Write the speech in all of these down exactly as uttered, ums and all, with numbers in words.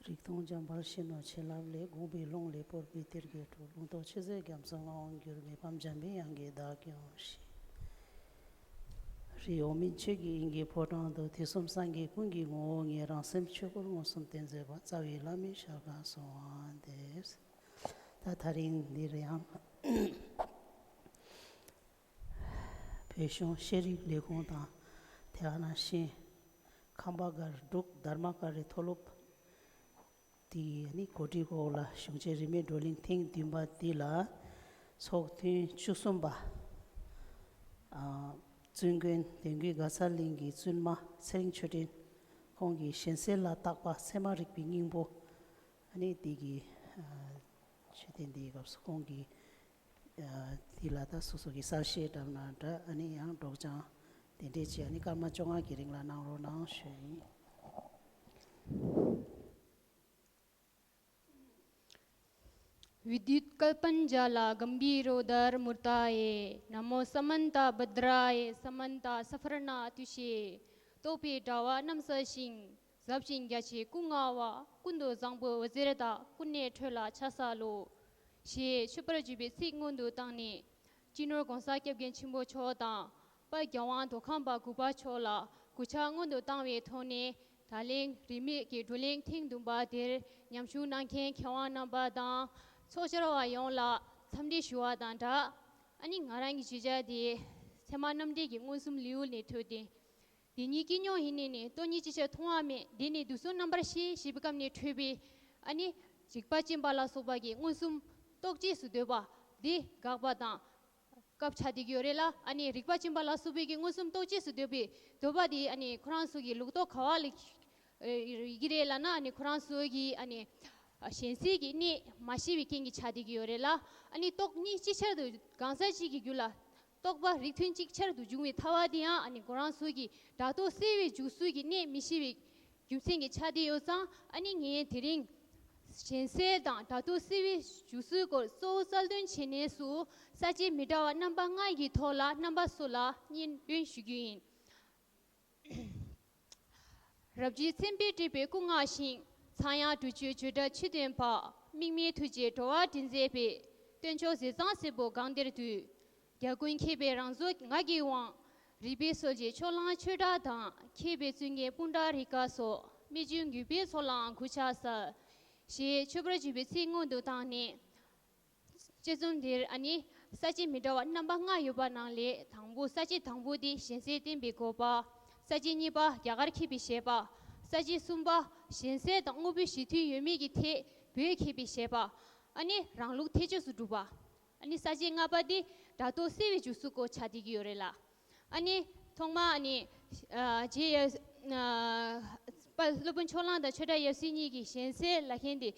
རིག་སྟོང་འཇམ་དཔལ་གཞོན་ནུ་བྱིན་རླབས་ལས། དགོངས་པའི་ཀློང་ལས་སྤོར་བའི་གཏེར་གྱི་གྲུ། ལུང་རྟོགས་ཆོས་མཛོད་རྒྱ་མཚོའི་ངག་དབང་གྱུར་པའི། པདྨ་འཇམ་པའི་དབྱངས་ཀྱིས་བདག་སྐྱོངས་ཤིག། རིག་འོག་མིན་ཆོས་ཀྱི་དབྱིངས་ཀྱི་ཕོ་བྲང་དུ། དུས་གསུམ་སངས་རྒྱས་ཀུན་གྱི་ངོ་བོ་ཉིད། རང་སེམས་ཆོས་སྐུར་མངོན་སུམ་སྟོན་མཛད་པ། རྩ་བའི་བླ་མའི་ཞལ་སྔ་སོང་བ་འདེབས། ད་དེ་རིང་འདིར་ཡང་བོད་གཞུང་ཤེས་རིག་ལས་ཁུངས་དང་། དེ་ག་ནང་བཞིན་ཁམས་པ་སྒར་འབྲུག་དྷརྨ་ཀ་རའི་མཐོ་སློབ་དེ་ནི་གོ་སྒྲིག་འོག་ལ་གཞུང་ཆེན་རིས་མེད་བགྲོ་གླེང་ཐེངས་བདུན་པ་འདི་ལ་ཚོགས་ཐུན་བཅུ་གསུམ་པ། ཨ། བཙུན་དགོན་དོན་བརྒྱུད་དགའ་ཚལ་གླིང་གི་བཙུན་མ་ཚེ་རིང་ཆོས་སྒྲོན་ཁོང་གིས་གཞན་སེལ་ལ་བརྟག་པ་ཚད་མ་རིག་པའི་སྙིང་པོ། ཨ་ནི་འདི་གི་ཨ་མཆོད་རྟེན་འདིའི་སྐབས་སུ་ཁོང་གིས་ཨ་འདི་ལ་ད་སོ་སོ་གི་གསལ་བཤད་འདྲ་མིན་འདྲ། ཨ་ནི་ཡང་སྒྲོག་སྦྱང་དེ་འདྲས་ཅིག་ཨ་ནི་སྐར་མ་བཅོ་ལྔ་གི་རིང་ལ་གནང་རོགས་གནང་ཞུ་ཡིན། विद्युत्कल्पञ्जालागम्भीरोदरमूर्तये नमो समन्तभद्राय समन्तसत्त्वरत्नतुष्ये། རྟོགས་པའི་དྲ་བ་གནམ་ས་བཞིན། ཟབ་ཅིང་རྒྱ་ཆེའི་སྐུ་མངའ་བ། ཀུན་ཏུ་བཟང་པོའི་འོད་ཟེར་དག་ཀུན་ནས་འཕྲོས་ལ་ཕྱག་འཚལ་ལོ། ཞེས་མཆོད་པར་བརྗོད་པའི་ཚིག་སྔོན་དུ་བཏང་ནས། སྤྱི་ནོར་༸གོང་ས་༸སྐྱབས་མགོན་ཆེན་པོ་མཆོག་དང་། དཔལ་རྒྱལ་དབང་མདོ་ཁམས་པ་དགུ་པ་མཆོག་ལ་གུས་ཕྱག་སྔོན་དུ་བཏང་བའི་ཐོག་ནས། ད་ལན་རིས་མེད་ཀྱི་བགྲོ་གླེང་ཐེངས་བདུན་པ་དེར་མཉམ་ཞུགས་གནང་མཁན་མཁས་དབང་རྣམ་པ་དང་། ཚོགས་བཅར་བ་ཡོངས་ལ་འཚམས་འདྲི་ཞུ་བ་དང་སྦྲགས། ཨ་ནི་ང་རང་གི་བརྗོད་བྱ་དེ་ཚད་མ་རྣམ་འགྲེལ་གྱི་མངོན་སུམ་ལེའུ་ནས་འཕྲོས་ཏེ། དེ་ཉིད་ཀྱི་སྙོགས་ཡིན་ནས་ནི། སྟོང་ཉིད་ཅིག་ཆར་མཐོང་བ་མེད། དེ་ནི་དུག་གསུམ་རྣམ་པར་ཤེས། ཞེས་པའི་སྐབས་ནས་འཕྲོས་པའི། ཨ་ནི་འཇིགས་པ་སྦྱིན་པ་ལ་སོགས་པ་གི་མངོན་སུམ་རྟོགས་རྗེས་སུ་འདོད་པ་འདི་དགག་པ་དང་སྐབས་ཆགས་བསྡད་ཀྱི་ཡོད་རེད་ལ། ཨ་ནི་རིག་པ་སྦྱིན་པ་ལ་སོགས་པའི་གི་མངོན་སུམ་རྟོགས་རྗེས་སུ་འདོད་པའི་འདོད་པ་དེ་ཨ་ནི་ཁོ་རང་ཚོ་གི་ལུགས་ལྡོག་ག་བ་ལ་ཡི་གེ་རེད་ལབ་ན། ཨ་ནི་ཁོ་རང་ཚོ་གི་ཨ་ནི་གཞན་སེལ་གྱི་གནད་མ་ཤེས་པའི་རྐྱེན་གྱིས་ཆགས་བསྡད་ཀྱི་ཡོད་རེད་ལ། ཨ་ནི་སྟོང་ཉིད་ཅིག་ཆར་དུ་གང་ཟག་གཅིག་གི་རྒྱུད་ལ་རྟོག་པ་རིགས་མཐུན་ཅིག་ཆར་དུ་འབྱུང་བའི་ཐལ་བ་དེ་ཡང་ཨ་ནི་ཁོ་རང་ཚོ་གི་སྒྲ་རྟོག་སེལ་བའི་འཇུག་ཚུལ་གྱི་གནད་མི་ཤེས་པའི་རྒྱུ་མཚན་གྱིས་ཆགས་བསྡད་ཡོད་ཙང་། ཨ་ནི་ངས་དེ་རིང་གཞན་སེལ་དང་སྒྲ་རྟོག་སེལ་བའི་འཇུག་ཚུལ་སྐོར་གཙོ་བོ་རྩལ་འདོན་བྱེད་གནས་སུ་ས་བཅད་མི་འདྲ་བ་རྣམ་པ་ལྔ་ཡི་ཐོག་ལ་རྣམ་པ་སོ་སོ་ལ་སྙན་སྒྲོན་ཞུ་རྒྱུ་ཡིན། རབ་འབྱམས་མཚན་དཔེས་སྤྲས་པའི་སྐུ་མངའ་ཞིང་། ཚངས་དབྱངས་སྒྲུབ་མཆོད་བརྗོད་བྲལ་ཆོས་སྟོན་པ། དམིགས་མེད་ཐུགས་རྗེས་འགྲོ་བ་འདྲེན་མཛད་པའི། སྟོན་མཆོག་ཟས་གཙང་སྲས་པོ་གང་དེར་འདུད། རྒྱལ་ཀུན་མཁྱེན་པའི་རང་གཟུགས་ངག་གི་དབང་། རིག་པའི་སྲོལ་འབྱེད་ཕྱོགས་གླང་ཆོས་གྲགས་དང་། མཁས་པའི་བཙུན་མཁྱེན་སྤུན་ཟླ་རིགས་དགའ་སོགས། རྨད་བྱུང་གུས་པའི་ཚོགས་ལའང་གུས་ཕྱག་འཚལ། ཞེས་མཆོད་པར་བརྗོད་པའི་ཚིག་སྔོན་དུ་བཏང་ནས། དཔྱད་རྩོམ་འདིར་ཨ་ནི་ས་བཅད་མི་འདྲ་བ་རྣམ་པ་ལྔ་ཡོད་པ་ནང་ལས། དང་པོ་ས་བཅད་དང་པོ་དེ་གཞན་སེལ་བསྟན་པའི་དགོས་པ། ས་བཅད་གཉིས་པ་རྒྱ་གར་མཁས་པའི་བཞེད་པ། ས་བཅད་གསུམ་པ་གཞན་སེལ་དང་དངོས་པོའི་གཞི་མཐུན་ཡོད་མེད་ཀྱི་ཐད་བོད་མཁས་པའི་བཞེད་པ། ཨ་ནི་རང་ལུགས་ཐེག་ཆོས་སུ་གྲུབ་པ། ཨ་ནི་ས་བཅད་ལྔ་པ་དེ་སྒྲ་རྟོག་སེལ་བའི་འཇུག་ཚུལ་སྐོར་ཆགས་བསྡད་ཀྱི་ཡོད་རེད་ལ། ཨ་ནི་ཐོག་མ་ཨ་ནི་ཨ་རྗེ་ཡབ་ཨ་དཔལ་སློབ་དཔོན་ཕྱོགས་གླང་དང་ཆོས་གྲགས་ཡབ་སྲས་གཉིས་ཀྱིས་གཞན་སེལ་ལབ་མཁན་དེ་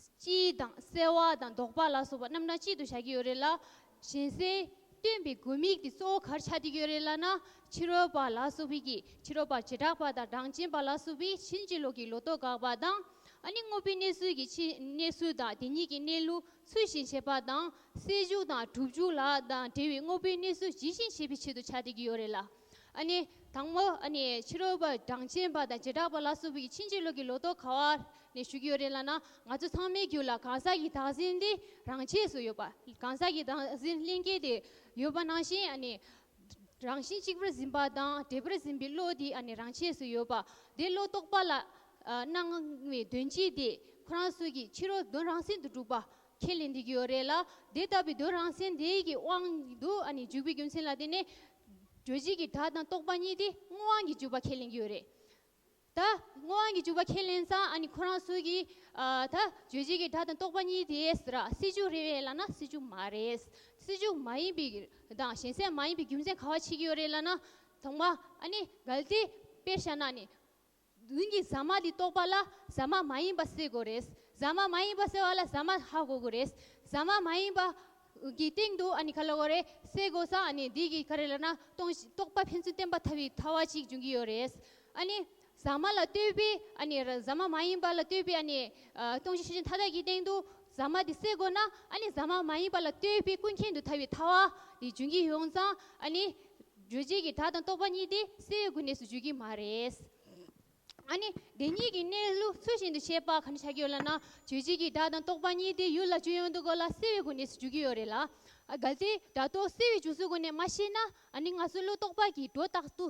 སྤྱི་དང་སེལ་བ་དང་ལྡོག་པ་ལ་སོགས་པ་རྣམ་གྲངས་གཅིག་ཏུ་བཞག་གི་ཡོད་རེད་ལ། གཞན་སེལ་སྟོན་པའི་དགོས་དམིགས་དེ་གཙོ་བོ་ག་རེ་ཆགས་བསྡད་ཀྱི་ཡོད་རེད་ལབ་ན། ཕྱི་རོལ་པ་ལ་སོགས་པའི་གི་ཕྱི་རོལ་པ་བྱེ་བྲག་པ་དང་གྲངས་ཅན་པ་ལ་སོགས་པའི་ཕྱིན་ཅི་ལོག་གི་ལོག་རྟོག་དགག་པ་དང་། ཨ་ནི་དངོས་པོའི་གནས་ཚུལ་གྱི་ཕྱི་གནས་ཚུལ་དང་དེ་ཉིད་ཀྱི་གནས་ལུགས་ཚུལ་བཞིན་བྱེད་པ་དང་། སེལ་འཇུག་དང་སྒྲུབ་འཇུག་ལ་དང་འབྲེལ་བའི་དངོས་པོའི་གནས་ཚུལ་ཇི་བཞིན་བྱེད་པའི་ཆེད་དུ་ཆགས་བསྡད་ཀྱི་ཡོད་རེད་ལ། ཨ་ནི་དང་པོ་ཨ་ནི་ཕྱི་རོལ་པ་གྲངས་ཅན་པ་དང་བྱེ་བྲག་པ་ལ་སོགས་པའི་ཕྱིན་ཅི་ལོག་གི་ལོག་རྟོག་ག་བ་ནས་ཞུ་གི་ཡོད་རེད་ལབ་ན། ང་ཚོ་ཚང་མའི་རྒྱུད་ལ་གང་ཟག་གི་བདག་འཛིན་དེ་རང་ཆས་སུ་ཡོད་པ། གང་ཟག་གི་བདག་འཛིན་ལྷན་སྐྱེས་དེ་ཡོད་པ་ནང་བཞིན། ཨ་ནི་རང་བཞིན་གཅིག་པུར་འཛིན་པ་དང་འབྲེལ་པར་འཛིན་པའི་བློ་དེ་ཨ་ནི་རང་ཆས་སུ་ཡོད་པ། དེ་བློ་རྟོག་པ་ལ་ཨ་སྣང་བའི་དོན་སྤྱི་དེ་ཁོ་རང་ཚོ་གི་ཕྱི་རོལ་དོན་རང་མཚན་དུ་གྲུབ་པ་ཁས་ལེན་བསྡད་ཀྱི་ཡོད་རེད་ལ། དེ་ལྟ་བུའི་དོན་རང་མཚན་དེ་གི་དབང་དུ་ཨ་ནི་འཇུག་པའི་རྒྱུ་མཚན་ལ་བརྟེན་ནས། རྗོད་བྱེད་ཀྱི་སྒྲ་དང་རྟོག་པ་གཉིས་དེ་དངོས་དབང་གིས་འཇུག་པ་ཁས་ལེན་གྱི་ཡོད་རེད། ད་དངོས་དབང་གིས་འཇུག་པ་ཁས་ལེན་ཙང་། ཨ་ནི་ཁོ་རང་ཚོ་གིས་ཨ་ད་རྗོད་བྱེད་ཀྱི་སྒྲ་དང་རྟོག་པ་གཉིས་དེ་ཟེར་ར་སེལ་འཇུག་རེད་པས་ལབ་ན་སེལ་འཇུག་མ་རེད། སེལ་འཇུག་མ་ཡིན་པའི་དང་གཞན་སེལ་མ་ཡིན་པའི་རྒྱུ་མཚན་ག་བ་ཕྱེ་གི་ཡོད་རེད་ལབ་ན། ཚང་མ་ཨ་ནི་གལ་ཏེ་དཔེར་བཞག་ན་ནི། མདུན་གྱི་ཟ་མ་དེ་རྟོགས་པ་ལ་ཟ་མ་མ་ཡིན་པ་སེལ་དགོས་རེད། ཟ་མ་མ་ཡིན་པ་སེལ་བ་ལ་ཟ་མ་ཧ་གོ་དགོས་རེད། ཟ་མ་མ་ཡིན་པ་གི་སྟེང་དུ་ཨ་ནི་ག་ལབ་དགོས་རེད། སེལ་དགོས་ས་ཨ་ནི་འདི་གི་ག་རེ་ལབ་ན་སྟོང་རྟོགས་པ་ཕན་ཚུན་བརྟེན་པར་ཐལ་བའི་ཐལ་བ་ཅིག་འབྱུང་གི་ཡོད་རེད། ཨ་ནི་ཟ་མ་ལ་ལྟོས་པའི་ཨ་ནི་ཟ་མ་མ་ཡིན་པ་ལ་ལྟོས་པའི་ཨ་ནི་ཨ་སྟོང་གཞི་ཤེར་ཕྱིན་མཐའ་དག་གི་སྟེང་དུ་ཟ་མ་དེ་སེལ་དགོས་ན། ཨ་ནི་ཟ་མ་མ་ཡིན་པ་ལ་ལྟོས་པའི་ཀུན་མཁྱེན་དུ་ཐལ་བའི་ཐལ་བ་དེ་འབྱུང་གི་ཡོང་ཙང་། ཨ་ནི་རྗོད་བྱེད་ཀྱི་སྒྲ་དང་རྟོག་པ་གཉིས་དེ་སེལ་བའི་གོ་གནས་སུ་འཇུག་གི་མ་རེད། ཨ་ནི་དེ་གཉིས་ཀྱི་གནས་ལུགས་ཚུལ་བཞིན་དུ་ཤེས་པ་ག་འདྲ་ཆགས་ཀྱི་ཡོད་ལབ་ན། རྗོད་བྱེད་ཀྱི་སྒྲ་དང་རྟོག་པ་གཉིས་དེ་ཡུལ་ལ་འཇུག་ཡོང་དུས་སྐབས་ལ་སེལ་བའི་སྒོ་ནས་སུ་འཇུག་གི་ཡོད་རེད་ལ། ཨ་གལ་ཏེ་སྒྲ་རྟོག་སེལ་བའི་འཇུག་ཚུལ་སྒོ་ནས་མ་ཤེས་ན། ཨ་ནི་ང་ཚོའི་བློ་རྟོག་པ་གི་སྒྲོ་བཏགས་ཏུ་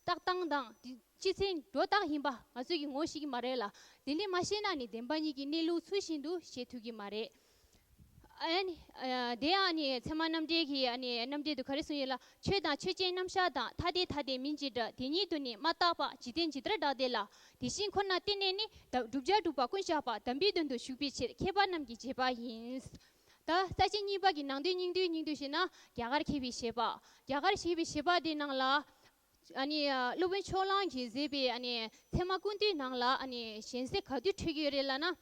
བཏགས་སྟངས་དང་དེ་སྤྱི་མཚན་སྒྲོ་བཏགས་ཡིན་པ་ང་ཚོས་ཀྱི་ངོ་ཤེས་ཀྱི་མ་རེད་ལ། དེ་འདྲ་མ་ཤེས་ན་ནི་བདེན་པ་གཉིས་ཀྱི་གནས་ལུགས་ཚུལ་བཞིན་དུ་ཤེས་ཐུབ་ཀྱི་མ་རེད། ཨ་ནི་ཨ་དེ་ཡང་ཨ་ནི་ཚད་མ་རྣམ་འགྲེལ་གྱི་ཨ་ནི་རྣམ་འགྲེལ་དུ་ག་རེ་གསུངས་ཡོད་ལ། ཆོས་དང་ཆོས་ཅན་རྣམ་གཞག་དང་། ཐ་དད་ཐ་དད་མིན་ཅེས་འདྲ། དེ་ཉིད་དུ་ནི་མ་བརྟགས་པ། འཇིག་རྟེན་ཇི་ལྟར་བདག་བདེ་ལ། དེ་བཞིན་ཁོ་ན་བསྟན་ནས་ནི། བསྒྲུབ་བྱ་སྒྲུབ་པ་ཀུན་བཞག་པ། དམ་པའི་དོན་དུ་ཞུགས་པའི་ཕྱིར། མཁས་པ་རྣམས་ཀྱི་བྱེད་པ་ཡིན། ད་ས་བཅད་གཉིས་པ་གི་ནང་དོན་སྙིང་བསྡུས་སྙིང་བསྡུས་བྱས་ན། རྒྱ་གར་མཁས་པའི་བཞེད་པ། རྒྱ་གར་མཁས་པའི་བཞེད་པ་དེ་ནང་ལ། ཨ་ནི་ཨ་སློབ་དཔོན་ཕྱོགས་གླང་གིས་མཛད་པའི་ཨ་ནི་ཚད་མ་ཀུན་བཏུས་ནང་ལ་ཨ་ནི་གཞན་སེལ་ག་དུས་འཕྲོད་ཀྱི་ཡོད་རེད་ལབ་ན།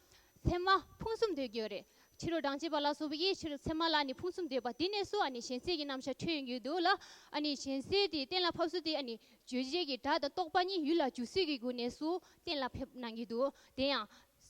ཚད་མ་ཕུང་གསུམ་འདོད་ཀྱི་ཡོད་རེད། ཕྱི་རོལ་གྲངས་ཅན་པ་ལ་སོགས་པའི་ཕྱི་རོལ་ཚད་མ་ལ་ཨ་ནི་ཕུང་གསུམ་འདོད་པ་དེ་ནས་སུ་ཨ་ནི་གཞན་སེལ་གྱི་རྣམ་གཞག་འཕྲོད་ཡོང་གི་འདུག་ལ། ཨ་ནི་གཞན་སེལ་དེ་གཏན་ལ་ཕབ་ཚུལ་དེ་ཨ་ནི་རྗོད་བྱེད་ཀྱི་སྒྲ་དང་རྟོག་པ་གཉིས་ཡུལ་ལ་འཇུག་ཚུལ་གྱི་སྒོ་ནས་སུ་གཏན་ལ་ཕབ་གནང་གི་འདུག་དེ་ཡང་།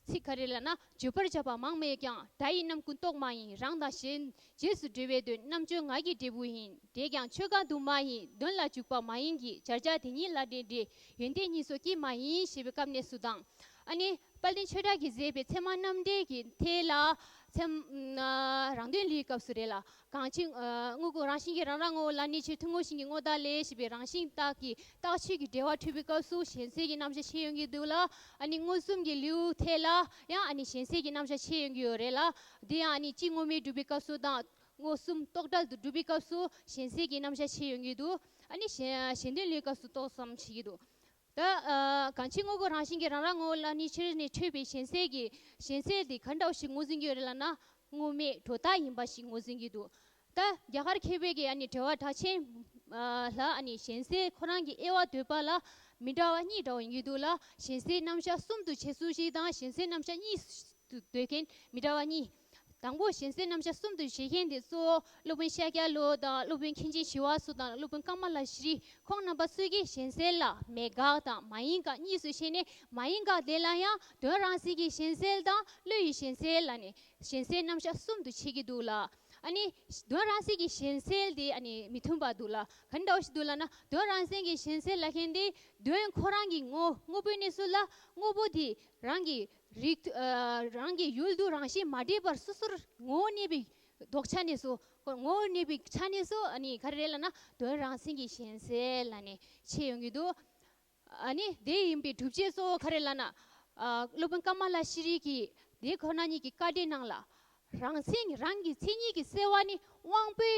ཚིག་ག་རེ་ལབ་ན། བརྗོད་པར་བྱ་བ་མང་མེད་ཀྱང་། སྒྲ་ཡི་རྣམ་ཀུན་རྟོག་མ་ཡིན། རང་དང་གཞན་རྗེས་སུ་འབྲེལ་བའི་དོན། རྣམ་དཔྱོད་ངག་གི་འབྲས་བུ་ཡིན། འབྲས་ཀྱང་ཆོས་གང་དུ་མ་ཡིན། དོན་ལ་འཇུག་པ་མ་ཡིན་གྱི། སྦྱར་བྱ་དེ་ཉིད་ལ་འདྲེས་འདྲེས། ཡོན་ཏན་གཉིས་སོ་སྐྱེས་མ་ཡིན། ཞེས་པའི་སྐབས་ནས་སུ་དང་། ཨ་ནི་དཔལ་ལྡན་ཆོས་གྲགས་ཀྱིས་མཛད་པའི་ཚད་མ་རྣམ་འགྲེལ་གྱི་ཐད་ལ། ཚད་མ་རང་དོན་ལས་སྐབས་སུ་རེད་ལ། གང་ཕྱིར་དངོས་ཀུན་རང་བཞིན་གྱིས་རང་རང་ངོ་བོ་ལ་གནས་ཕྱིར། ཐུན་མོང་བཞིན་གྱི་དངོས་བདག་ལས། ཞེས་པའི་རང་བཞིན་བརྟག་གི་རྟགས་ཆོས་ཀྱི་འབྲེལ་བ་འཁྲུལ་པའི་སྐབས་སུ་གཞན་སེལ་གྱི་རྣམ་གཞག་ཤེས་ཡོང་གི་འདུག་ལ། ཨ་ནི་མངོན་སུམ་གྱི་ལེའུ་ཐད་ལ་ཡང་ཨ་ནི་གཞན་སེལ་གྱི་རྣམ་གཞག་ཤེས་ཡོང་གི་ཡོད་རེད་ལ། འདི་ཡང་ཨ་ནི་སྤྱི་དངོས་མེད་སྒྲུབ་པའི་སྐབས་སུ་དང་། མངོན་སུམ་རྟོག་བྲལ་དུ་སྒྲུབ་པའི་སྐབས་སུ་གཞན་སེལ་གྱི་རྣམ་གཞག་ཤེས་ཡོང་གི་འདུག་ཨ་ནི་གཞན་གཞན་དོན་ལེའུའི་སྐབས་སུ་ཏོག་ཙམ་ཤེས་ཀྱི་འདུག་ད་ཨ་གང་ཕྱིར་དངོས་ཀུན་རང་བཞིན་གྱིས་རང་རང་ངོ་བོ་ལ་གནས་ཕྱིར་ནས་འཁྲུལ་པའི་གཞན་སེལ་གྱི་གཞན་སེལ་འདི་ག་འདྲ་བ་ཞིག་ངོས་འཛིན་གྱི་ཡོད་རེད་ལབ་ན། དངོས་མེད་སྒྲོ་བཏགས་ཡིན་པ་ཞིག་ངོས་འཛིན་གྱི་འདུག་ད་རྒྱ་གར་མཁས་པའི་གི་ཨ་ནི་འགྲེལ་བ་གྲགས་ཆེན་ཨ་ལ་ཨ་ནི་གཞན་སེལ་ཁོ་རང་གི་དབྱེ་བ་འདོད་པ་ལ་མི་འདྲ་བ་གཉིས་འདྲ་བ་ཡིན་གྱི་འདུག་ལ། གཞན་སེལ་རྣམ་གཞག་གསུམ་དུ་འབྱེད་ཚུལ་ཞིག་དང་། གཞན་སེལ་རྣམ་གཞག་གཉིས་སུ་འདོད་མཁན་མི་འདྲ་བ་གཉིས། དང་པོ་གཞན་སེལ་རྣམ་གཞག་གསུམ་དུ་འབྱེད་མཁན་དེ་གཙོ་བོ་སློབ་དཔོན་ཤཱཀྱ་ལོ་དང་། སློབ་དཔོན་མཁན་ཆེན་ཞི་བ་སོགས་དང་། སློབ་དཔོན་ཀ་མ་ལ་ཤྲཱི། ཁོང་རྣམ་པ་ཚོས་ཀྱིས་གཞན་སེལ་ལ་མེད་དགག་དང་མ་ཡིན་དགག་གཉིས་སུ་ཕྱེ་ནས། མ་ཡིན་དགག་དེ་ལ་ཡང་དོན་རང་མཚན་གྱི་གཞན་སེལ་དང་བློ་ཡི་གཞན་སེལ་ལ་ནི་གཞན་སེལ་རྣམ་གཞག་གསུམ་དུ་ཕྱེ་གི་འདུག་ལ། ཨ་ནི་དོན་རང་མཚན་གྱི་གཞན་སེལ་དེ་ཨ་ནི་མི་མཐུན་པ་འདུག་ལ། ག་འདྲ་བ་ཞིག་འདུག་ལབ་ན། དོན་རང་མཚན་གྱི་གཞན་སེལ་ལབ་མཁན་དེ་དོན་ཁོ་རང་གི་ངོ་དངོས་པོའི་གནས་ཚུལ་ལ་དངོས་པོ་དེ་རང་གི་རིགས་ཨ་རང་གི་ཡུལ་དུ་རང་བཞིན་མ་འདྲེས་པར་སོ་སོར་ངོ་བོ་གནས་པའི་ལྡོག་ཆ་ནས་སོ། ངོ་བོ་གནས་པའི་ཆ་ནས་སོ། ཨ་ནི་ག་རེ་རེད་ལབ་ན། དོན་རང་མཚན་གྱི་གཞན་སེལ་ལབ་ནས་ཕྱེ་ཡོང་གི་འདུག་ཨ་ནི་དེ་ཡིན་པའི་སྒྲུབ་བྱེད་གཙོ་བོ་ག་རེ་ལབ་ན། ཨ་སློབ་དཔོན་ཀ་མ་ལ་ཤྲཱི་གིས་དེ་ཁོ་ན་ཉིད་ཀྱི་བཀའ་འགྲེལ་ནང་ལ། རང་མཚན་རང་གི་མཚན་ཉིད་ཀྱི་སེལ་བ་ནི་དབང་པོའི་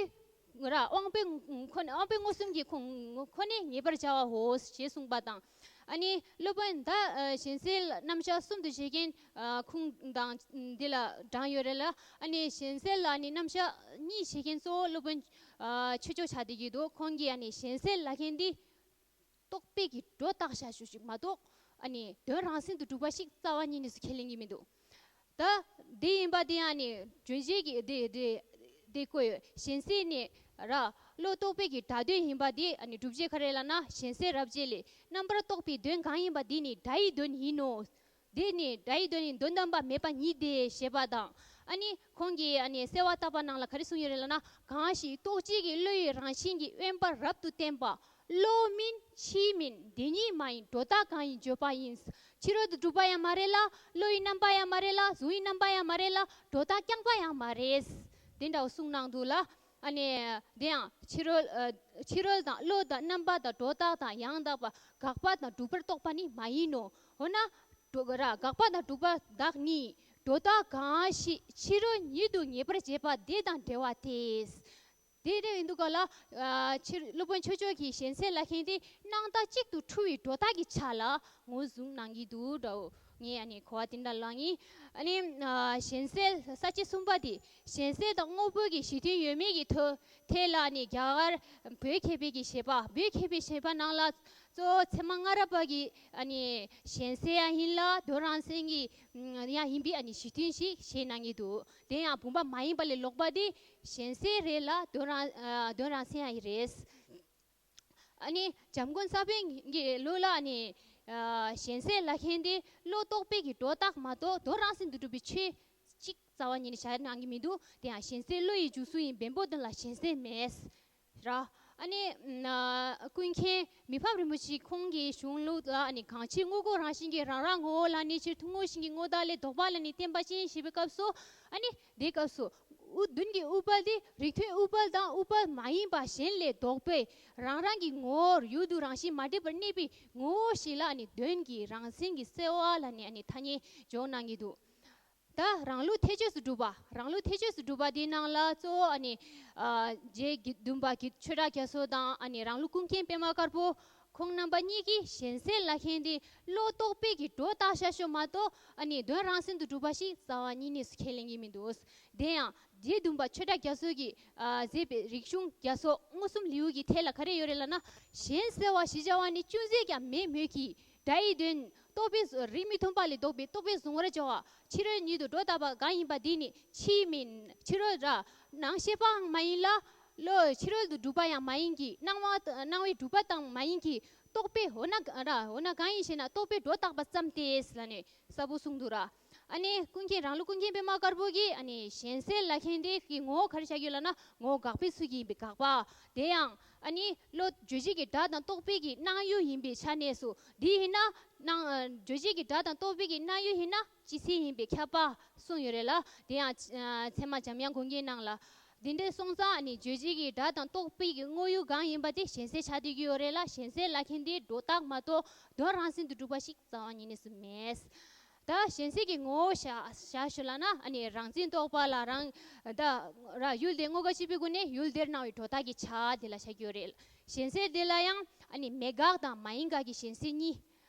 ར་དབང་པོའི་ཁོ་ནས་དབང་པོའི་མངོན་སུམ་གྱི་ཁོ་ཁོ་ནས་ངེས་པར་བྱ་བའོ་ཞེས་གསུངས་པ་དང་། ཨ་ནི་སློབ་དཔོན་ད་གཞན་སེལ་རྣམ་གཞག་གསུམ་དུ་བྱེད་མཁན་ཁུངས་དང་འདི་ལ་དྲངས་ཡོད་རེད་ལ། ཨ་ནི་གཞན་སེལ་ལ་ནི་རྣམ་གཞག་གཉིས་བྱེད་མཁན་གཙོ་བོ་སློབ་དཔོན་ཆོས་མཆོག་ཆགས་བསྡད་ཀྱི་འདུག་ཁོང་གིས་ཨ་ནི་གཞན་སེལ་ལབ་མཁན་འདི། རྟོག་པས་ཀྱི་སྒྲོ་བཏགས་བཞག་ཞུ་ཞིག་མ་གཏོགས། ཨ་ནི་དོན་རང་མཚན་དུ་གྲུབ་པ་ཞིག་རྩ་བ་ཉིད་ནས་སུ་ཁས་ལེན་གྱི་མི་འདུག་ད་འདི་ཡིན་པ་དེ་ཡང་ནི་རྗོད་བྱེད་ཀྱི་དེ་དེ་དེ་བཀོད་ཡོད། གཞན་སེལ་ནི་ར་བློ་རྟོག་པའི་གི་སྒྲ་དོན་ཡིན་པ་དེ་ཨ་ནི་སྒྲུབ་བྱེད་ག་རེ་ལབ་ན། གཞན་སེལ་རབ་བྱེད་ལས། རྣམ་པར་རྟོག་པའི་དོན་གང་ཡིན་པ་དེ་ནི་སྒྲ་ཡི་དོན་ཡིན་ནོ། དེ་ནི་སྒྲ་ཡི་དོན་ནི་དོན་དམ་པ་མེད་པ་ཉིད་དེ་ཞེས་པ་དང་། ཨ་ནི་ཁོང་གིས་ཨ་ནི་གསལ་བ་བརྟག་པ་ནང་ལ་ག་རེ་གསུངས་ཡོད་རེད་ལབ་ན། གང་ཞིག་རྟོག་བཅས་ཀྱི་བློ་ཡི་རང་བཞིན་གྱིས་དབེན་པར་རབ་ཏུ་བསྟན་པ། བློ་མིན་ཕྱིའི་མིན་དེ་ཉིད་མ་ཡིན་སྒྲོ་བཏགས་གང་ཡིན་བརྗོད་པ་ཡིན། ཕྱི་རོལ་དུ་གྲུབ་པ་ཡང་མ་རེད་ལ། བློ་ཡི་རྣམ་པ་ཡང་མ་རེད་ལ། གཟུགས་ཡི་རྣམ་པ་ཡང་མ་རེད་ལ། སྒྲོ་བཏགས་རྐྱང་པ་ཡང་མ་རེད། དེ་འདྲ་བ་གསུངས་གནང་འདུག་ལ། ཨ་ནི་དེ་ཡང་ཕྱི་རོལ་ཨ་ཕྱི་རོལ་དང་བློ་དང་རྣམ་པ་དང་སྒྲོ་བཏགས་དང་ཡང་དག་པ་དགག་པ་དང་སྒྲུབ་པར་རྟོག་པ་ནི་མ་ཡིན་ནོ། འོ་ན། སྒྲོ་ར་དགག་པ་དང་སྒྲུབ་པ་བདག་ཉིད། སྒྲོ་བཏགས་གང་ཞིག་ཕྱི་རོལ་ཉིད་དུ་ངེས་པར་བྱེད་པ་དེ་དང་འབྲེལ་བ་སྟེ། དེ་འདྲ་ཡིན་དུས་ག་ལ། ཨ་ཕྱིར་སློབ་དཔོན་ཆོས་མཆོག་གིས་གཞན་སེལ་ལབ་མཁན་དེ་སྣང་བཏགས་གཅིག་ཏུ་འཁྲུལ་བའི་སྒྲོ་བཏགས་ཀྱི་ཆ་ལ་ངོས་བཟུང་གནང་གི་འདུག་འདྲ་བོ། ངས་ཨ་ནི་གོ་བ་དེ་འདྲ་བླངས་ཡིན། ཨ་ནི་ཨ་གཞན་སེལ་ས་བཅད་གསུམ་པ་དེ་གཞན་སེལ་དང་དངོས་པོ་གི་གཞི་མཐུན་ཡོད་མེད་ཀྱི་ཐོག་ཐད་ལ་ནི་རྒྱ་གར་བོད་མཁས་པའི་གི་བཞེད་པ། བོད་མཁས་པའི་བཞེད་པ་ནང་ལ་གཙོ་བོ་ཚད་མ་སྔ་རབས་པ་གི་ཨ་ནི་གཞན་སེལ་ཡང་ཡིན་ལ་དོན་རང་མཚན་གྱི་ཡང་ཡིན་པའི་ཨ་ནི་གཞི་མཐུན་ཞིག་བཞེད་གནང་གི་འདུག་དེ་ཡང་བུམ་པ་མ་ཡིན་པ་ལས་ལོག་པ་དེ་གཞན་སེལ་རེད་ལ་དོན་རང་ཨ་དོན་རང་མཚན་ཡང་རེད། ཨ་ནི་འཇམ་མགོན་ས་པཎ་གྱི་ལུགས་ལ་ཨ་ནི་ཨ་གཞན་སེལ་ལབ་མཁན་དེ་བློ་རྟོག་པའི་གི་སྒྲོ་བཏགས་མ་གཏོགས་དོན་རང་མཚན་དུ་གྲུབ་པའི་ཆོས་གཅིག་རྩ་བ་ཉིད་ནས་བཞག་གནང་གི་མི་འདུག་དེ་ཡང་གཞན་སེལ་བློ་ཡི་འཇུག་ཚུལ་ཡིན། བེམ་པོ་དོན་ལ་གཞན་སེལ་མེད། ར། ཨ་ནི་ན་ཀུན་མཁྱེན་མི་ཕམ་རིན་པོ་ཆེ་ཁོང་གི་གཞུང་ལུགས་ལ་ཨ་ནི་གང་ཕྱིར་དངོས་འགོག་རང་བཞིན་གྱིས་རང་རང་ངོ་བོ་ལ་གནས་ཕྱིར་ཐུན་མོང་བཞིན་གྱི་དངོས་བདག་ལས་ལྡོག་པ་ལ་ནི་བརྟེན་པ་ཅན་ཞེས་པའི་སྐབས་སུ། ཨ་ནི་དེའི་སྐབས་སུ་དབུ་མདུན་གྱི་དབུ་པ་འདི་རིགས་མཐུན་དབུ་པ་དང་དབུ་པ་མ་ཡིན་པ་གཞན་ལས་ལྡོག་པའི་རང་རང་གི་ངོ་བོར་ཡུལ་དུ་རང་བཞིན་མ་འདྲེས་པར་གནས་པའི་ངོ་བོ་ཞིག་ལ་ཨ་ནི་དོན་གྱི་རང་མཚན་གྱི་གསལ་བ་ལ་ནི་ཨ་ནི་ཐ་སྙད་འཇོག་གནང་གི་འདུག་ད་རང་ལུགས་ཐེག་ཆོས་སུ་གྲུབ་པ། རང་ལུགས་ཐེག་ཆོས་སུ་གྲུབ་པ་དེའི་ནང་ལ་གཙོ་བོ་ཨ་ནི་ཨ་རྗེ་དགེ་འདུན་པ་དགེ་ཆོས་གྲགས་རྒྱ་མཚོ་དང་ཨ་ནི་རང་ལུགས་ཀུན་མཁྱེན་པད་མ་དཀར་པོ་ཁོང་རྣམ་པ་གཉིས་ཀྱིས་གཞན་སེལ་ལ་མཁན་དེ་བློ་རྟོག་པའི་གི་སྒྲོ་བཏགས་བཞག་ཤོག་མ་གཏོགས། ཨ་ནི་དོན་རང་མཚན་དུ་གྲུབ་པ་ཞིག་རྩ་བ་ཉིད་ནས་སུ་ཁས་ལེན་གྱི་མི་འདུག་དེ་ཡང་རྗེ་བདུན་པ་ཆོས་གྲགས་རྒྱ་མཚོ་གིས་ཨ་མཛད་པའི་རིག་གཞུང་རྒྱ་མཚོ་མངོན་སུམ་ལེའུ་གི་ཐད་ལ་ག་རེ་ཡོད་རེད་ལབ་ན། གཞན་སེལ་བ་ཞེས་བྱ་བ་ནི་ཅུང་ཟད་ཀྱང་མེད་མོད་ཀྱི། སྒྲ་ཡི་དོན་རྟོག་པས་རིགས་མི་མཐུན་པ་ལས་ལྡོག་པའི་རྟོག་པས་གཟུང་བར་བྱ་བ། ཕྱི་རོལ་ཉིད་དུ་སྒྲོ་བཏགས་པ་གང་ཡིན་པ་འདི་ནི་ཕྱིའི་མིན་ཕྱི་རོལ་ར། ནང་ཤེས་པའང་མ་ཡིན་ལ། བློ་ཕྱི་རོལ་དུ་གྲུབ་པ་ཡང་མ་ཡིན་གྱི། སྣང་བ་སྣང་བས་གྲུབ་པ་དང་མ་ཡིན་གྱི། རྟོག་པས་འོ་ན་ར་འོ་ན་གང་ཡིན་ཞེ་ན་རྟོག་པས་སྒྲོ་བཏགས་པ་ཙམ་སྟེ་ལབ་ནས་གསལ་པོ་གསུངས་འདུག་ར། ཨ་ནི་ཀུན་མཁྱེན་རང་ལུགས་ཀུན་མཁྱེན་པད་མ་དཀར་པོ་གིས་ཨ་ནི་གཞན་སེལ་ལ་མཁན་དེ་གི་ངོ་བོ་ག་རེ་བཞག་ཡོད་ལབ་ན། ངོ་བོ་དགག་པའི་ཚུལ་གྱིས་ཡིན་པའི་དགག་པ། དེ་ཡང་ཨ་ནི་བློ་རྗོད་བྱེད་ཀྱི་སྒྲ་དང་རྟོག་པའི་གི་སྣང་ཡུལ་ཡིན་པའི་ཆ་ནས་སུ་འདི་ཡིན་ན་སྣང་རྗོད་བྱེད་ཀྱི་སྒྲ་དང་རྟོག་པའི་གི་སྣང་ཡུལ་ཡིན་ན་སྤྱི་མཚན་ཡིན་པའི་ཁྱབ་པ་གསུངས་ཡོད་རེད་ལ། དེ་ཡང་ཚད་མ་འཇམ་དབྱངས་དགོངས་རྒྱན་ནང་ལ། འདི་འདྲའི་སོང་ཙང་ཨ་ནི་རྗོད་བྱེད་ཀྱི་སྒྲ་དང་རྟོག་པའི་གི་དངོས་ཡུལ་གང་ཡིན་པ་དེ་གཞན་སེལ་ཆགས་བསྡད་ཀྱི་ཡོད་རེད་ལ། གཞན་སེལ་ལ་མཁན་དེ་སྒྲོ་བཏགས་མ་གཏོགས་དོན་རང་མཚན་དུ་གྲུབ་པ་ཞིག་རྩ་བ་ཉིད་ནས་སུ་མེད། ད་གཞན་སེལ་གྱི་ངོ་བོ་བཞག་བཞག་ཞུ་ལབ་ན། ཨ་ནི་རང་མཚན་རྟོག་པ་ལ་རང་ད་ར་ཡུལ་དེ་དངོས་འགལ་གཅིག་པའི་སྒོ་ནས་ཡུལ་དེར་སྣང་བའི་སྒྲོ་བཏགས་ཀྱི་ཆ་དེ་ལ་བཞག་གི་ཡོད་རེད། གཞན་སེལ་དེ་ལ་ཡང་ཨ་ནི་མེད་དགག་དང་མ་ཡིན་དགག་གི་གཞན་སེལ་གཉིས་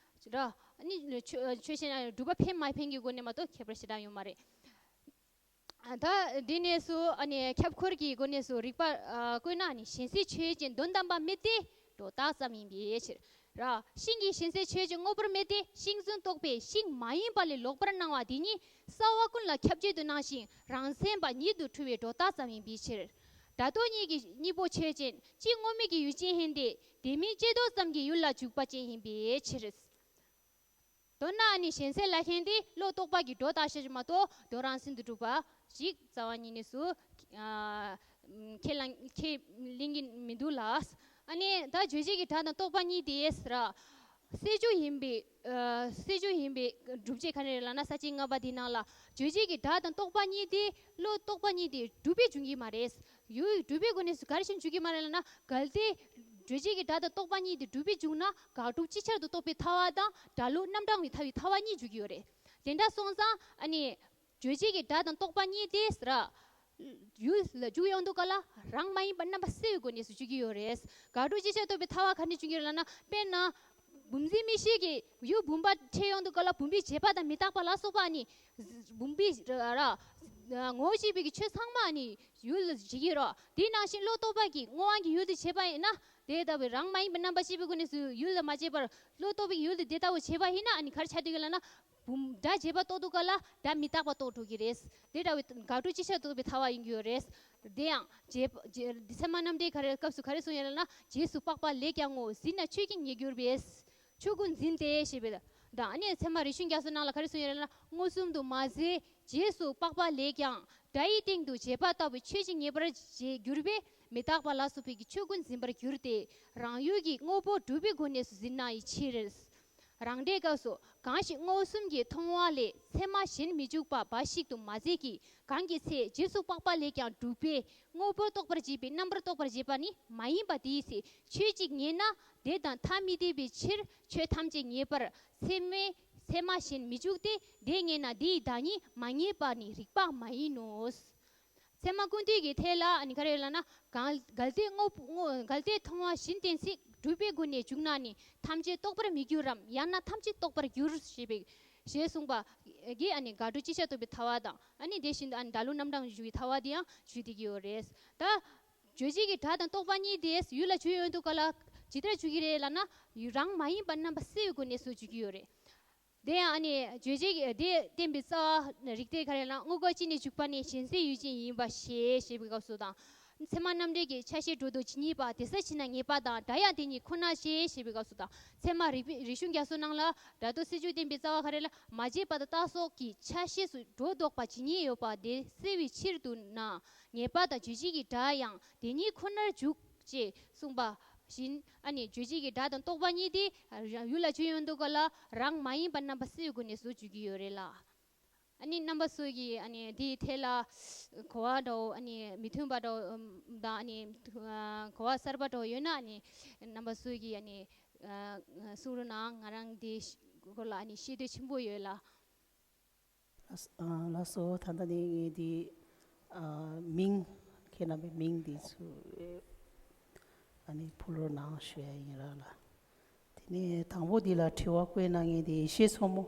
ར། ཨ་ནི་ཆོས་ཆོས་ཅན། སྒྲུབ་པ་འཕེན་མ་འཕེན་གྱི་སྒོ་ནས་མ་གཏོགས་ཁྱད་པར་ཞེ་དྲག་ཡོད་མ་རེད། ད་འདི་ནས་སུ་ཨ་ནི་ཁྱབ་འཁོར་གྱི་སྒོ་ནས་སུ་རིགས་པ་ཨ་བཀོད་ན། ཨ་ནི་གཞན་སེལ་ཆོས་ཅན། དོན་དམ་པར་མེད་དེ་སྒྲོ་བཏགས་ཙམ་ཡིན་པའི་ཕྱིར་ར། ཤིང་གི་གཞན་སེལ་ཆོས་ཅན། དངོས་པོར་མེད་དེ། ཤིང་ཚུལ་རྟོག་པས་ཤིང་མ་ཡིན་པ་ལས་ལོག་པར་སྣང་བ་དེ་ཉིད་སྲ་བ་ཀུན་ལ་ཁྱབ་བྱེད་དུ་སྣང་ཞིང་། རང་མཚན་པ་ཉིད་དུ་འཁྲུལ་བའི་སྒྲོ་བཏགས་ཙམ་ཡིན་པའི་ཕྱིར། སྒྲ་རྟོག་གཉིས་ཀྱི་གཉིས་པོ་ཆོས་ཅན། གཅིག་དངོས་མེད་ཀྱི་ཡུལ་ཅན་ཡིན་ཏེ། དེ་མིན་ཅེས་ལྡོག་ཙམ་གྱི་ཡུལ་ལ་འཇུག་པ་ཅན་ཡིན་པའི་ཕྱིར། མདོར་ན་ཨ་ནི་གཞན་སེལ་ལ་མཁན་དེ་བློ་རྟོག་པ་གི་སྒྲོ་བཏགས་ཤེས་མ་གཏོགས་དོན་རང་མཚན་དུ་གྲུབ་པ་ཞིག་རྩ་བ་ཉིད་ནས་སུ་ཨ་ཁས་ལེན་ཁས་ལེན་གྱི་མི་འདུག་ལ། ཨ་ནི་ད་རྗོད་བྱེད་ཀྱི་སྒྲ་དང་རྟོག་པ་གཉིས་དེ་ར། སེལ་འཇུག་ཡིན་པའི་ཨ་སེལ་འཇུག་ཡིན་པའི་སྒྲུབ་བྱེད་ག་རེ་རེད་ལབ་ན། ས་བཅད་ལྔ་པ་དེའི་ནང་ལ་རྗོད་བྱེད་ཀྱི་སྒྲ་དང་རྟོག་པ་གཉིས་དེ་བློ་རྟོག་པ་གཉིས་དེ་སྒྲུབ་པས་འབྱུང་གི་མ་རེད། ཡུལ་སྒྲུབ་པའི་སྒོ་ནས་སུ་ག་རེ་བྱས་ནས་འཇུག་གི་མ་རེད་ལབ་ན། གལ་ཏེ་རྗོད་བྱེད་ཀྱི་སྒྲ་དང་རྟོག་པ་གཉིས་དེ་སྒྲུབ་པས་འཇུག་ན། དགག་སྒྲུབ་ཅིག་ཆར་དུ་རྟོགས་པའི་ཐལ་བ་དང་སྒྲ་བློ་རྣམ་གྲངས་ཀྱི་ཐལ་བའི་ཐལ་བ་གཉིས་འཇུག་གི་ཡོད་རེད། དེ་འདྲ་སོང་ཙང་ཨ་ནི་རྗོད་བྱེད་ཀྱི་སྒྲ་དང་རྟོག་པ་གཉིས་དེ་ར་ཡུལ་ལ་འཇུག་ཡོང་དུས་སྐབས་ལ་རང་མ་ཡིན་པ་རྣམ་པ་སེལ་བའི་སྒོ་ནས་སུ་འཇུག་གི་ཡོད་རེད། དགག་སྒྲུབ་ཅིག་ཆར་རྟོགས་པའི་ཐལ་བ་ག་ནས་འཇུག་གི་ཡོད་རེད་ལབ་ན། དཔེར་ན། བུམ་འཛིན་མིག་ཤེས་ཀྱི་ཡུལ་བུམ་པ་འཕྲད་ཡོང་དུས་སྐབས་ལ་བུམ་པའི་བྱེད་པ་དང་མི་རྟག་པ་ལ་སོགས་པ་ནི། བུམ་པའི་ར་ངོ་བོ་སྐྱེས་པའི་གི་ཆོས་ཚང་མ་ནི་ཡུལ་ལ་བྱེད་ཀྱི་རོ། དེ་ནང་བཞིན་བློ་རྟོག་པ་གི་དངོས་དབང་གི་ཡུལ་དུ་བྱེད་པ་ཡིན་ན། དེ་ལྟ་བུའི་རང་མ་ཡིན་པའི་རྣམ་པ་ཤེས་པའི་སྒོ་ནས་སུ་ཡུལ་ལ་མ་བྱེད་པར་བློ་རྟོག་པའི་གི་ཡུལ་དུ་དེ་ལྟ་བུ་བྱེད་པ་ཡིན་ན། ཨ་ནི་ག་རེ་ཆགས་འགྲོ་གི་ལབ་ན། བུམ་སྒྲ་བྱས་པ་རྟོགས་དུས་སྐབས་ལ་སྒྲ་མི་རྟག་པ་རྟོགས་འགྲོ་གི་རེད། དེ་འདྲ་བའི་དགག་སྒྲུབ་ཅིག་ཆར་རྟོགས་པའི་ཐལ་བ་ཡིན་གྱི་ཡོད་རེད། དེ་ཡང་རྗེ་རྗེ་ཚད་མ་རྣམ་འགྲེལ་ག་རེ་སྐབས་སུ་ག་རེ་གསུངས་ཡོད་ལབ་ན། རྗེས་སུ་དཔག་པ་ལེགས་ཀྱང་ངོ་། ཟིན་ན་ཆོས་ཀྱིས་ཉེས་གྱུར་པས། ཆོས་ཀུན་འཛིན་ཏེ་ཞེས་པའི་དང་། ཨ་ནི་ཚད་མ་རིག་གཞུང་རྒྱ་མཚོ་ནང་ལ་ག་རེ་གསུངས་ཡོད་ལབ་ན། མངོན་སུམ་དུ་མ་ཟད་རྗེས་སུ་དཔག་པ་ལེགས་ཀྱང་སྒྲ་ཡི་སྟེང་དུ་བྱས་པ་ལྟ་བུའི་ཆོས་ཀྱིས་ཉེས་པར་བྱས་གྱུར་པས། མི་རྟག་པ་ལ་སོགས་པའི་ཆོས་ཀུན་འཛིན་པར་འགྱུར་ཏེ། རང་ཡུལ་གྱི་དངོས་པོ་སྒྲུབ་པའི་སྒོ་ནས་སུ་འཛིན་ནའི་ཕྱིར། རང་འགྲེལ་སྐབས་སུ་གང་ཞིག་མངོན་སུམ་གྱི་མཐོང་བ་ལས་ཚད་མ་གཞན་མི་འཇུག་པ་འབའ་ཞིག་ཏུ་མ་ཟད་ཀྱི་གང་གི་ཚེ་རྗེས་སུ་དཔག་པ་ལས་ཀྱང་སྒྲུབ་པས་དངོས་པོ་རྟོགས་པར་བྱེད་པའི་རྣམ་པར་རྟོག་པར་བྱེད་པ་ནི་མ་ཡིན་པ་དེའི་ཚེ་ཆོས་གཅིག་ངེས་ན་དེ་དང་ཐ་མི་དད་པའི་ཕྱིར་ཆོས་ཐམས་ཅད་ངེས་པར་ཚད་མའི་ཚད་མ་གཞན་མི་འཇུག་སྟེ། དེ་ངེས་ན་དེའི་བདག་ཉིད་མ་ངེས་པ་ནི་རིགས་པ་མ་ཡིན་ནོ། ཚད་མ་ཀུན་བཏུས་ཀྱི་ཐད་ལ་ནི་ག་རེ་ལབ་ན། གང་གལ་ཏེ་དངོས་པོ་དངོས་གལ་ཏེ་མཐོང་བ་བཞིན་གཏན་ཚིགས་སྒྲུབ་པའི་སྒོ་ནས་འཇུག་ན་ནི་ཐམས་ཅད་རྟོགས་པར་མི་འགྱུར་རམ། ཡང་ན་ཐམས་ཅད་རྟོགས་པར་འགྱུར་ཞེས་པའི་ཞེས་གསུངས་པ་གིས་ཨ་ནི་དགག་སྒྲུབ་ཅིག་ཆར་རྟོགས་པའི་ཐལ་བ་དང་། ཨ་ནི་དེ་བཞིན་དུ་ཨ་ནི་སྒྲ་བློ་རྣམ་གྲངས་འཇུག་པའི་ཐལ་བ་དེ་ཡང་འཇུག་བསྡད་ཀྱི་ཡོད་རེད། ད་རྗོད་བྱེད་ཀྱི་སྒྲ་དང་རྟོག་པ་གཉིས་དེ་ཡུལ་ལ་འཇུག་ཡོང་དུས་སྐབས་ལ་ཇི་ལྟར་འཇུག་གི་རེད་ལབ་ན། རང་མ་ཡིན་པ་རྣམ་པ་སེལ་བའི་སྒོ་ནས་སུ་འཇུག་གི་ཡོད་རེད། དེ་ཡང་ཨ་ནི་རྗོད་བྱེད་ཀྱི་དེ་བསྟན་པའི་རྩ་བ་རིགས་གཏེར་ག་རེ་ལ་དངོས་འགལ་གཅིག་ནས་འཇུག་པ་ནི་གཞན་སེལ་ཡུལ་ཅན་ཡིན་པ་ཞེས་ཞེས་པའི་སྐབས་སུ་དང་། ཚད་མ་རྣམ་འགྲེལ་གྱི་ཆ་ཤས་སྒྲོ་འདོགས་ཇི་སྙེད་པ། དེ་ས་ཕྱིན་ན་ངེས་པ་དང་སྒྲ་ཡང་དེ་ཉིད་ཁོ་ན་ཞེས་ཞེས་པའི་སྐབས་སུ་དང་། ཚད་མ་རིག་པའི་རིག་གཞུང་རྒྱ་མཚོ་ནང་ལ་སྒྲ་རྟོག་སེལ་འཇུག་བསྟན་པའི་རྩ་བ་ག་རེ་ལ་མ་བྱས་པ་དང་རྟགས་སོགས་ཀྱི་ཆ་ཤས་སུ་སྒྲོ་འདོགས་པ་ཇི་སྙེད་ཡོད་པ་དེ་སེལ་བའི་ཕྱིར་དུ་ན། ངེས་པ་དང་རྗོད་བྱེད་ཀྱི་སྒྲ་ཡང་དེ་ཉིད་ཁོ་ནར་འཇུག་ ཅེས་གསུངས་པ་བཞིན། ཨ་ནི་རྗོད་བྱེད་ཀྱི་སྒྲ་དང་རྟོག་པ་གཉིས་དེ་ཡུལ་ལ་བརྗོད་ཡོང་དུས་སྐབས་ལ་རང་མ་ཡིན་པ་རྣམ་པ་སུའི་སྒོ་ནས་སུ་བརྗོད་ཀྱི་ཡོད་རེད་ལ། ཨ་ནི་རྣམ་པ་སུ་གིས་ཨ་ནི་དེའི་ཐད་ལ་གོ་བ་འདྲ་བོ་ཨ་ནི་མི་མཐུན་པ་འདྲ་བོ་དང་ཨ་ནི་གོ་བ་གསར་པ་འདྲ་བོ་ཡོད་ན་ཨ་ནི་རྣམ་པ་སུ་གིས་ཨ་ནི་གསུང་རོགས་གནང་། ང་རང་དེའི་སྐོར་ལ་ཨ་ནི་ཤེས་འདོད་ཆེན་པོ་ཡོད་ལ། ལགས་སོ། ད་ལྟ་ནས་ངས་འདི་མིང་ཁྱེད་རྣམ་པའི་མིང་འདི་ཚུ་ཨ་ནི་ཕུལ་རོགས་གནང་ཞུ་ཡ་ཡིན་ར་ལ། དེ་ནས་དང་པོ་འདི་ལ་དྲི་བ་བཀོད་གནང་མཁན་འདི་ཡེ་ཤེས་མཚོ་མོ།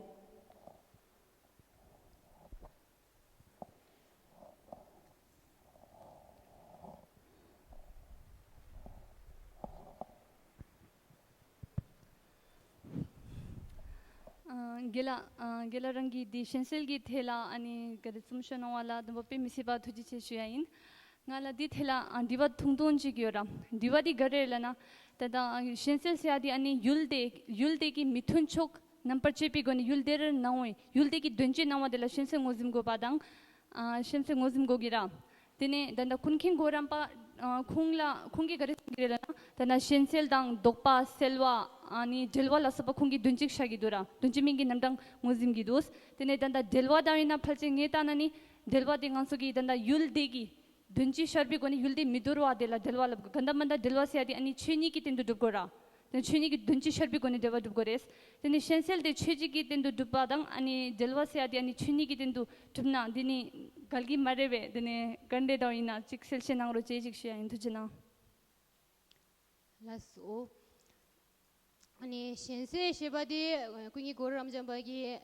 རྒན་ལགས། རྒན་ལགས་རང་གིས་འདི་གཞན་སེལ་གྱི་ཐད་ལ་ཨ་ནི་ག་རེ་རྩོམ་ཤོག་གནང་བ་ལ་དུམ་པ་དཔེ་མི་སྲིད་པ་ཐུགས་རྗེ་ཆེ་ཞུ་ཡ་ཡིན། ང་ལ་འདི་ཐད་ལ་ཨ་འདྲི་བ་ཐུང་ཐུང་ཅིག་ཡོད་ར། འདྲི་བ་འདི་ག་རེ་ལབ་ན། ད་ལྟ་གཞན་སེལ་ཟེར་ཡ་འདི་ཨ་ནི་ཡུལ་དེ་ཡུལ་དེ་གི་མི་མཐུན་ཕྱོགས་རྣམ་པར་དཔྱོད་པའི་སྒོ་ནས་ཡུལ་དེར་སྣང་བའི་ཡུལ་དེ་གི་དོན་སྤྱི་སྣང་བ་དེ་ལ་གཞན་སེལ་ངོས་འཛིན་དགོས་པ་དང་། ཨ་གཞན་སེལ་ངོས་འཛིན་དགོས་ཀྱི་ར། དེ་ནས་ད་ལྟ་ཀུན་མཁྱེན་གོ་རམས་པ་ཨ་ཁོང་ལ་ཁོང་གིས་ག་རེ་གསུང་གི་རེད་ལབ་ན། ད་ལྟ་གཞན་སེལ་དང་ལྡོག་པ་སེལ་བ་ཨ་ནི་འབྲེལ་བ་ལ་སོགས་པ་ཁོང་གིས་དོན་གཅིག་བཞག་གི་འདུག་ར། དོན་གཅིག་མིང་གི་རྣམ་གྲངས་ངོས་འཛིན་གྱི་འདུག་དེ་ནས་ད་ལྟ་འབྲེལ་བ་དང་ཡིན་ན་ཕལ་ཆེར་ངས་བལྟས་ན་ནི་འབྲེལ་བ་དེ་ང་ཚོ་གིས་ད་ལྟ་ཡུལ་དེ་གི་དོན་སྤྱི་ཤར་བའི་སྒོ་ནས་ཡུལ་དེ་མི་འདོར་བ་དེ་ལ་འབྲེལ་བ་ལབ་དགོས། གང་ལྟར་མ་ལྟར་འབྲེལ་བ་ཟེར་ཡ་དེ་ཨ་ནི་ཆོས་ཉིད་ཀྱི་སྟེང་དུ་སྒྲུབ་དགོས་ར། དེ་ཆོས་ཉིད་ཀྱི་དོན་སྤྱི་ཤར་བའི་སྒོ་ནས་འབྲེལ་བ་སྒྲུབ་དགོས་རེད། དེ་ནི་གཞན་སེལ་དེ་ཆོས་ཉིད་ཀྱི་སྟེང་དུ་སྒྲུབ་པ་དང་ཨ་ནི་འབྲེལ་བ་ཟེར་ཡ་དེ་ཨ་ནི་ཆོས་ཉིད་ཀྱི་སྟེང་དུ་གྲུབ་ན་འདི་ནི་འགལ་གྱི་མ་རེད་པས། དེ་ནི་ག་འདྲ་འདྲ་ཡིན་ན་ཅིག་གསལ་བཤད་གནང་རོགས་བྱེད་ཅིག་ཞུ་ཡ་ཡིན། ཐུགས་རྗེ་གནང་། ལགས་སོ། ཨ་ནི་གཞན་སེལ་ཞེས་པ་དེ་ཀུན་མཁྱེན་གོ་རམས་པ་གིས་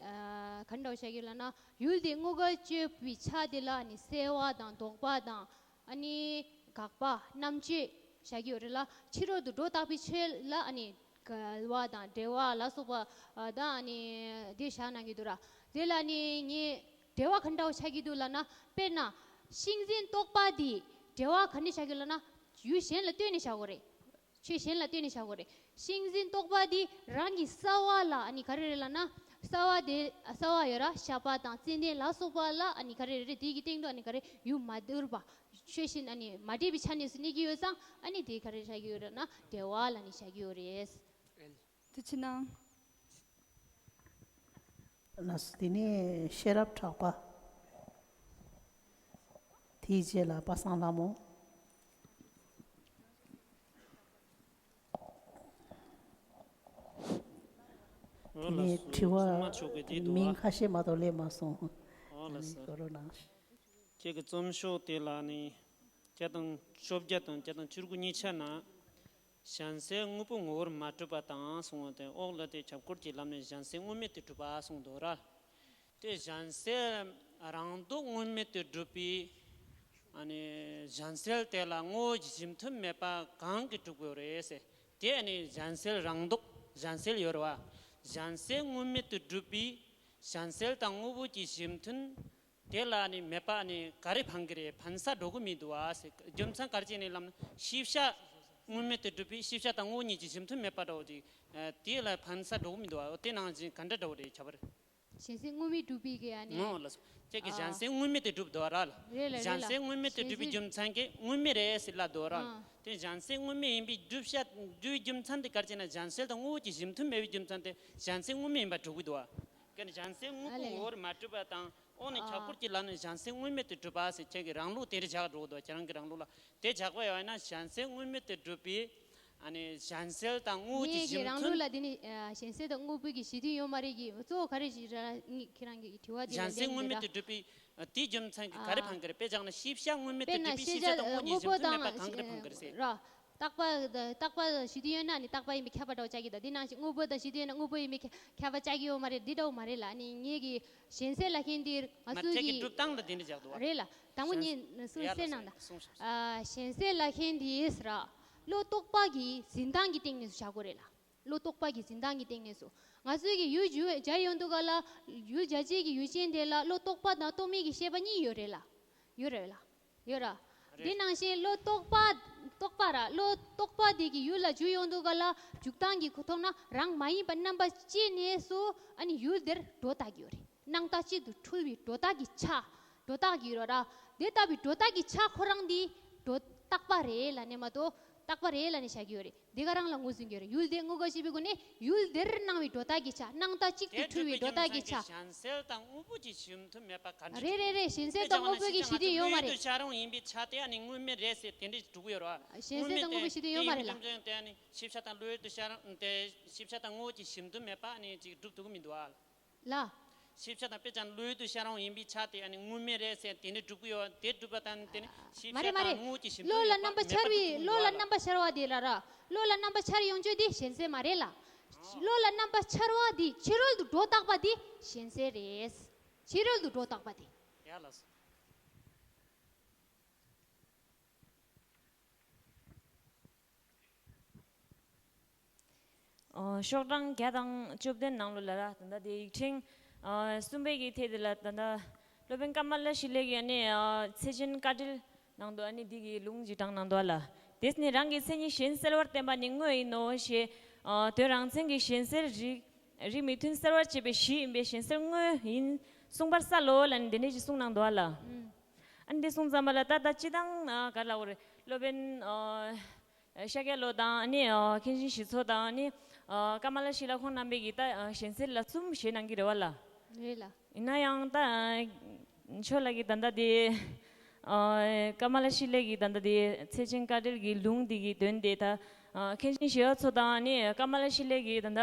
ག་འདྲ་བཤད་ཀྱི་ལབ་ན། ཡུལ་དེ་དངོས་འགལ་གཅོད་པའི་ཆ་དེ་ལ་ཨ་ནི་སེལ་བ་དང་ལྡོག་པ་དང་ཨ་ནི་དགག་པ་རྣམ་གཅོད་བྱ་གི་ཡོད་རེད་ལ། ཕྱི་རོལ་དུ་སྒྲོ་བཏགས་པའི་ཆོས་ལ་ཨ་ནི་འགལ་བ་དང་འབྲེལ་བ་ལ་སོགས་པ་དང་ཨ་ནི་དེ་བཞག་གནང་གི་འདུག་ར། དེ་ལ་ཨ་ནི་ངས་འབྲེལ་བ་ག་འདྲ་བོ་ཆགས་ཀྱི་འདུག་ལབ་ན། དཔེར་ན་ཤིང་འཛིན་རྟོག་པ་འདི་འབྲེལ་བ་ག་ནས་ཆགས་ཀྱི་ལབ་ན། ཡུལ་གཞན་ལ་ལྟོས་ནས་བཞག་དགོས་རེད། ཆོས་གཞན་ལ་ལྟོས་ནས་བཞག་དགོས་རེད། ཤིང་འཛིན་རྟོག་པ་འདི་རང་གི་རྩ་བ་ལ་ཨ་ནི་ག་རེ་རེད་ལབ་ན། རྩ་བ་དེ་རྩ་བ་ཡོད་ར། ཞགས་པ་དང་ཙན་དན་ལ་སོགས་པ་ལ་ཨ་ནི་ག་རེ་རེད། དེ་གི་སྟེང་དུ་ཨ་ནི་ག་རེ་ཡུལ་མ་འདོར་བ། ཆོས་གཞན་ཨ་ནི་མ་འདྲེས་པའི་ཆ་ནས་སུ་གནས་ཀྱི་ཡོད་ཙང་ཨ་ནི་དེ་ག་རེ་བཞག་གི་ཡོད་རེད་ན་འབྲེལ་བ་ལ་ནི་བཞག་གི་ཡོད་རེད། ཐུགས་རྗེ་གནང་། ལགས་སོ། དེ་ནས་ཤེས་རབ་གྲགས་པ། དེའི་རྗེས་ལ་པ་སངས་ལྷ་མོ། འོ་དེ་ནས་ལགས་སོ། དྲི་བ་སྲུང་མ་མཆོག་གིས་དེ་འདུག་མིང་ཨ། ཁ་ཤས་མ་གཏོགས་སླེབས་མ་སོང་། འོ་ལགས་སོ། གོ་རོགས་གནང་། ཁྱེད་ཀྱི་རྩོམ་ཤོག་དེ་ལ་ནི་བརྒྱ་དང་བཅོ་བརྒྱད་དང་བརྒྱ་དང་བཅུ་དགུ་གཉིས་ཆ་ན། གཞན་སེལ་དངོས་པོ་ངོ་བོར་མ་གྲུབ་པ་དང་གསུངས་པ་དེ། འོག་ལ་དེ་ཁྱབ་བསྒྲགས་ཀྱི་ལམ་ནས་གཞན་སེལ་དངོས་མེད་དུ་གྲུབ་པ་གསུངས་འདུག་ར། དེ་གཞན་སེལ་རང་ལྡོག་དངོས་མེད་དུ་གྲུབ་པའི་ཨ་ནི་གཞན་སེལ་དེ་ལ་དངོས་པོ་གཞི་མཐུན་མེད་པ་གང་གིས་གྲུབ་དགོས་རེད་ཟེར། དེ་ཨ་ནི་གཞན་སེལ་རང་ལྡོག་གཞན་སེལ་ཡོད་རེད་བ། གཞན་སེལ་དངོས་མེད་དུ་གྲུབ་པའི་གཞན་སེལ་དང་དངོས་པོ་གི་གཞི་མཐུན་དེ་ལ་ནི་མེད་པ་ནི་ག་རེ་ཕན་གི་རེད། ཕན་ས་འགྲོ་གི་མི་འདུག་བ་ཟེར། རྒྱུ་མཚན་ག་རེ་བྱས་ནས་ལབ་ན། ཤེས་བྱ་དངོས་མེད་དུ་གྲུབ་པའི་ཤེས་བྱ་དང་དངོས་གཉིས་ཀྱི་གཞི་མཐུན་མེད་པ་འདྲ་བོ་ཅིག་ཨ། དེ་ལ་ཕན་ས་འགྲོ་གི་མི་འདུག་བ། དེ་ནང་བཞིན་ག་འདྲ་འདྲ་བོ་རེད་ཁྱབ་པ་རེད། གཞན་སེལ་དངོས་མེད་གྲུབ་པའི་གི་ཨ་ནི། ངོ་ལ་སོ། ཁྱེད་ཀྱི་ཨ། གཞན་སེལ་དངོས་མེད་དུ་གྲུབ་འདུག་ར་ལ། རེད་ལ་རེད་ལ། གཞན་སེལ་དངོས་མེད་དུ་གྲུབ་པའི་རྒྱུ་མཚན་གྱིས་དངོས་མེད་རེད་ཟེར་ལབ་འདུག་ར། ཨ། དེ་གཞན་སེལ་དངོས་མེད་ཡིན་པའི་སྒྲུབ་བྱ་སྒྲུབ་རྒྱུ་མཚན་དེ་ག་རེ་བྱས་ན། གཞན་སེལ་དང་དངོས་པོ་གི་གཞི་མཐུན་མེད་པའི་རྒྱུ་མཚན་དེ་གཞན་སེལ་དངོས་མེད་ཡིན་པ་གྲུབ་གི་འདུག་བ། གན་གཞན་སེལ་དངོས་པོ་ངོ་བོར་མ་གྲུབ་པ་དང་། འོ་ནི་ཨ། ཁྱབ་བསྒྲགས་ཀྱི་ལམ་ནས་གཞན་སེལ་དངོས་མེད་དུ་གྲུབ་པ་ཟེར། ཁྱེད་ཀྱི་རང་ལུགས་དེ་འདྲ་བཞག་འགྲོ་གི་འདུག་ཁྱེད་རང་གི་རང་ལུགས་ལ་དེ་བཞག་པ་ཡོད་ན། གཞན་སེལ་དངོས་མེད་དུ་གྲུབ་པའི་ཨ་ནི་གཞན་སེལ་དང་དངོས་པོ་གི་ངེད་གཞི་ཀྱི་རང་མཐུན། ལུགས་ལ་དེ་ནི་ཨ། གཞན་སེལ་དང་དངོས་པོ་གི་གཞི་མཐུན་ཡོད་མ་རེད་ཀྱི། གཙོ་བོ་ག་རེ་ཞིག་ར་ཁྱེད་རང་གི་དྲི་བ་དེ་ལ་གཞན་སེལ་ལན་དངོས་མེད་དུ་གྲུབ་པའི་དེའི་རྒྱུ་མཚན་གྱིས་ག་རེ་ཕན་གི་རེད། དཔེ་བཞག་ན་ཤེས་བྱ་དངོས་མེད་དུ་གྲུབ་པའི་ཤེས་བྱ་དང་དངོས་གཉིས་གཞི་མཐུན་མེད་པ་གང་གི་རེད་ཕན་གི་རེད་ཟེར། ར། རྟག་པ་རྟག་པ་གཞི་མཐུན་ཡོད་ན་ནི་རྟག་པ་ཡིན་པས་ཁྱབ་པ་འདྲ་བོ་ཆགས་ཀྱི་འདུག་དེ་ནང་བཞིན་དངོས་པོ་དང་གཞི་མཐུན་ཡོད་ན་དངོས་པོ་ཡིན་པས་ཁྱབ་པ་ཆགས་ཀྱི་ཡོད་མ་རེད། འདི་འདྲ་བོ་མ་རེད་ལ། ཨ་ནི་ངེད་ཀྱི་གཞན་སེལ་ལབ་མཁན་འདི་ང་ཚོའི་གི་སྒྲུབ་སྟངས་ལ་དེ་འདྲ་བཞག་འདུག་བ། རེད་ལ། དང་པོ་ངས་གསུང་ཡ་ལ་གསན་གནང་དང་། གསུངས་ཤོག་ཨ། གཞན་སེལ་ལབ་མཁན་འདི་ཟེར་ར། བློ་རྟོག་པ་གི་འཛིན་སྟངས་ཀྱི་སྟེང་ནས་བཞག་དགོས་རེད་ལ། བློ་རྟོག་པ་གི་འཛིན་སྟངས་ཀྱི་སྟེང་ནས་སུ། ང་ཚོའི་གི་ཡུལ་སྦྱར་ཡོང་དུས་ག་ལ། ཡུལ་སྦྱར་བྱེད་ཀྱི་ཡུལ་ཅན་དེ་ལ་བློ་རྟོག་པ་དང་རྟོག་མེད་ཀྱི་ཤེས་པ་གཉིས་ཡོད་རེད་ལ། ཡོད་རེད་ལ། ཡོད་ར། རེད། དེ་ནང་བཞིན་བློ་རྟོག་པ། རྟོག་པ་ར། བློ་རྟོག་པ་དེ་གི་ཡུལ་ལ་འཇུག་ཡོང་དུས་ག་ལ། འཇུག་སྟངས་ཀྱི་ཐོག་ན་རང་མ་ཡིན་པ་རྣམ་པ་ཅན་ནས་སུ་ཨ་ནི་ཡུལ་དེར་སྒྲོ་བཏགས་ཀྱི་ཡོད་རེད། སྣང་བཏགས་གཅིག་ཏུ་འཁྲུལ་བའི་སྒྲོ་བཏགས་ཀྱི་ཆ། སྒྲོ་བཏགས་ཀྱི་ཡོད་ར། དེ་ལྟ་བུའི་སྒྲོ་བཏགས་ཀྱི་ཆ་ཁོ་རང་འདི་སྒྲོ་བཏགས་པ་རེད་ལབ་ནས་མ་གཏོགས། རྟག་པ་རེད་ལབ་ནས་བཞག་གི་ཡོད་རེད། འདི་ག་རང་ལ་ངོས་འཛིན་གྱི་ཡོད་རེད། ཡུལ་དེ་དངོས་འགལ་ཞེས་པའི་སྒོ་ནས་ཡུལ་དེར་སྣང་བའི་སྒྲོ་བཏགས་ཀྱི་ཆ། སྣང་བཏགས་གཅིག་ཏུ་འཁྲུལ་བའི་སྒྲོ་བཏགས་ཀྱི་ཆ། གཞན་སེལ་དང་དངོས་པོ་གྱི་གཞི་མཐུན་མེད་པ་ག་འདྲ་རེད། རེད་རེད་རེད། གཞན་སེལ་དང་དངོས་པོ་གི་གཞི་མཐུན་ཡོད་མ་རེད། བློ་ཡུལ་དུ་ཤར་རུང་ཡིན་པའི་ཆ་དེ་ཨ་ནི་དངོས་མེད་རེད་ཟེར་དེ་འདྲས་སྒྲུབ་ཀྱི་ཡོད་རེད་བ། གཞན་སེལ་དང་དངོས་པོ་གཞི་མཐུན་ཡོད་མ་རེད་ལ། དངོས་མེད་དེ་ཡིན་དུས་ཀྱང་དེ་ཨ་ནི་ཤེས་བྱ་དང་བློ་ཡུལ་དུ་ཤར་རུང་དེ་ཤེས་བྱ་དང་དངོས་པོ་གི་གཞི་མཐུན་མེད་པ་ཨ་ནི་ཅིག་སྒྲུབ་ཐུབ་ཀྱི་མི་འདུག་བ། ལ། ཤེས་བྱ་དང་དཔེ་ཆ་བློ་ཡུལ་དུ་ཤར་རུང་ཡིན་པའི་ཆ་དེ་ཨ་ནི་དངོས་མེད་རེད་ཟེར་དེ་འདྲ་སྒྲུབ་ཀྱི་ཡོད། དེ་སྒྲུབ་པ་དང་དེ་ནི་ཤེས་མ་རེད་བྱ་མ་དང་རེད། དངོས་ཀྱི་ཞིབ་བློ་ལ་འཇུག་རྣམ་པ་མེད་པ་འཆར་བའི་དེ་འདྲ་བློ་ལ་རྣམ་པ་འཆར་བ་དེ་ལ་ར། བློ་ལ་རྣམ་པ་འཆར་ཡོང་ཆོས་དེ་གཞན་སེལ་མ་རེད་ལ། བློ་ལ་རྣམ་པ་འཆར་བ་དེ་ཕྱི་རོལ་དུ་སྒྲོ་བཏགས་པ་དེ་གཞན་སེལ་རེད། ཕྱི་རོལ་དུ་སྒྲོ་བཏགས་པ་དེ། ཡ་ལགས་སོ། ཨོ། ཤོག་གྲངས་བརྒྱ་དང་བཅུ་བདུན་ནང་ལོགས་ལ་ར། ད་ལྟ་དེ་ཡིག་ཕྲེང་ཨ་གསུམ་པའི་གི་ཐད་དེ་ལ་ད་ལྟ་སློབ་དཔོན་ཀ་མ་ལ་ཤཱི་ལའི་གི་ཨ་ནི་ཨ་ཚེ་ཆེན་བཀའ་འགྲེལ་ནང་དུ་ཨ་ནི་འདི་གི་ལུང་ཅིག་དྲངས་གནང་འདུག་ཨ་ལ། དེས་ནི་རང་གི་མཚན་ཉིད་གཞན་སེལ་བར་བསྟན་པ་ནི་དངོས་ཡིན་ནོ་ཞེས། ཨ་དོན་རང་མཚན་གྱི་གཞན་སེལ་རིགས་རིགས་མི་མཐུན་སེལ་བར་བྱེད་པའི་གཞི་ཡིན་པས་གཞན་སེལ་དངོས་ཡིན་གསུངས་པར་གསལ་ལོ་ལབ་ནས་འདི་འདྲ་ཞིག་གསུངས་གནང་འདུག་ཨ་ལ། ཨ་ནི་འདི་གསུངས་ཙམ་པ་ལ་ད་ལྟ་སྤྱི་བཏང་ཨ་ག་རེ་ལབ་དགོས་རེད། སློབ་དཔོན་ཨ་ཤཱཀྱ་ལོ་དང་ཨ་ནི་ཨ་མཁན་ཆེན་ཞི་འཚོ་དང་ཨ་ནི་ཨ་ཀ་མ་ལ་ཤཱི་ལ་ཁོང་རྣམ་པས་ཀྱིས་ད་ཨ་གཞན་སེལ་ལ་གསུམ་བཞེད་གནང་གི་རེད་བ་ལ། རེད་ལ། ཡིན་ན་ཡང་ད་ཨ་ཆོས་ལ་གི་ད་ལྟ་དེ་ཨ་ཀ་མ་ལ་ཤཱི་ལ་གི་ད་ལྟ་དེ་ཚེ་ཆེན་བཀའ་འགྲེལ་གྱི་ལུང་འདི་གི་དོན་དེ་ད་ཨ་མཁན་ཆེན་ཞི་འཚོ་དང་ཨ་ནི་ཀ་མ་ལ་ཤཱི་ལ་གི་ད་ལྟ་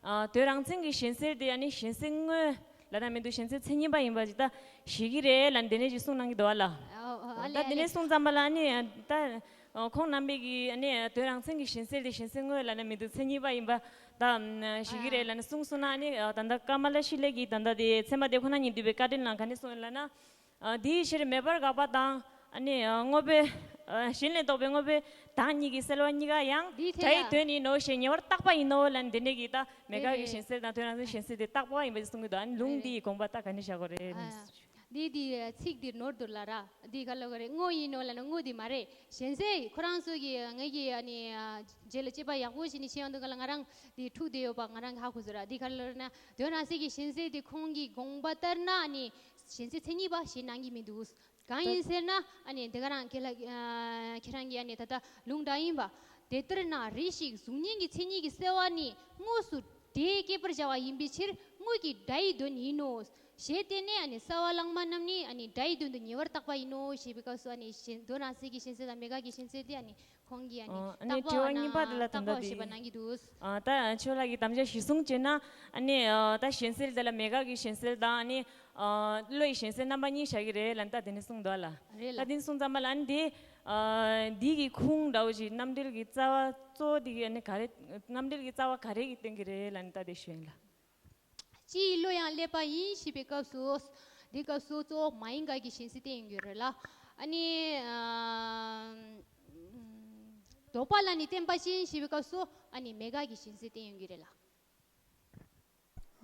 ཨ་དོན་རང་མཚན་གྱི་གཞན་སེལ་དེ་ཨ་ནི་གཞན་སེལ་དངོས་ལབ་ན་མི་འདུག་གཞན་སེལ་མཚན་ཉིད་པ་ཡིན་པ་ཅིག་ད་བཞེད་ཀྱི་རེད་ལབ་ནས་དེ་འདྲ་ཞིག་གསུངས་གནང་གི་འདུག་བ་ལ། ཨོ་ཨོ། ཨ་ད་ལས་ཨ་དེ་ལས། ནས་གསུངས་ཙམ་པ་ལ་ཨ་ནི་ད་ཁོང་རྣམ་པས་ཀྱིས་ཨ་ནི་དོན་རང་མཚན་གྱི་གཞན་སེལ་དེ་གཞན་སེལ་དངོས་ལབ་ན་མི་འདུག་མཚན་ཉིད་པ་ཡིན་པ་ད་བཞེད་ཀྱི་རེད་ལབ་ནས་གསུངས་སོང་ན། ཨ་ནི་ད་ལྟ་ཀ་མ་ལ་ཤཱི་ལ་གིས་ད་ལྟ་དེ་ཚད་མ་སྡེ་ཁོ་ན་ཉིད་འདུས་པའི་བཀའ་འགྲེལ་ནང་ག་ནས་གསུངས་ཡོད་ལབ་ན། ཨ་དེའི་ཕྱིར་མེད་པར་དགག་པ་དང་། ཨ་ནི་ཨ་དངོས་པོའི་ཨ་གཞན་ལས་ལྡོག་པའི་དངོས་པོའི་བདག་ཉིད་ཀྱི་སེལ་བ་གཉིས་ཀ་ཡང་དེའི་ཐད་སྒྲའི་ཡང་དོན་ཡིན་ནོ་ཞེས་ཉེ་བར་བཏགས་པ་ཡིན་ནོ་ལབ་ནས་དེ་འདྲས་ཀྱི་ད་མེད་དགག་གི་རེད་རེད། གཞན་སེལ་དང་དོན་རང་མཚན་གཞན་སེལ་དེ་བཏགས་པ་ཡིན་པ་གསུང་གི་འདུག་ཨ་ནི་ལུང་རེད་འདིའི་རེད། དགོངས་པ་ད་ག་ནས་བཞག་དགོས་རེད། ཨ་འདི་འདི་ཚིག་འདི་ནོར་འདུག་ལ་ར། འདི་ག་ལ་ག་རེད། དངོས་ཡིན་ནོ་ལབ་ན་དངོས་འདི་མ་རེད། གཞན་སེལ་ཁོ་རང་ཚོ་གི་ངེད་ཀྱི་ཨ་ནི་ཨ་རྗེས་ལ་དཔྱད་པ་ཡག་པོ་བྱས་ནས་བྱས་ཡོང་དུས་ག་ལ་ང་རང་འདི་འཁྲུག་བསྡད་ཡོད་པ་ང་རང་གི་ཧ་གོ་ཚོད་ར། འདི་ག་ལ་ལབ་ན་དོན་རང་མཚན་གྱི་གཞན་སེལ་དེ་ཁོང་གི་དགོངས་པ་ལྟར་ན་ཨ་ནི་གཞན་སེལ་མཚན་ཉིད་པ་ཞེས་གནང་གི་མི་འདུག་གང་ཡིན་ཟེར་ན་ཨ་ནི་འདི་ག་རང་ཁྱེད་ལ་ཨ་ཁྱེད་རང་གིས་ཨ་ནི་ད་ལྟ་ལུང་དྲངས་ཡིན་པ། དེ་ལྟར་ན་རེ་ཞིག་གཟུགས་བརྙན་གྱི་མཚན་ཉིད་ཀྱི་སེལ་བ་ནི་དངོས་སུ་སྒྲས་སྐྱེད་པར་བྱ་བ་ཡིན་པའི་ཕྱིར་དངོས་ཀྱི་སྒྲ་ཡི་དོན་ཡིན་ནོ། ཞེས་བསྟན་ནས་ཨ་ནི་རྩ་བ་བླ་མ་རྣམས་ནི་ཨ་ནི་སྒྲ་ཡི་དོན་དུ་ཉེ་བར་བཏགས་པ་ཡིན་ནོ་ཞེས་པའི་སྐབས་སུ་ཨ་ནི་གཞན་དོན་རང་མཚན་གྱི་གཞན་སེལ་དང་མེད་དགག་གི་གཞན་སེལ་དེ་ཨ་ནི་ཁོང་གིས་ཨ་ནི་ཨ་ནི་བཏགས་པ་དྲི་བ་གཉིས་པ་དེ་ལ་ད་ལྟ་བཏགས་པའོ་དེ་ཞེས་པ་གནང་གི་འདུག་ཨ་ད་ཆོས་ལགས་ཀྱིས་དམ་བཅའ་གཞིར་བཟུང་བྱས་ན་ཨ་ནི་ཨ་ད་གཞན་སེལ་དེ་ལ་མེད་དགག་གི་གཞན་སེལ་དང་ཨ་ནི་ཨ་བློ་ཡི་གཞན་སེལ་རྣམ་པ་གཉིས་བཞག་གི་རེད་ལབ་ནས་ད་དེ་ནས་གསུངས་འདུག་ཨ་ལ། རེད་ལ། ད་དེ་ནས་གསུངས་ཙམ་པ་ལ་ཨ་ནི་དེ་ཨ་འདི་གི་ཁུངས་འདྲ་བོ་ཅིག་རྣམ་འགྲེལ་གྱི་རྩ་བ་གཙོ་བོ་དེ་གི་ཨ་ནི་ག་རེ། རྣམ་འགྲེལ་གྱི་རྩ་བ་ག་རེ་གིས་སྟོན་གྱི་རེད་ལབ་ནས་ད་དེ་ཞུ་ཡིན་ལ། སྤྱི་ཡི་བློ་ཡང་བསླད་པ་ཡིན་ཞེས་པའི་སྐབས་སུ། འདི་སྐབས་སུ་གཙོ་བོ་མ་ཡིན་དགག་གི་གཞན་སེལ་བསྟན་ཡོང་གི་རེད་ལ། ཨ་ནི་ཨ་ལྡོག་པ་ལ་ནི་བརྟེན་པ་ཅན་ཞེས་པའི་སྐབས་སུ་ཨ་ནི་མེད་དགག་གི་གཞན་སེལ་བསྟན་ཡོང་གི་རེད་ལ།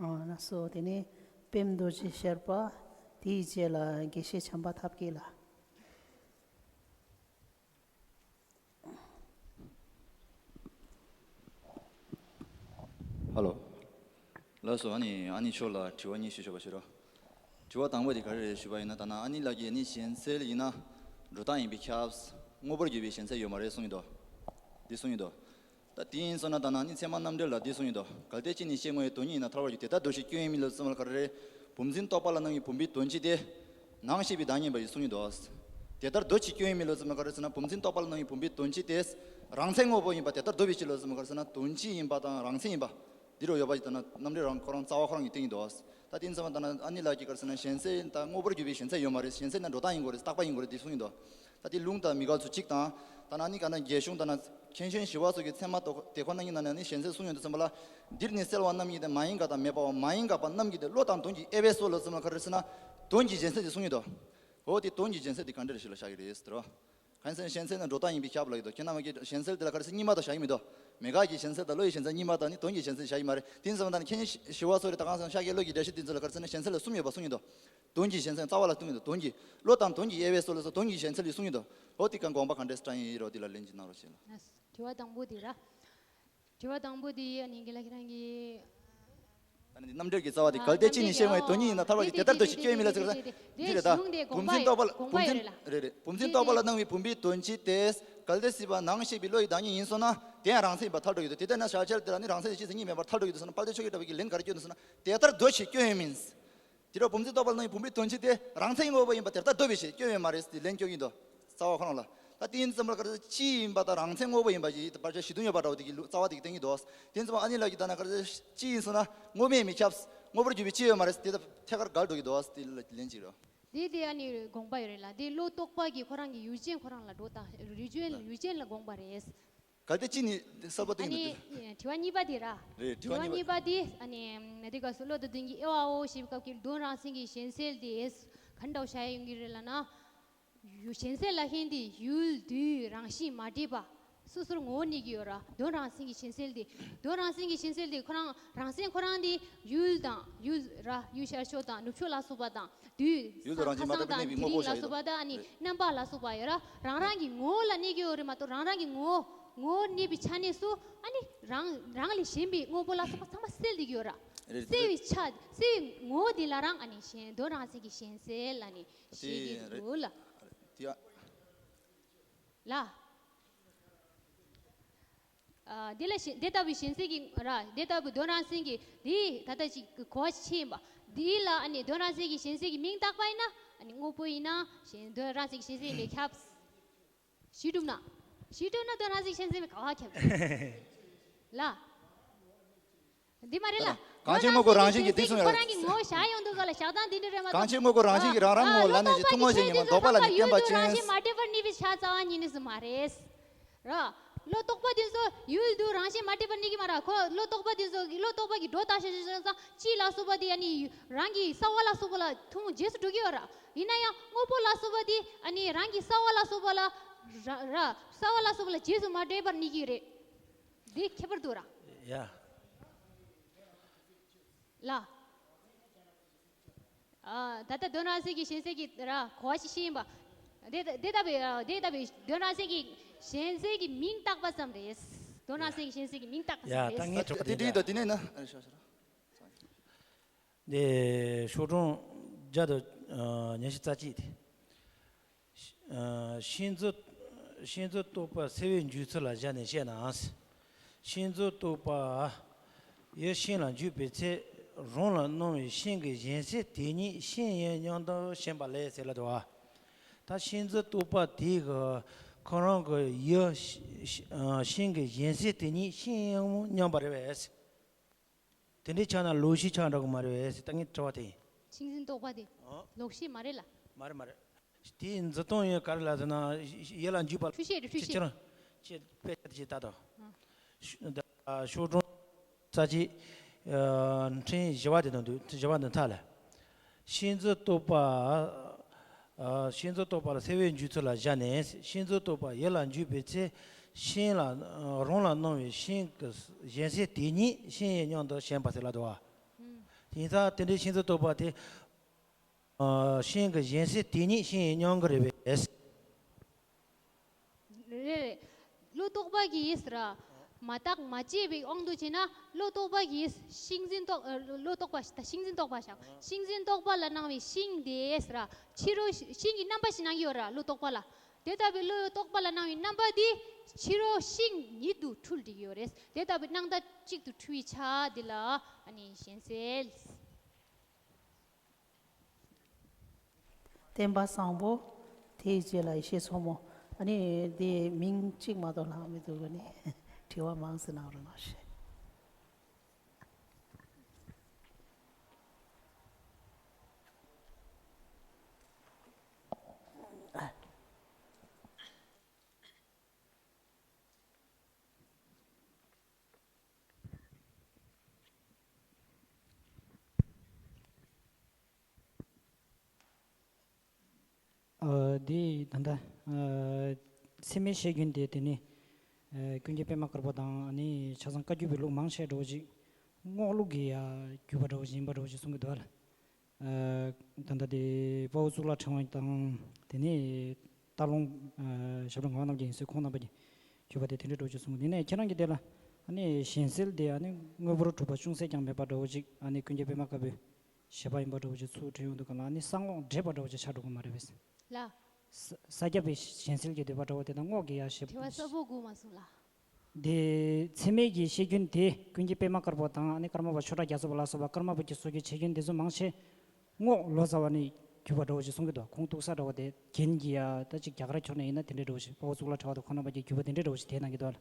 ཨ་ལགས་སོ། དེ་ནས་པདྨ་རྡོ་རྗེ་ཤར་པ། དེའི་རྗེས་ལ་དགེ་བཤེས་བྱམས་པ་ཐབས་མཁས་ལགས། ཧ་ལོ། ལགས་སོ། ཨ་ནི་ཨ་ནི་ཆོས་ལ་དྲི་བ་གཉིས་ཞུ་ཆོག་པ་ཞུ་རོགས། དྲི་བ་དང་པོ་དེ་ག་རེ་རེད་ཞུས་པ་ཡིན་ན། ད་ནང་ཨ་ནི་ལགས་ཀྱིས་ཨ་ནི་གཞན་སེལ་ཡིན་ན་སྒྲོ་བཏགས་ཡིན་པས་ཁྱབ། དངོས་པོར་གྱུར་པའི་གཞན་སེལ་ཡོད་མ་རེད་གསུངས་ཡིན་དོ། འདི་གསུངས་ཡིན་དོ། ད་དེ་ཡིན་སོང་ན་ད་ནང་ཨ་ནི་ཚད་མ་རྣམ་འགྲེལ་ལ་འདི་གསུངས་ཡིན་དོ། གལ་ཏེ་སྤྱི་ནི་ཤེས་དངོས་དོན་ཉིད་ཡིན་ན་ཐལ་བར་གྱུར། དེ་ལྟར་མདོ་ཕྱིར་སྐྱོན་ཡོད་མིན་ལ་ཙམ་ལ་ག་རེ་རེད། བུམ་འཛིན་རྟོག་པ་ལ་སྣང་བའི་བུམ་པའི་དོན་སྤྱི་དེ། ནང་ཤེས་པའི་བདག་ཉིད་པ་ཡིས་གསུངས་ཡིན་དོ། དེ་ལྟར་མདོ་ཕྱིར་སྐྱོན་ཡོད་མིན་ལ་ཙམ་ལ་ག་རེ་ཟེར་ན་བུམ་འཛིན་རྟོག་པ་ལ་སྣང་བའི་བུམ་པའི་དོན་སྤྱི་དེ། རང་མཚན་དངོས་པོ་ཡིན་པ་དེ་ལྟར་མདོ་པའི་ཕྱིར་ལ་ཙམ་ལ་ག་རེ་ཟེར་ན་དོན་སྤྱི་ཡིན་པ་དང་རང་མཚན་ཡིན་པ། འདི་རུ་ཡོད་པ་ཡིན་ན་རྣམ་འགྲེལ་རང་ཁོ་རང་རྩ་བ་ཁོ་རང་གིས་བསྟན་ཡིན་དོ། ད་དེ་ཡིན་ཙམ་པ་ད་ནང་ཨ་ནི་ལགས་ཀྱིས་ག་རེ་ཟེར་ན་གཞན་སེལ་ད་དངོས་པོར་གྱུར་པའི་གཞན་སེལ་ཡོད་མ་རེད། གཞན་སེལ་ན་སྒྲོ་བཏགས་ཡིན་དགོས་རེད། རྟག་པ་ཡིན་དགོས་རེད་འདི་གསུངས་ཡིན་དོ། ད་དེ་ལུང་དང་མི་འགལ་ཚུལ་གཅིག་དང་། ད་ནང་ཨ་ནི་ག་ན་རྒྱས་གཞུང་ད་ན་མཁན་ཆེན་ཞི་བ་འཚོ་གི་ཚད་མ་རྟོགས་དེ་ཁོ་ན་ཉིད་ན་ནི་གཞན་སེལ་གསུངས་ཡོད་དུས་ཙམ་པ་ལ། འདིར་ནི་སེལ་བ་རྣམ་གཉིས་ཏེ་མ་ཡིན་དགག་དང་མེད་པའོ། མ་ཡིན་དགག་པ་རྣམ་གཉིས་ཏེ་བློ་དང་དོན་གྱི་དབྱེ་བས་སོ་ལ་ཙམ་ལ་ག་རེ་ཟེར་ན་དོན་གྱི་གཞན་སེལ་དེ་གསུངས་ཡོད་དོ། འོ་དེ་དོན་གྱི་གཞན་སེལ་དེ་ག་འདྲ་རེད་ཞེས་ལ་བཞག་གི་རེད་ཟེར་བ། གང་ཡིན་ཟེར་ན་གཞན་སེལ་ནི་སྒྲོ་བཏགས་ཡིན་པས་ཁྱབ་ལ་ཡོད་དོ། ཁྱེད་རྣམ་པ་ཀྱིས་གཞན་སེལ་དེ་ལ་ག་རེ་ཟེར་གཉིས་མ་དང་བཞག་གི་མི་འདུག་མེད་དགག་གི་གཞན་སེལ་དང་བློ་ཡི་གཞན་སེལ་གཉིས་མ་དང་ནི་དོན་གྱི་གཞན་སེལ་བཞག་གི་མ་རེད། དེ་ཡིན་ཙམ་པ་ད་ནི་མཁན་ཆེན་ཞི་བ་འཚོ་རེད་ད་གང་ཟེར་ན་ཤཱཀྱའི་བློ་གི་འགྲེལ་བཤད་དེ་ཚོ་ལ་ག་རེ་ཟེར་ན་གཞན་སེལ་ལ་གསུམ་ཡོད་པ་གསུངས་ཡོད་དོ། དོན་གྱི་གཞན་སེལ་རྩ་བ་ལ་གསུམ་ཡོད་དོ། དོན་གྱི་བློ་དང་དོན་གྱི་དབྱེ་བས་སོ་ལ་སོགས་དོན་གྱི་གཞན་སེལ་ལ་གསུངས་ཡོད་དོ། འོ་དེ་ག་དགོངས་པ་ག་འདྲས་སེ་དྲངས་ཡིན་རོ་དེ་ལ་ལན་གཅིག་གནང་རོགས་བྱེད་ལ། དྲི་བ་དང་པོ་དེ་ར། དྲི་བ་དང་པོ་དེ་ཨ་ནི་རྒན་ལགས་ཁྱེད་རང་གིས། ད་ནི་རྣམ་འགྲེལ་གྱི་རྩ་བ་དེ་ཨ་གལ་ཏེ་སྤྱི་ནི་ཤེས་དངོས་དོན་ཉིད་ཡིན་ན་ཐལ་བར་གྱུར། དེ་ལྟར་མདོ་ཕྱིར་སྐྱོན་ཡོད་མིན་ལ་ཟེར་ན། འདི་རེད་ད། བུམ་འཛིན་རྟོག་པ་ལ་བུམ་འཛིན་རེད་རེད། བུམ་འཛིན་རྟོག་པ་ལ་སྣང་བའི་བུམ་པའི་དོན་སྤྱི་དེ། གལ་ཏེ་སྲིད་པ་ནང་ཤེས་པའི་བློ་ཡི་བདག་ཉིད་ཡིན་སོང་ན། དེ་ཡང་རང་མཚན་ཡིན་པར་ཐལ་འགྲོ་གི་འདུག་དེ་ལྟར་ན་བྱ་བྱེད་དེ་ལ་ནི་རང་མཚན་གྱི་སྤྱི་མཚན་ཉིད་མེད་པར་ཐལ་འགྲོ་གི་འདུག་ཟེར་ན། དཔལ་ལྡན་ཆོས་ཀྱི་གྲགས་པའི་གི་ལན་ག་རེ་བསྐྱོན་འདུག་ཟེར་ན། དེ་ལྟར་མདོ་ཞེས་སྐྱོན་ཡང་མིན། དེ་རུ་བུམ་འཛིན་རྟོག་པ་ལ་ནི་བུམ་པའི་དོན་སྤྱི་དེ་རང་མཚན་དངོས་པོ་ཡིན་པ་དེ་ལྟར་འདོད་པའི་ཕྱིར་སྐྱོན་ཡོད་མ་རེད་ཟེར་ཏེ་ལན་སྐྱོན་གྱི་འདུག་རྩ་བ་ཁོ་རང་ལ། ད་དེ་ཡིན་ཙམ་ལ་ག་རེ་ཟེར། སྤྱི་ཡིན་པ་དང་རང་མཚན་དངོས་པོ་ཡིན་པ་ཞིག་བར་ཆད་ཞེ་དྲག་ཡོད་པ་འདྲ་བོ་དེ་གི་ལུགས་རྩ་བ་དེ་གི་བསྟན་གྱི་འདུག་དེ་ཡིན་ཙམ་ཨ་ནི་ལགས་ཀྱིས་ད་ན་ག་རེ་ཟེར། སྤྱི་ཡིན་སོང་ན་དངོས་མེད་མི་ཁྱབ། དངོས་པོར་གྱུར་པའི་སྤྱི་ཡོད་མ་རེད་ཟེར་ཏེ་ད་ཐད་ཀར་འགལ་འགྲོ་གི་འདུག་ཟེར་ཏེ་ལན་གཅིག་རེད། དེ་དེ་ཨ་ནི་དགོངས་པ་ཡོད་རེད་ལ། དེ་བློ་རྟོག་པ་གིས་ཁོ་རང་གི་ཡུལ་ཅན་ཁོ་རང་ལ་སྒྲོ་བཏགས། ཡུལ་ཅན་ཡུལ་ཅན་ལ་དགོངས་པ་རེད། གལ་ཏེ་སྤྱི་ནི་གསར་པ་ཨ་བཏོན་ནི་གྱི་འདུག་དྲི་བ་གཉིས་པ་དེ་ར། རེད། དྲི་དྲི་བ་བ་གཉིས་གཉིས་པ་པ་དེ་ཨ་ནི་ན་དེ་ག་སུ་བློ་དང་ལྡན་གྱི་དབྱེ་བའོ་ཞེས་པའི་སྐབས་ཀྱི་དོན་རང་མཚན་གྱི་གཞན་སེལ་དེ་ག་འདྲ་བོ་བྱ་ཡ་ཡོང་གི་རེད་ལབ་ན། ཡུལ་གཞན་སེལ་ལ་ཧིན་དེ་ཡུལ་དུས་རང་བཞིན་མ་འདྲེས་པ། སོ་སོར་ངོ་བོ་གནས་ཀྱི་ཡོད་ར། དོན་རང་མཚན་གྱི་གཞན་སེལ་དེ། དོན་རང་མཚན་གྱི་གཞན་སེལ་དེ་ཁོ་རང་རང་མཚན་ཁོ་རང་དེ་ཡུལ་དང་ཡུལ་ར་ཡུལ་ཤར་ཕྱོགས་དང་ནུབ་ཕྱོགས་ལ་སོགས་པ་དང་དུས་ཡུལ་དུ་རང་བཞིན་མ་འདྲེས་པར་གནས་པའི་དངོས་པོ་ཤར་ཡོད་ར། དུས་རིང་ལ་སོགས་པ་དང་ཨ་ནི་རྣམ་པ་ལ་སོགས་པ་ཡོད་ར། རང་རང་གི་ངོ་བོ་ལ་གནས་ཀྱི་ཡོད་རེད་མ་གཏོགས་རང་རང་གི་ངོ་བོ་ངོ་བོ་གནས་པའི་ཆ་གནས་སུ་ཨ་ནི་རང་རང་ལས་གཞན་པའི་དངོས་པོ་ལ་སོགས་པ་ཚང་མ་སེལ་བསྡད་ཀྱི་ཡོད་ར། རེད། སེལ་བའི་ཆ་སེལ་བའི་ངོ་བོ་དེ་ལ་རང་ཨ་ནི་གཞན་དོན་རང་མཚན་གྱི་གཞན་སེལ་ལ་ནི། ཞེས་ཀྱི་འདུག་ལ། དེ་ཡ། ལ། ཨ། དེ་ལ་གཞན་དེ་ལྟ་བུའི་གཞན་སེལ་གྱི་ར། དེ་ལྟ་བུའི་དོན་རང་མཚན་གྱི་དེ་ད་ལྟ་ཅིག་གོ་བ་ཕྱེ་ཡིན་པ། དེ་ལ་ཨ་ནི་དོན་རང་མཚན་གྱི་གཞན་སེལ་གྱི་མིང་བཏགས་པ་ཡིན་ན་ཨ་ནི་དངོས་པོ་ཡིན་ན་གཞན་དོན་རང་མཚན་གྱི་གཞན་སེལ་ཡིན་པས་ཁྱབ། གཞི་གྲུབ་ན། གཞི་གྲུབ་ན་དོན་རང་མཚན་གྱི་གཞན་སེལ་ཡིན་པས་ག་བ་ཁྱབ། ལ། འདི་མ་རེད་ལ། གང་ཕྱིར་དངོས་པོ་རང་བཞིན་གྱིས་དེ་གསུངས་ཡོད། ཁོ་རང་གི་ངོ་བོ་བཞག་ཡོང་དུས་ག་ལ་བཞག་སྟངས་འདི་འདྲ་རེད་མ་གཏོགས། གང་ཕྱིར་དངོས་པོ་རང་བཞིན་གྱིས་རང་རང་ངོ་བོ་ལ་གནས་ཤིང་སྟོང་པ་ཞིག་ཡིན་པ་འདོད་པ་ལ་ནི་བརྟེན་པ་ཅན། ཡུལ་དུ་རང་བཞིན་མ་འདྲེས་པར་གནས་པའི་ཆ་རྩ་བ་ཉིད་ནི་སུ་མ་རེད། ར། བློ་རྟོག་པ་དེ་ཚོ་ཡུལ་དུ་རང་བཞིན་མ་འདྲེས་པར་གནས་ཀྱི་མ་ར། ཁོ་བློ་རྟོག་པ་དེ་ཚོ་བློ་རྟོག་པ་གིས་སྒྲོ་བཏགས་ཤ་ཤ་ཤ་ཚང་སྤྱི་ལ་སོགས་པ་དེ་ཨ་ནི་རང་གི་གསང་བ་ལ་སོགས་པ་ལ་ཐུན་མོང་རྗེས་སུ་འགྲོ་གི་ཡོད་ར། ཡིན་ན་ཡང་དངོས་པོ་ལ་སོགས་པ་དེ་ཨ་ནི་རང་གི་གསང་བ་ལ་སོགས་པ་ལ་ར་ར་གསང་བ་ལ་སོགས་པ་ལ་རྗེས་སུ་མ་འདྲེས་པར་གནས་ཀྱི་རེད། འདི་ཁྱད་པར་འདུག་ར། ཡ། ལ། ཨ། ད་ལྟ་དོན་རང་མཚན་གྱི་གཞན་སེལ་གྱི་ར་གོ་བ་ཞིག་ཤེས་ཡིན་པ། དེ་དེ་ལྟ་བུའི་དེ་ལྟ་བུའི་དོན་རང་མཚན་གྱི་གཞན་སེལ་གྱི་མིང་བཏགས་པ་ཙམ་རེད། དོན་རང་མཚན་གྱི་གཞན་སེལ་གྱི་མིང་བཏགས་པ་ཙམ་ཡ། རེད། ད་ངས་དྲི་བ་དེ་དེ་དྲིས་དང་དེ་ནས་ན། འདི་ཤོག་གྲངས་བརྒྱ་དང་ཉི་ཤུ་རྩ་གཅིག་དེ། ཤིན་ཏུ་ཤིན་ཏུ་རྟོག་པ་སེལ་བའི་འཇུག་ཚུལ་ལ་བཞག་ནས་བཤད་ན། ཤིན་ཏུ་རྟོག་པ་ཡུལ་ཤིང་ལ་འཇུག་པའི་ཚེ། རང་ལ་སྣང་བའི་ཤིང་གི་གཞན་སེལ་དེ་ཉིད་ཤིང་ཡིན་སྙམ་དུ་ཞེན་པ་ལས་ཟེར་ལབ་འདུག་བ། ད་ཤིན་ཏུ་རྟོག་པ་དེ་གི་ཁོ་རང་གི་ཡུལ་ཤིང་གི་གཞན་སེལ་དེ་ཉིད་ཤིང་ཡིན་སྙམ་པ་རེད་པས། དེ་འདྲའི་ཆ་ན་ལོག་ཤེས་ཆགས་འགྲོ་གི་མ་རེད་པས་ཟེར་ད་ངས་དྲི་བ་དེ་ཡིན། ཤིང་འཛིན་རྟོག་པ་དེ་ཨོ། ལོག་ཤེས་མ་རེད་ལ། མ་རེད་མ་རེད། དེའི་འཛིན་སྟངས་ཡང་ག་རེ་ལབ་ཟེར་ན། ཡུལ་ལ་འཇུག་པ། འཁྲུལ་ཤེས་རེད། འཁྲུལ་ཤེས། ཁྱེད་ཁྱེད་དཔེ་ཆ་དེ་ཅིག་ལྟ་དང་། ཤོག་གྲངས་རྩ་གཅིག་ཕྲེང་བཞི་པ་དེ་དང་དུ་བཞི་པ་འདི་མཐའ་ལ། ཤིང་འཛིན་རྟོག་པ། ཤིང་འཛིན་རྟོག་པ་ལ་སེལ་བའི་འཇུག་ཚུལ་ལ་བཞག་ནས། ཤིང་འཛིན་རྟོག་པ་ཡུལ་ལ་འཇུག་པའི་ཚེ། ཤིང་ལ་རང་ལ་སྣང་བའི་ཤིང་གི་གཞན་སེལ་དེ་ཉིད་ཤིང་ཡིན་སྙམ་དུ་ཞེན་པ་ཟེར་ལབ་འདུག་བ། ཡིན་ཙང་དེ་འདྲའི་ཤིང་འཛིན་རྟོག་པ་དེ། ཤིང་གི་གཞན་སེལ་དེ་ཉིད་ཤིང་ཡིན་སྙམ་གྱི་རེད་པས། རེད་རེད། བློ་རྟོག་པ་གིས་ར། མ་བརྟགས་མ་དཔྱད་པའི་དབང་དུ་བྱས་ན་བློ་རྟོག་པ་གིས་ཤིང་འཛིན་རྟོག་བློ་རྟོག་པ་ད་ཤིང་འཛིན་རྟོག་པ་བཞག་ཤིང་འཛིན་རྟོག་པ་ལ་སྣང་བའི་ཤིང་དེས་ར། ཕྱི་རོལ་ཤིང་གི་རྣམ་པ་ཞིག་སྣང་གི་ཡོད་ར་བློ་རྟོག་པ་ལ། དེ་ལྟ་བུའི་བློ་རྟོག་པ་ལ་སྣང་བའི་རྣམ་པ་དེ་ཕྱི་རོལ་ཤིང་ཉིད་དུ་འཁྲུལ་བསྡད་ཀྱི་ཡོད་རེད། དེ་ལྟ་བུའི་སྣང་བརྡ་གཅིག་ཏུ་འཁྲུལ་བའི་ཆ་དེ་ལ་ཨ་ནི་གཞན་སེལ། བསྟན་པ་བཟང་པོ། དེའི་རྗེས་ལ་ཡེ་ཤེས་མཚོ་མོ། ཨ་ནི་དེ་མིང་གཅིག་མ་གཏོགས་ལྷག་མི་འདུག་ག་ནི་དྲི་བ་མང་ཙམ་གནང་རོགས་གནང་ཞེས། ཨ། འདི་ད་ལྟ་ཨ་ཚད་མའི་བཤད་རྒྱུན་དེ་དེ་ནི་ཨ་ཀུན་མཁྱེན་པད་མ་དཀར་པོ་དང་ཨ་ནི་ཆ་ཚང་བཀའ་བརྒྱུད་པའི་ལུགས་མང་ཆེ་འདྲ་བོ་ཅིག་རྔོག་ལུགས་ཀྱི་ཡ་བརྒྱུད་པ་འདྲ་བོ་ཅིག་ཡིན་པ་འདྲ་བོ་ཅིག་གསུང་གི་འདུག་ཨ་ལ། ཨ་ད་ལྟ་དེ་དཔའ་བོ་གཙུག་ལག་ཕྲེང་བ་དང་དེ་ནས་སྟག་ལུང་ཨ་ཞབས་དྲུང་ངག་དབང་རྣམ་རྒྱལ་ཡིན་ཟེར་ཁོང་རྣམ་པ་གཉིས་བརྒྱུད་པ་དེ་དེ་འདྲ་འདྲ་བོ་ཅིག་གསུང་གི་འདུག་ཡིན་ནའི་ཁྱེད་རང་གིས་དེ་ལ་ཨ་ནི་གཞན་སེལ་དེ་ཨ་ནི་དངོས་པོར་གྲུབ་པ་ཅུང་ཟད་ཀྱང་མེད་པ་འདྲ་བོ་ཅིག་ཨ་ནི་ཀུན་མཁྱེན་པད་མ་དཀར་པོའི་བཞེད་པ་ཡིན་པ་འདྲ་བོ་ཅིག་ཚུར་དྲན་ཡོང་དུས་ག་ལ་ཨ་ནི་གསང་སྔགས་འདྲེས་པ་འདྲ་བོ་ཅིག་ཆགས་འགྲོ་གི་མ་རེད་པས། ལ། ས་ས་སྐྱ་པའི་གཞན་སེལ་གྱི་འདོད་པ་འདྲ་བོ་དེ་དང་རྔོག་གི་ཡ་ཞེས་དྲི་བ་གསལ་པོ་དགོས་མ་སོང་ལ། དེ་ཚད་མའི་གི་བཤད་རྒྱུན་དེ་ཀུན་མཁྱེན་པད་མ་དཀར་པོ་དང་ཨ་ནི་ཀརྨ་པ་ཆོས་གྲགས་རྒྱ་མཚོ་པ་ལ་སོགས་པ་ཀརྨ་པ་གི་སྲོལ་གྱི་བྱེད་རྒྱུན་དེ་ཚོ་མང་ཆེ་རྔོག་ལོ་ཙཱ་བ་ནས་བརྒྱུད་པ་འདྲ་བོ་ཞིག་གསུང་གི་འདུག་ཁུངས་གཏུགས་ས་འདྲ་བོ་དེ་རྒན་གྱི་ཡ་ད་ཅིག་རྒྱ་གར་ཁྱོན་ནས་ཡིན་ན་དེ་འདྲའི་འདྲ་བོ་ཞིག་དཔའ་བོ་གཙུག་ལག་གྲགས་པ་དང་ཁོང་རྣམ་པ་གྱི་བརྒྱུད་པ་དེ་འདྲའི་འདྲ་བོ་ཞིག་དེ་གནང་གི་འདུག་ལ།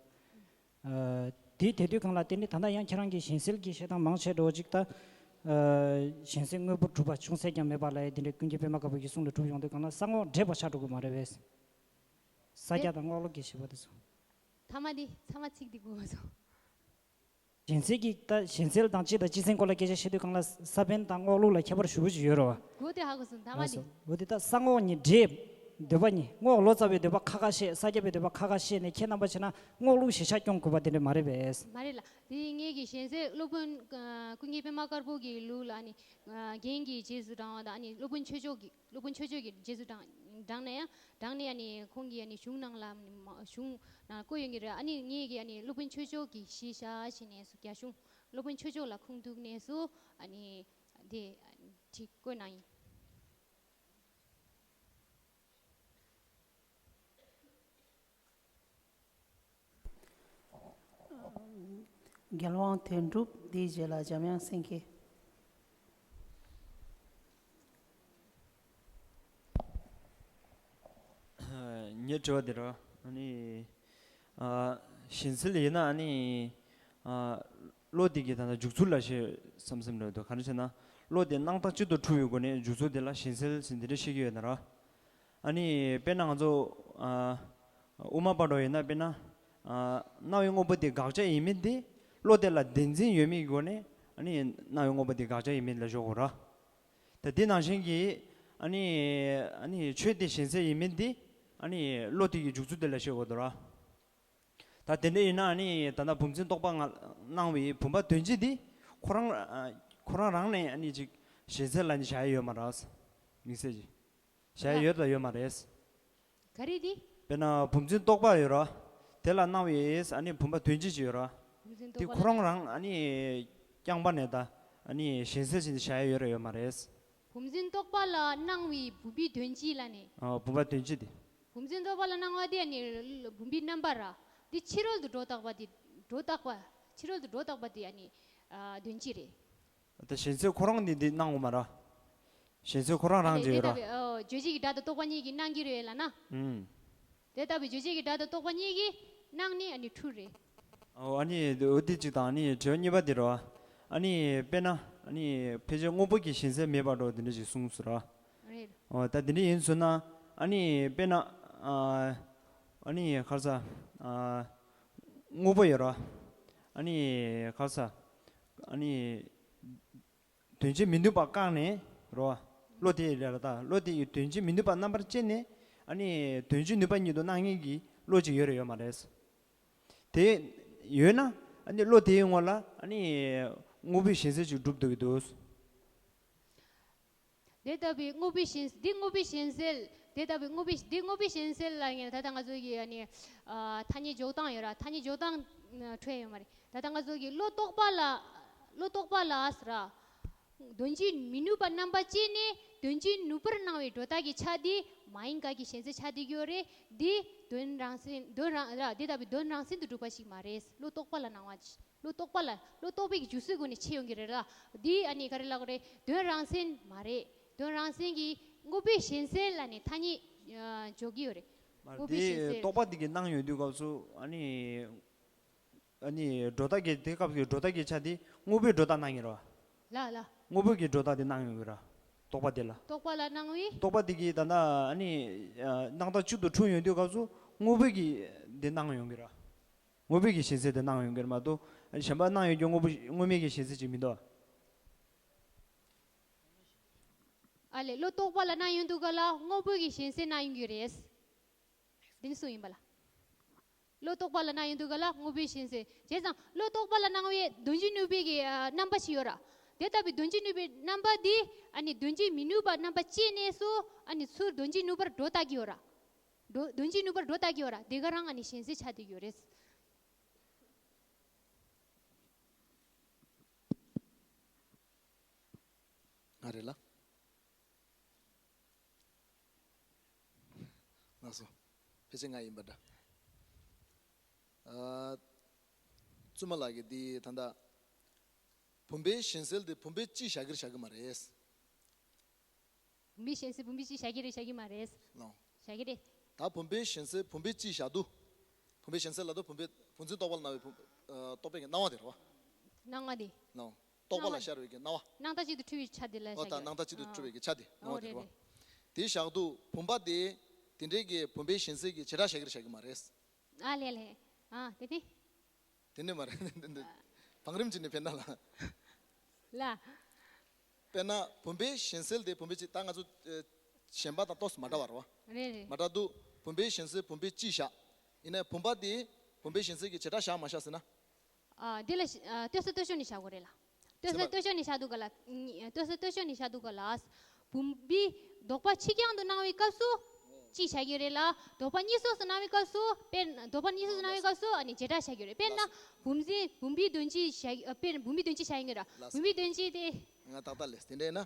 ཨ། དེ་དེ་དུས་གང་ལ་དེ་ནི་ད་ལྟ་ཡང་ཁྱེད་རང་གི་གཞན་སེལ་གྱི་བཤད་སྟངས་མང་ཆེ་འགྲོ་ཅིག་ད། ཨ། གཞན་སེལ་དངོས་པོ་གྲུབ་པ་ཅུང་ཟད་ཀྱང་མེད་པ་ལ་དེ་འདྲའི་ཀུན་མཁྱེན་པད་མ་དཀར་པོ་གི་གསུང་ལ་གྲུབ་ཡོང་དུས་གང་ལ་ས་རྔོག་འདྲེས་པ་ཆགས་འགྲོ་གི་མ་རེད་པས། ས་སྐྱ་དང་རྔོག་ལོ་གི་བཤད་པ་དེ་ཚོ། ཐ་མ་དེ་ཐ་མ་ཚིག་དེ་གོ་མ་སོང་། གཞན་སེལ་གྱི་ད་གཞན་སེལ་དང་སྤྱི་དང་སྤྱི་མཚན་སྐོར་ལ་སྐད་ཆ་བཤད་དུས་གང་ལ་ས་བོན་དང་རྔོག་ལུག་ལ་ཁྱད་པར་ཞེ་པོ་ཅིག་ཡོད་རེད་བ། གོ་དེ་ཧ་གོ་སོང་ཐ་མ་དེ། འོ་དེ་ད་ས་རྔོག་གཉིས་འདྲེས། འདོད་པ་གཉིས་རྔོག་ལོ་ཙཱ་བའི་འདོད་པ་ཁ་ཁ་བཤད་ས་སྐྱ་པའི་འདོད་པ་ཁ་ཁ་བཤད་ནས་ཁྱེད་རྣམ་པ་བྱས་ན་རྔོག་ལུག་ཞེ་ཆགས་སྐྱོང་དགོས་པ་དེ་འདྲ་མ་རེད་པས། མ་རེད་ལ། དེ་ངེད་ཀྱི་གཞན་སེལ་སློབ་དཔོན་ཀུན་མཁྱེན་པད་མ་དཀར་པོ་གི་ལུགས་ལ་ནི་རྒན་གྱི་རྗེས་སུ་འབྲང་བ་དང་ནི་སློབ་དཔོན་ཆོས་མཆོག་གི་སློབ་དཔོན་ཆོས་མཆོག་གི་རྗེས་སུ་འབྲང་འབྲང་ནས་ཡང་འབྲང་ནས་ཡང་ནི་ཁོང་གི་ཡང་ནི་གཞུང་ནང་ལ་ནི་མ་གཞུང་ནང་བཀོད་ཡོང་གི་རེད། ཨ་ནི་ངེད་ཀྱི་ཡང་ནི་སློབ་དཔོན་ཆོས་མཆོག་གི་གཞི་བཞག་བྱས་ནས་སུ་རྒྱ་གཞུང་སློབ་དཔོན་ཆོས་མཆོག་ལ་ཁུངས་གཏུགས་ནས་སུ་ཨ་ནི་དེ་ཁྲིད་བཀོད་གནང་ཡིན། རྒྱལ་དབང་དོན་གྲུབ། དེའི་རྗེས་ལ་འཇམ་དབྱངས་སེང་གེ། ངའི་དྲི་བ་འདི་རེད། ཨ་ནི། ཨ། གཞན་སེལ་ཡིན་ན་ཨ་ནི། ཨ། བློ་དེ་གི་ད་ལྟ་འཇུག་ཚུལ་ལ་ཞེས་བསམ་བསམ་རེད་འདུག་ག་རེ་བྱས་ན་བློ་དེ་སྣང་བཏགས་གཅིག་ཏུ་འཁྲུལ་བའི་སྒོ་ནས་འཇུག་ཚུལ་དེ་ལ་གཞན་སེལ་ཟེར་འདི་འདྲ་བཤད་ཀྱི་ཡོད་ན་ར། ཨ་ནི་དཔེར་ན་ང་ཚོ། ཨ། དབུ་མ་པ་འདྲ་ཡིན་ན་དཔེར་ན། ཨ། སྣང་བའི་དངོས་པོ་དེ་དགག་བྱ་ཡིན་མིན་དེ་བློ་དེ་ལ་བདེན་འཛིན་ཡོད་མེད་ཀྱི་སྒོ་ནས་ཨ་ནི་སྣང་བའི་དངོས་པོ་དེ་དགག་བྱ་ཡིན་མིན་ལ་འཇོག་དགོས་ར། ད་དེ་ནང་བཞིན་གྱི་ཨ་ནི་ཨ་ནི་ཆོས་དེ་གཞན་སེལ་ཡིན་མིན་དེ་ཨ་ནི་བློ་དེ་གི་འཇུག་ཚུལ་དེ་ལ་བཤད་དགོས་འདུག་ར། ད་དེ་འདྲ་ཡིན་ན་ཨ་ནི་ད་ལྟ་བུམ་འཛིན་རྟོག་པ་ལ་སྣང་བའི་བུམ་པ་དོན་སྤྱི་དེ་ཁོ་རང་ཨ་ཁོ་རང་རང་ནས་ཨ་ནི་ཅིག་གཞན་སེལ་ལ་ནི་བྱ་ཡ་ཡོད་མ་རེད། དམིགས་བསལ་གྱི་བྱ་ཡ་ཡོད་དང་ཡོད་མ་རེད། ག་རེ་དེ། དཔེར་ན་བུམ་འཛིན་རྟོག་པ་ཡོད་ར། དེ་ལ་སྣང་བའི་ཨ་ནི་བུམ་པ་དོན་སྤྱི་ཅིག་ཡོད་ར། བུམ་འཛིན་དེ་རྟོག་པ་ཁོ་ལ་རང་རང་ཨ་ནི་རྐྱང་པ་ནས་ད་ཨ་ནི་གཞན་སེལ་བྱས་ནས་བྱ་ཡ་ཡོད་ར་ཡོད་མ་རེད། བུམ་འཛིན་རྟོག་པ་ལ་སྣང་བའི་བུམ་པའི་དོན་སྤྱི་ལ་ནི། ཨ། བུམ་པ་དོན་སྤྱི་དེ། བུམ་འཛིན་རྟོག་པ་ལ་སྣང་བ་དེ་ཨ་ནི་བུམ་པའི་རྣམ་པ་ར། དེ་ཕྱི་རོལ་དུ་སྒྲོ་བཏགས་པ་དེ་སྒྲོ་བཏགས་པ་ཕྱི་རོལ་དུ་སྒྲོ་བཏགས་པ་དེ་ཨ་ནི་ཨ་དོན་སྤྱི་རེད། ད་གཞན་སེལ་ཁོ་རང་ནི་འདི་སྣང་ངོ་མ་ར། གཞན་སེལ་ཁོ་རང་རང་ཨ་ནི་ཅིག་དེ་ཡོད་ར། ལྟ་བུའི་ཨོ་རྗོད་བྱེད་ཀྱི་སྒྲ་དང་རྟོག་པ་གཉིས་ཀྱིས་སྣང་གི་རེད་ལ་ན། ཨུམ། དེ་ལྟ་བུའི་རྗོད་བྱེད་ཀྱི་སྒྲ་དང་རྟོག་པ་གཉིས་ཀྱིས་སྣང་ནས་ཨ་ནི་འཁྲུལ་རེད། ཨོ་ཨ་ནི་འོ་དེ་གཅིག་དང་ཨ་ནི་དྲི་བ་གཉིས་པ་དེ་ར། ཨ་ནི་དཔེར་ན་ཨ་ནི་ཕལ་ཆེར་དངོས་པོ་གི་གཞན་སེལ་མེད་པ་འགྲོ་དེ་འདྲ་ཞིག་གསུངས་སོང་ར། རེད། ཨོ་ད་དེ་འདྲ་ཡིན་ཟེར་ན་ཨ་ནི་དཔེར་ན་ཨ་ཨ་ནི་ག་རེ་ཟ་ཨ་དངོས་པོ་ཡོད་ར། ཨ་ནི་ག་རེ་ཟ་ཨ་ནི། དོན་བྱེད་མི་ནུས་པ་བཀག་ནས་རོ། བློ་དེ་རེད་ལ་ད་བློ་དེ་ཡི་དོན་བྱེད་མི་ནུས་པ་རྣམ་པར་བཅད་ནས་ཨ་ནི་དོན་བྱེད་ནུས་པ་ཉིད་དུ་སྣང་མཁན་གྱི་བློ་ཅིག་ཡོད་རེད་ཡོད་མ་རེད། དེ་ཡོད་ན་ཨ་ནི་བློ་དེའི་ངོ་ལ་ཨ་ནི་དངོས་པོའི་གཞན་སེལ་ཅིག་སྒྲུབ་ཐུབ་ཀྱི་འདུག་དེ་ལྟ་བུའི་དངོས་པོའི་གཞན་འདི་དངོས་པོའི་གཞན་སེལ་དེ་ལྟ་བུའི་དངོས་པོའི་འདི་དངོས་པོའི་གཞན་སེལ་ལ་ངས་ད་ལྟ་ང་ཚོ་གི་ཨ་ནི་ཨ་ཐ་སྙད་འཇོག་སྟངས་ཡོད་ར། ཐ་སྙད་འཇོག་སྟངས་འཕྲོད་ཡོད་མ་རེད། ད་ལྟ་ང་ཚོ་གི་བློ་རྟོག་པ་ལ་བློ་རྟོག་པ་ལ་ཟེར་ར། དོན་བྱེད་མི་ནུས་པ་རྣམ་པ་བཅད་ནས་དོན་བྱེད་ནུས་པར་སྣང་བའི་སྒྲོ་བཏགས་ཀྱི་ཆ་དེ་མ་ཡིན་དགག་གི་ཞེན་ཚད་ཆགས་བསྡད་ཀྱི་ཡོད་རེད། འདི་དོན་རང་མཚན་དོན་རང་ར་འདི་ལྟ་བུའི་དོན་རང་མཚན་དུ་གྲུབ་པ་ཞིག་མ་རེད། བློ་རྟོག་པ་ལ་སྣང་བ་ཅི་བློ་རྟོག་པ་ལ་བློ་རྟོག་པའི་གི་འཇུག་སའི་སྒོ་ནས་ཕྱེ་ཡོང་གི་རེད་ལ། འདི་ཨ་ནི་ག་རེ་ལབ་དགོས་རེད། དོན་རང་མཚན་མ་རེད། དོན་རང་མཚན་གྱི་དངོས་པོའི་ཞེན་ཚད་ལ་ནི་ཐ་སྙད་ཨ་འཇོག་གི་ཡོད་རེད། མ་དངོས་པོའི་ཞེན་འདི་ཚད་རྟོག་པ་འདི་གི་སྣང་ཡོང་དུས་སྐབས་སུ་ཨ་ནི། ཨ་ནི་སྒྲོ་བཏགས་ཀྱི་དེ་སྐབས་ཀྱི་སྒྲོ་བཏགས་ཀྱི་ཆ་དེ་དངོས་པོའི་སྒྲོ་བཏགས་སྣང་ཡིན་རོ། ལ་ལ། དངོས་པོའི་གི་སྒྲོ་བཏགས་དེ་སྣང་ཡོང་གི་ར། རྟོག་པ་དེ་ལ། རྟོག་པ་ལ་སྣང་བའི། རྟོག་པ་དེ་གི་ད་ལྟ་ཨ་ནི་ཨ་སྣང་བཏགས་གཅིག་ཏུ་འཁྲུལ་ཡོང་དུས་སྐབས་སུ་དངོས་པོའི་གི་དེ་སྣང་ཡོང་གི་ར། དངོས་པོའི་གི་ཞེན་ཚད་དེ་སྣང་ཡོང་གི་ར་མ་གཏོགས་ཨ་ནི་གཞན་པ་སྣང་ཡོང་རྒྱུ་དངོས་པོ་དངོས་མེད་ཀྱི་ཞེན་ཚད་ཅིག་མི་འདུག་ཨ་ལས་བློ་རྟོག་པ་ལ་སྣང་ཡོང་དུས་ག་ལ་དངོས་པོའི་གི་ཞེན་ཚད་སྣང་ཡོང་གི་རེད། འདི་ནི་སུ་ཡིན་པ་ལ། བློ་རྟོག་པ་ལ་སྣང་ཡོང་དུས་ག་ལ་དངོས་པོའི་ཞེན་ཚད། བྱས་ཙང་བློ་རྟོག་པ་ལ་སྣང་བའི་དོན་བྱེད་ནུས་པའི་གི་ཨ་རྣམ་པ་ཞིག་ཡོད་ར། དེ་ལྟ་བུའི་དོན་བྱེད་ནུས་པའི་རྣམ་པ་འདི་ཨ་ནི་དོན་བྱེད་མི་ནུས་པ་རྣམ་པ་བཅད་ནས་སུ་ཨ་ནི་ཚུར་དོན་བྱེད་ནུས་པར་སྒྲོ་བཏགས་ཀྱི་ཡོད་ར། སྒྲོ་དོན་བྱེད་ནུས་པར་སྒྲོ་བཏགས་ཀྱི་ཡོད་ར། དེ་ག་རང་ཨ་ནི་ཞེན་ཚད་ཆགས་བསྡད་ཀྱི་ཡོད་རེད། ང་རེད་ལ། ལགས་སོ། ཕལ་ཆེར་ང་ཡིན་པ་འདྲ། ཨ། བཙུན་མ་ལགས་ཀྱིས་འདི་ད་ལྟ་བུམ་པའི་གཞན་སེལ་དེ་བུམ་པའི་སྤྱི་བཞག་གིར་བཞག་གི་མ་རེད། བུམ་པའི་གཞན་སེལ་བུམ་པའི་སྤྱི་བཞག་གི་རེད་བཞག་གི་མ་རེད། ལགས། བཞག་གི་རེད། ད་བུམ་པའི་གཞན་སེལ་བུམ་པའི་སྤྱི་བཞག་དུས། བུམ་པའི་གཞན་སེལ་ལབ་དུས་བུམ་པའི་བུམ་འཛིན་རྟོག་པ་ལ་སྣང་བའི་བུམ། ཨ། རྟོག་པའི་གི་སྣང་བ་དེ་རེད་བ། སྣང་བ་དེ། ལགས། རྟོག་པ་ལ་ཤར་བའི་གི་སྣང་བ། སྣང་བ། སྣང་བཏགས་གཅིག་ཏུ་འཁྲུལ་བའི་ཆ་དེ་ལ། ཨོ་ད་ཤར་གི། སྣང་བཏགས་གཅིག་ཏུ་འཁྲུལ་བའི་གི་ཆ་དེ། ཨོ་སྣང་བ་དེ་རེད་རེད་རེད་བ། རེད། དེ་བཞག་དུས་བུམ་པ་དེ་དེ་འདྲའི་གི་བུམ་པའི་གཞན་སེལ་གྱི་བྱེ་བྲག་བཞག་གིར་བཞག་གི་མ་རེད། ཨ་ལས་ལས། ཨ་དེ་དེ། དེ་ནས་མ་རེད། བང་རིམ་གཅིག་ནས་དཔེར་ན་ལ། ལ། དཔེར་ན་བུམ་པའི་གཞན་སེལ་དེ་བུམ་པའི་སྤྱི། ད་ང་ཚོ་ཨ་གཞན་པ་དང་ཏོག་ཙམ་མ་འདྲ་བ་རེད་བ། རེད་རེད། མ་འདྲ་དུས་བུམ་པའི་གཞན་སེལ་བུམ་པའི་སྤྱི་བཞག་ཡིན་ན་བུམ་པ་དེ་བུམ་པའི་གཞན་སེལ་གྱི་བྱེ་བྲག་བཞག་མ་བཞག་ཟེར་ན། ཨ་འདི་ལ་ཨ་ལྟོས་ས་ལྟོས་ཕྱོགས་ནས་བཞག་དགོས་རེད་ལ། ལྟོས་ས་ལྟོས་ཕྱོགས་ནས་བཞག་དུས་ག་ལ། ལྟོས་ས་ལྟོས་ཕྱོགས་ནས་བཞག་དུས་ག་ལ། བུམ་པའི་ལྡོག་པ་ཕྱི་རྐྱང་དུ་སྣང་བའི་སྐབས་སུ་སྤྱི་བཞག་གི་རེད་ལ། ལྡོག་པ་གཉིས་སོ་སོ་སྣང་བའི་སྐབས་སུ། དཔེར་ན་ལྡོག་པ་གཉིས་སོ་སོ་སྣང་བའི་སྐབས་སུ་ཨ་ནི་བྱེ་བྲག་བཞག་གི་རེད། དཔེར་ན་ལགས་སོ། བུམ་འཛིན་བུམ་པའི་དོན་སྤྱི་བཞག་དཔེར་ན་བུམ་པའི་དོན་སྤྱི་བཞག་ཡིན་གྱི་ར། ལགས་སོ། བུམ་པའི་དོན་སྤྱི་དེ། ང་ཏག་ཏག་ལས་དེ་འདྲ་ཡིན་ན།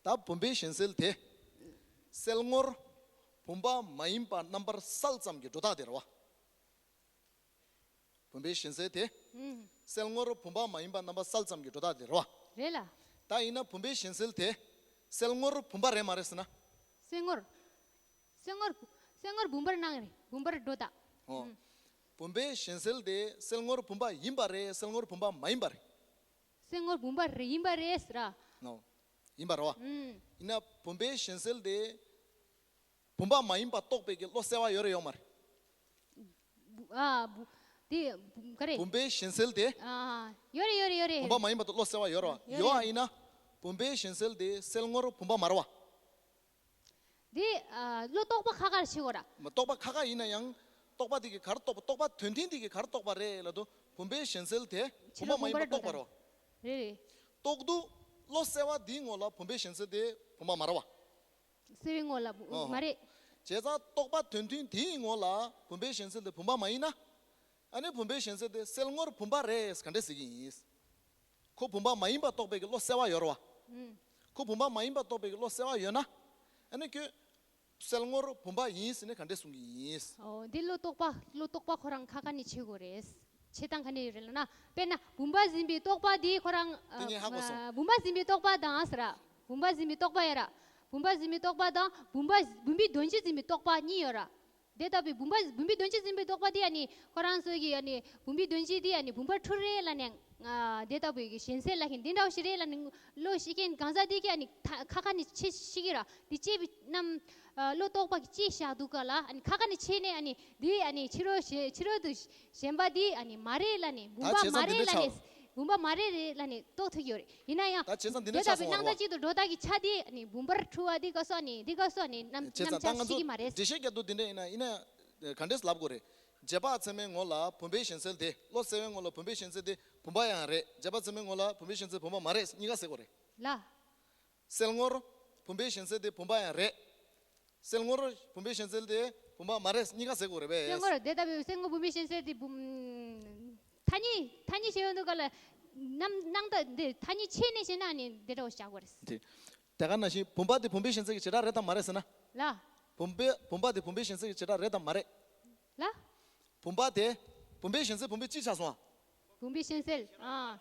ད་བུམ་པའི་གཞན་སེལ་དེ། སེལ་ངོར་བུམ་པ་མ་ཡིན་པ་རྣམ་པར་སེལ་ཙམ་གྱི་སྒྲོ་བཏགས་དེ་རེད་བ། བུམ་པའི་གཞན་སེལ་དེ། ཨུམ། སེལ་ངོར་བུམ་པ་མ་ཡིན་པ་རྣམ་པ་སེལ་ཙམ་གྱི་སྒྲོ་བཏགས་དེ་རེད་བ། རེད་ལ། ད་ཡིན་ན་བུམ་པའི་གཞན་སེལ་དེ། སེལ་ངོར་བུམ་པ་རེད་མ་རེད་ཟེར་ན། སེལ་ངོར། སེལ་ངོར། སེལ་ངོར་བུམ་པར་སྣང་རེད། བུམ་པར་སྒྲོ་བཏགས། ཨོ། ཨུམ། བུམ་པའི་གཞན་སེལ་དེ་སེལ་ངོར་བུམ་པ་ཡིན་པ་རེད། སེལ་ངོར་བུམ་པ་མ་ཡིན་པ་རེད། སེལ་ངོར་བུམ་པ་རེད་ཡིན་པ་རེད་ཟེར་ར། ཨོ། ཡིན་པ་རེད་བ། ཨུམ། ཡིན་ན་བུམ་པའི་གཞན་སེལ་དེ། བུམ་པ་མ་ཡིན་པ་རྟོགས་པའི་གི་བློ་གསལ་བ་ཡོད་རེད་ཡོད་མ་རེད། བུ་ཨ་བུ་དེ་བུ་ག་རེ། བུམ་པའི་གཞན་སེལ་དེ། ཨ་ཡོད་རེད་ཡོད་རེད་ཡོད་རེད། བུམ་པ་མ་ཡིན་པ་དེ་བློ་གསལ་བ་ཡོད་རེད་བ། ཡོད་རེད། ཡོད་པ་ཡིན་ན། བུམ་པའི་གཞན་སེལ་དེ་སེལ་ངོར་བུམ་པ་མ་རེད་བ། དེ་ཨ་བློ་རྟོག་པ་ཁ་ཁར་ཕྱེ་དགོས་ར། མ་རྟོག་པ་ཁ་ཁ་ཡིན་ན་ཡང་། རྟོག་པ་དེ་གི་ག་རེ་རྟོགས་པ། རྟོག་པ་དོན་མཐུན་དེ་གི་ག་རེ་རྟོགས་པ་རེད་ལབ་དུས་བུམ་པའི་གཞན་སེལ་དེ་བུམ་པ་མ་ཡིན་པ་རྟོགས་པ་རེད་བ། རེད་རེད། རྟོགས་དུས་བློ་གསལ་བ་དེའི་ངོ་ལ་བུམ་པའི་གཞན་སེལ་དེ་བུམ་པ་མ་རེད་བ། གསལ་བའི་ངོ་ལ་བུ་ཨོ་ཧོ། མ་རེད། བྱས་ཙང་རྟོག་པ་དོན་མཐུན་དེའི་ངོ་ལ་བུམ་པའི་གཞན་སེལ་དེ་བུམ་པ་མ་ཡིན་ན། ཨ་ནི་བུམ་པའི་གཞན་སེལ་དེ་སེལ་ངོར་བུམ་པ་རེད་ག་འདྲས་ཟེར་གྱི་ཡིན། ཁོ་བུམ་པ་མ་ཡིན་པ་རྟོགས་པའི་གི་བློ་གསལ་བ་ཡོད་རེད་བ། ཨུམ། ཁོ་བུམ་པ་མ་ཡིན་པ་རྟོགས་པའི་གི་བློ་གསལ་བ་ཡོད་ན། ཨ་ནི་ཁྱོད་སེལ་ངོར་བུམ་པ་ཡིན་ཟེར་ནས་ག་འདྲས་གསུང་གི་ཡིན། ཨོ་འདི་བློ་རྟོག་པ་བློ་རྟོག་པ་ཁོ་རང་ཁ་ཁ་ནས་ཕྱེ་དགོས་རེད། ཕྱེ་སྟངས་ག་འདྲས་ཡོད་རེད་ལབ་ན། དཔེར་ན་བུམ་པ་འཛིན་པའི་རྟོག་པ་དེ་ཁོ་རང་། དེ་ངས་ཧ་གོ་སོང་། ཨ་བུམ་པ་འཛིན་པའི་རྟོག་པ་དང་ཟེར་ར། བུམ་པ་འཛིན་པའི་རྟོག་པ་ཡོད་ར། བུམ་པ་འཛིན་པའི་རྟོག་པ་དང་བུམ་པ་བུམ་པའི་དོན་སྤྱི་འཛིན་པའི་རྟོག་པ་གཉིས་ཡོད་ར། དེ་ལྟ་བུའི་བུམ་པ་བུམ་པའི་དོན་སྤྱི་འཛིན་པའི་རྟོག་པ་དེ་ཨ་ནི་ཁོ་རང་ཚོ་གི་ཨ་ནི་བུམ་པའི་དོན་སྤྱི་དེ་ཨ་ནི་བུམ་པར་འཁྲུལ་རེད་ལབ་ནས། ཨ་དེ་ལྟ་བུའི་གི་གཞན་སེལ་ལབ་མཁན་འདི་འདྲ་བོ་ཞིག་རེད་ལབ་ནས་བློ་ཤེས་མཁན་གང་ཟག་དེ་གི་ཨ་ནི་ཐ་ཁ་ཁ་ནས་ཕྱེ་ཤེས་ཀྱི་ར། དེ་ཕྱེ་བའི་རྣམ། ཨ་བློ་རྟོག་པ་གི་ཕྱེ་བཞག་དུས་ག་ལ་ཨ་ནི་ཁ་ཁ་ནས་ཕྱེ་ནས་ཨ་ནི་དེ་ཨ་ནི་ཕྱི་རོལ་ཕྱི་ཕྱི་རོལ་དུ་གཞན་པ་དེ་ཨ་ནི་མ་རེད་ལབ་ནས་བུམ་པ་མ་རེད་ལབ་ནས་བུམ་པ་མ་རེད་རེད་ལབ་ནས་རྟོགས་ཐུབ་ཀྱི་ཡོད་རེད། ཡིན་ན་ཡང་། ད་བྱས་ཙང་འདི་འདྲ་དེ་ཆགས་ལྟ་བུའི་སོང་བ་རེད་སྣང་བ་བཏགས་གཅིག་ཏུ་སྒྲོ་བཏགས་ཀྱི་ཆ་དེ་ནི་བུམ་པར་འཁྲུལ་བ་དེ་ག་སོགས་ནི་དེ་ག་སོགས་ནི་རྣམ་བྱས་ཙང་རྣམ་ད་ང་གཞག་ཤེས་ཀྱི་མ་རེད། ཚོ་འགྲེལ་བཤད་རྒྱག་དུས་འདི་འདྲ་ཡིན་ན་ཡིན་ན་ག་འདྲས་ལབ་དགོས་རེད། རྗེས་དཔག་ཚད་མའི་ངོ་ལ་བུམ་པའི་གཞན་སེལ་དེ་བློ་གསལ་བའི་ངོ་ལ་བུམ་པའི་གཞན་སེལ་དེ་བུམ་པ་ཡང་རེད། རྗེས་དཔག་ཚད་མའི་ངོ་ལ་བུམ་པའི་གཞན་སེལ་བུམ་པ་མ་རེད་གཉིས་ཀ་ཟེར་དགོས་རེད། ལ། སེལ་ངོར་བུམ་པའི་གཞན་སེལ་དེ་བུམ་པ་ཡང་རེད། སེལ་ངོར་བུམ་པའི་གཞན་སེལ་དེ་བུམ་པ་མ་རེད་གཉིས་ཀ་ཟེར་དགོས་རེད་པས། སེལ་ངོར་དེ་ལྟ་བུའི་སེལ་ངོར་བུམ་པའི་གཞན་སེལ་དེ་བུམ། ཐ་སྙད་ཐ་སྙད་བྱས་ཡོང་དུས་ག་ལ། རྣམ་སྣང་ད་འདི་ཐ་སྙད་ཕྱེ་ནས་བཤད་ན་ནི་འདི་འདྲ་བོ་བཞག་དགོས་རེད། དེ། དེ་ག་ནང་བཞིན་བུམ་པ་དེ་བུམ་པའི་གཞན་སེལ་གྱི་བྱེ་བྲག་རེད་དམ་མ་རེད་ཟེར་ན། ལ། བུམ་པའི་བུམ་པ་དེ་བུམ་པའི་གཞན་སེལ་གྱི་བྱེ་བྲག་རེད་དམ་མ་རེད། ལ། བུམ་པ་དེ་བུམ་པའི་གཞན་སེལ་བུམ་པའི་སྤྱི་ཆགས་སོང་ཨ། བུམ་པའི་གཞན་སེལ་ཨ།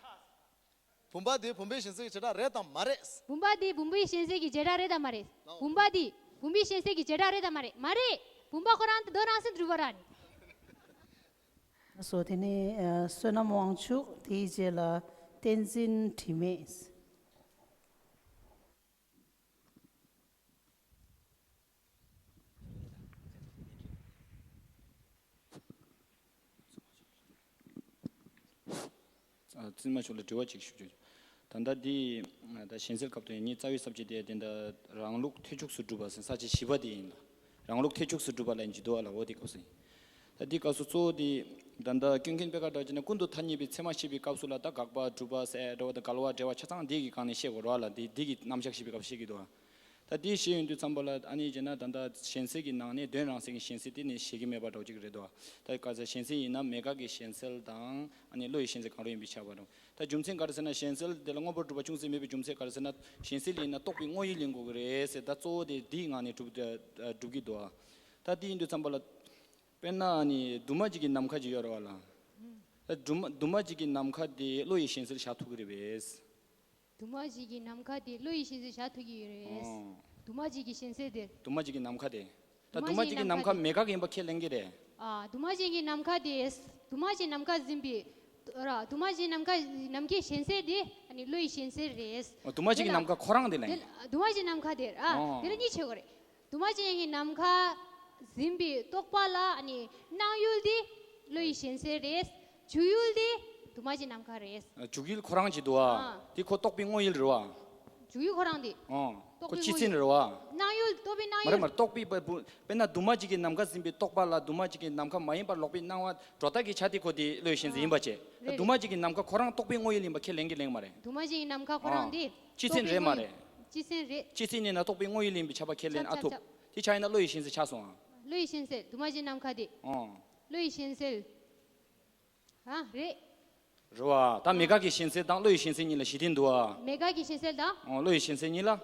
བུམ་པ་དེ་བུམ་པའི་གཞན་སེལ་གྱི་བྱེ་བྲག་རེད་དམ་མ་རེད། བུམ་པ་དེ་བུམ་པའི་གཞན་སེལ་གྱི་བྱེ་བྲག་རེད་དམ་མ་རེད། ལའོ། བུམ་པ་དེ་བུམ་པའི་གཞན་སེལ་གྱི་བྱེ་བྲག་རེད་དམ་མ་རེད། མ་རེད། བུམ་པ་ཁོ་རང་དེ་རྡོ་རང་སེམས་གྲུབ་པ་ར་ནི། སོ་དེ་ནས་ཨ་བསོད་ནམས་དབང་ཕྱུག་དེའི་རྗེས་ལ་བསྟན་འཛིན་དྲི་མེད། ཨ་བཙུན་མ་མཆོག་ལ་དྲི་བ་གཅིག་ཞུ་རྒྱུ། ད་ལྟ་འདི་ད་གཞན་སེལ་སྐབས་དུ་ཡིན་ནི་རྩ་བའི་ས་བཅད་དེ་དེ་འདྲ་རང་ལུགས་མཐས་གཅོགས་སུ་གྲུབ་པ་ཟེར་ས་བཅད་བཞི་པ་དེ་ཡིན་ལ། རང་ལུགས་མཐས་གཅོགས་སུ་གྲུབ་པ་ལ་ཡིན་གྱི་འདུག་བ་ལ་འོ་དེ་སྐབས་སུ་ཡིན། ད་འདི་སྐབས་སུ་གཙོ་བོ་དེ་ད་ལྟ་ཀུན་མཁྱེན་པད་དཀར་གྲགས་ཀྱིས་ནི་ཀུན་ཏུ་ཐ་སྙད་པའི་ཚད་མ་བཤད་པའི་སྐབས་སུ་ལ་ད་དགག་པ་སྒྲུབ་པ་ཟེར་འགྲོ་བ་དང་འགལ་བ་འགྲེལ་བ་ཆ་ཚང་འདི་གི་སྒང་ནས་བཤད་དགོས་རེད་བ་ལ། འདི་འདི་གི་རྣམ་གཞག་བཤད་པའི་སྐབས་བཤད་ཀྱི་འདུག་བ། ད་དེ་བཤད་ཡོང་དུས་ཙམ་པ་ལ་ཨ་ནི་བྱས་ན་ད་ལྟ་གཞན་སེལ་གྱི་ནང་ནས་དོན་རང་སེལ་གྱི་གཞན་སེལ་དེ་ནི་བཤད་ཀྱི་མེད་པ་འདྲ་བོ་ཅིག་རེད་དོ། ད་ག་ཚད་གཞན་སེལ་ཡིན་ན་མེད་དགག་གི་གཞན་སེལ་དང་ཨ་ནི་བློ་ཡི་གཞན་སེལ་གང་རུང་ཡིན་པས་ཁྱབ་པ་འདྲ་བོ། ད་རྒྱུ་མཚན་ག་རེ་ཟེར་ན་གཞན་སེལ་དེ་ལ་དངོས་པོར་གྲུབ་པ་ཅུང་ཟད་མེད་པའི་རྒྱུ་མཚན་ག་རེ་ཟེར་ན་གཞན་སེལ་ཡིན་ན་རྟོག་པའི་དངོས་ཡུལ་ཡིན་དགོས་ཀྱི་རེད་ཟེར། ད་གཙོ་བོ་དེ་འདིའི་ངང་ནས་གྲུབ་གྲུབ་ཀྱི་འདུག་ཨ། ད་དེ་ཡིན་དུས་ཙམ་པ་ལ། དཔེར་ན་ནི་འདུས་མ་བྱས་ཀྱི་ནམ་མཁའ་ཅིག་ཡོད་རེད་བ་ལ། ད་འདུས་མ་འདུས་མ་བྱས་ཀྱི་ནམ་མཁའ་དེ་བློ་ཡི་ཞེན་སའི་ཆ་ཐུག་གི་རེད་པས། འདུས་མ་བྱས་ཀྱི་ནམ་མཁའ་དེ་བློ་ཡི་ཞེན་སའི་ཆ་ཐུག་གི་ཡོད་རེད། ཨོ། འདུས་མ་བྱས་ཀྱི་ཞེན་སའི་དེ། འདུས་མ་བྱས་ཀྱི་ནམ་མཁའ་དེ། ད་འདུས་མ་བྱས་ཀྱི་ནམ་མཁའ་མེད་དགག་ཡིན་པ་ཁས་ལེན་གྱི་རེད། ཨ། འདུས་མ་བྱས་ཀྱི་ནམ་མཁའ་དེ། འདུས་མ་བྱས་ནམ་མཁའ་འཛིན་པའི། ར། འདུས་མ་བྱས་ནམ་མཁའ་ནམ་མཁའི་ཞེན་སའི་དེ་ཨ་ནི་བློ་ཡི་ཞེན་སའི་རེད། འདུས་མ་བྱས་ཀྱི་ནམ་མཁའ་ཁོ་རང་དེ་ལ་ཡིན། དེ་ལ་འདུས་མ་བྱས་ནམ་མཁའ་དེ། ཨ། ཨོ། དེ་ལ་གཉིས་ཕྱེ་དགོས་རེད། འདུས་མ་བྱས་ཀྱི་ནམ་མཁའ་འཛིན་པའི་རྟོག་པ་ལ་ཨ་ནི་སྣང་ཡུལ་དེ་བློ་ཡི་ཞེན་སའི་རེད། འཇུག་ཡུལ་དེ་འདུས་མ་བྱས་ནམ་མཁའ་རེད། འཇུག་ཡུལ་ཁོ་རང་ཅིག་འདུག་ཨ། ཨ། དེ་ཁོ་རྟོག་པའི་དངོས་ཡུལ་རེད་བ། འཇུག་ཡུལ་ཁོ་རང་དེ། ཨོ། རྟོག་པའི་དངོས་ཡུལ། ཁོ་སྤྱི་མཚན་རེད་བ། སྣང་ཡུལ། རྟོག་པའི་སྣང་ཡུལ། མ་རེད་མ་རེད། རྟོག་པའི་བ་བུ་དཔེར་ན་འདུས་མ་བྱས་ཀྱི་ནམ་མཁའ་འཛིན་པའི་རྟོག་པ་ལ་འདུས་མ་བྱས་ཀྱི་ནམ་མཁའ་མ་ཡིན་པར་ལོག་པའི་སྣང་བ་སྒྲོ་བཏགས་ཀྱི་ཆ་དེ་ཁོ་དེ་བློ་ཡི་ཞེན་སའི་ཡིན་པ་བྱས། རེད། འདུས་མ་བྱས་ཀྱི་ནམ་མཁའ་ཁོ་རང་རྟོག་པའི་དངོས་ཡུལ་ཡིན་པ་ཁས་ལེན་གྱི་ལེན་མ་རེད། འདུས་མ་བྱས་ཀྱི་ནམ་མཁའ་ཁོ་རང་དེ། ཨ། སྤྱི་མཚན་རེད་མ་རེད། སྤྱི་མཚན་རེད། སྤྱི་མཚན་ཡིན་ན་རྟོག་པའི་དངོས་ཡུལ་ཡིན་པའི་ཆ་པ་ཁས་ལེན་ཨ་ཐུབ། ཁྱབ་ཁྱབ། དེ་ཆ་ཡིན་ན་བློ་ཡི་ཞེན་སའི་ཆ་སོང་ཨ། བློ་ཡི་ཞེན་སའི་འདུས་མ་བྱས་ནམ་མཁའ་དེ། ཨོ། བློ་ཡི་ཞེན་སའི། ཨ། རེད། རེད་བ། ད་མེད་དགག་གི་ཞེན་སའི་དང་བློ་ཡི་ཞེན་སའི་གཉིས་ལ་གཞི་རྟེན་འདུག་ཨ། མེད་དགག་གི་ཞེན་སའི་དང་། ཨོ། བློ་ཡི་ཞེན་སའི་གཉིས་ལ།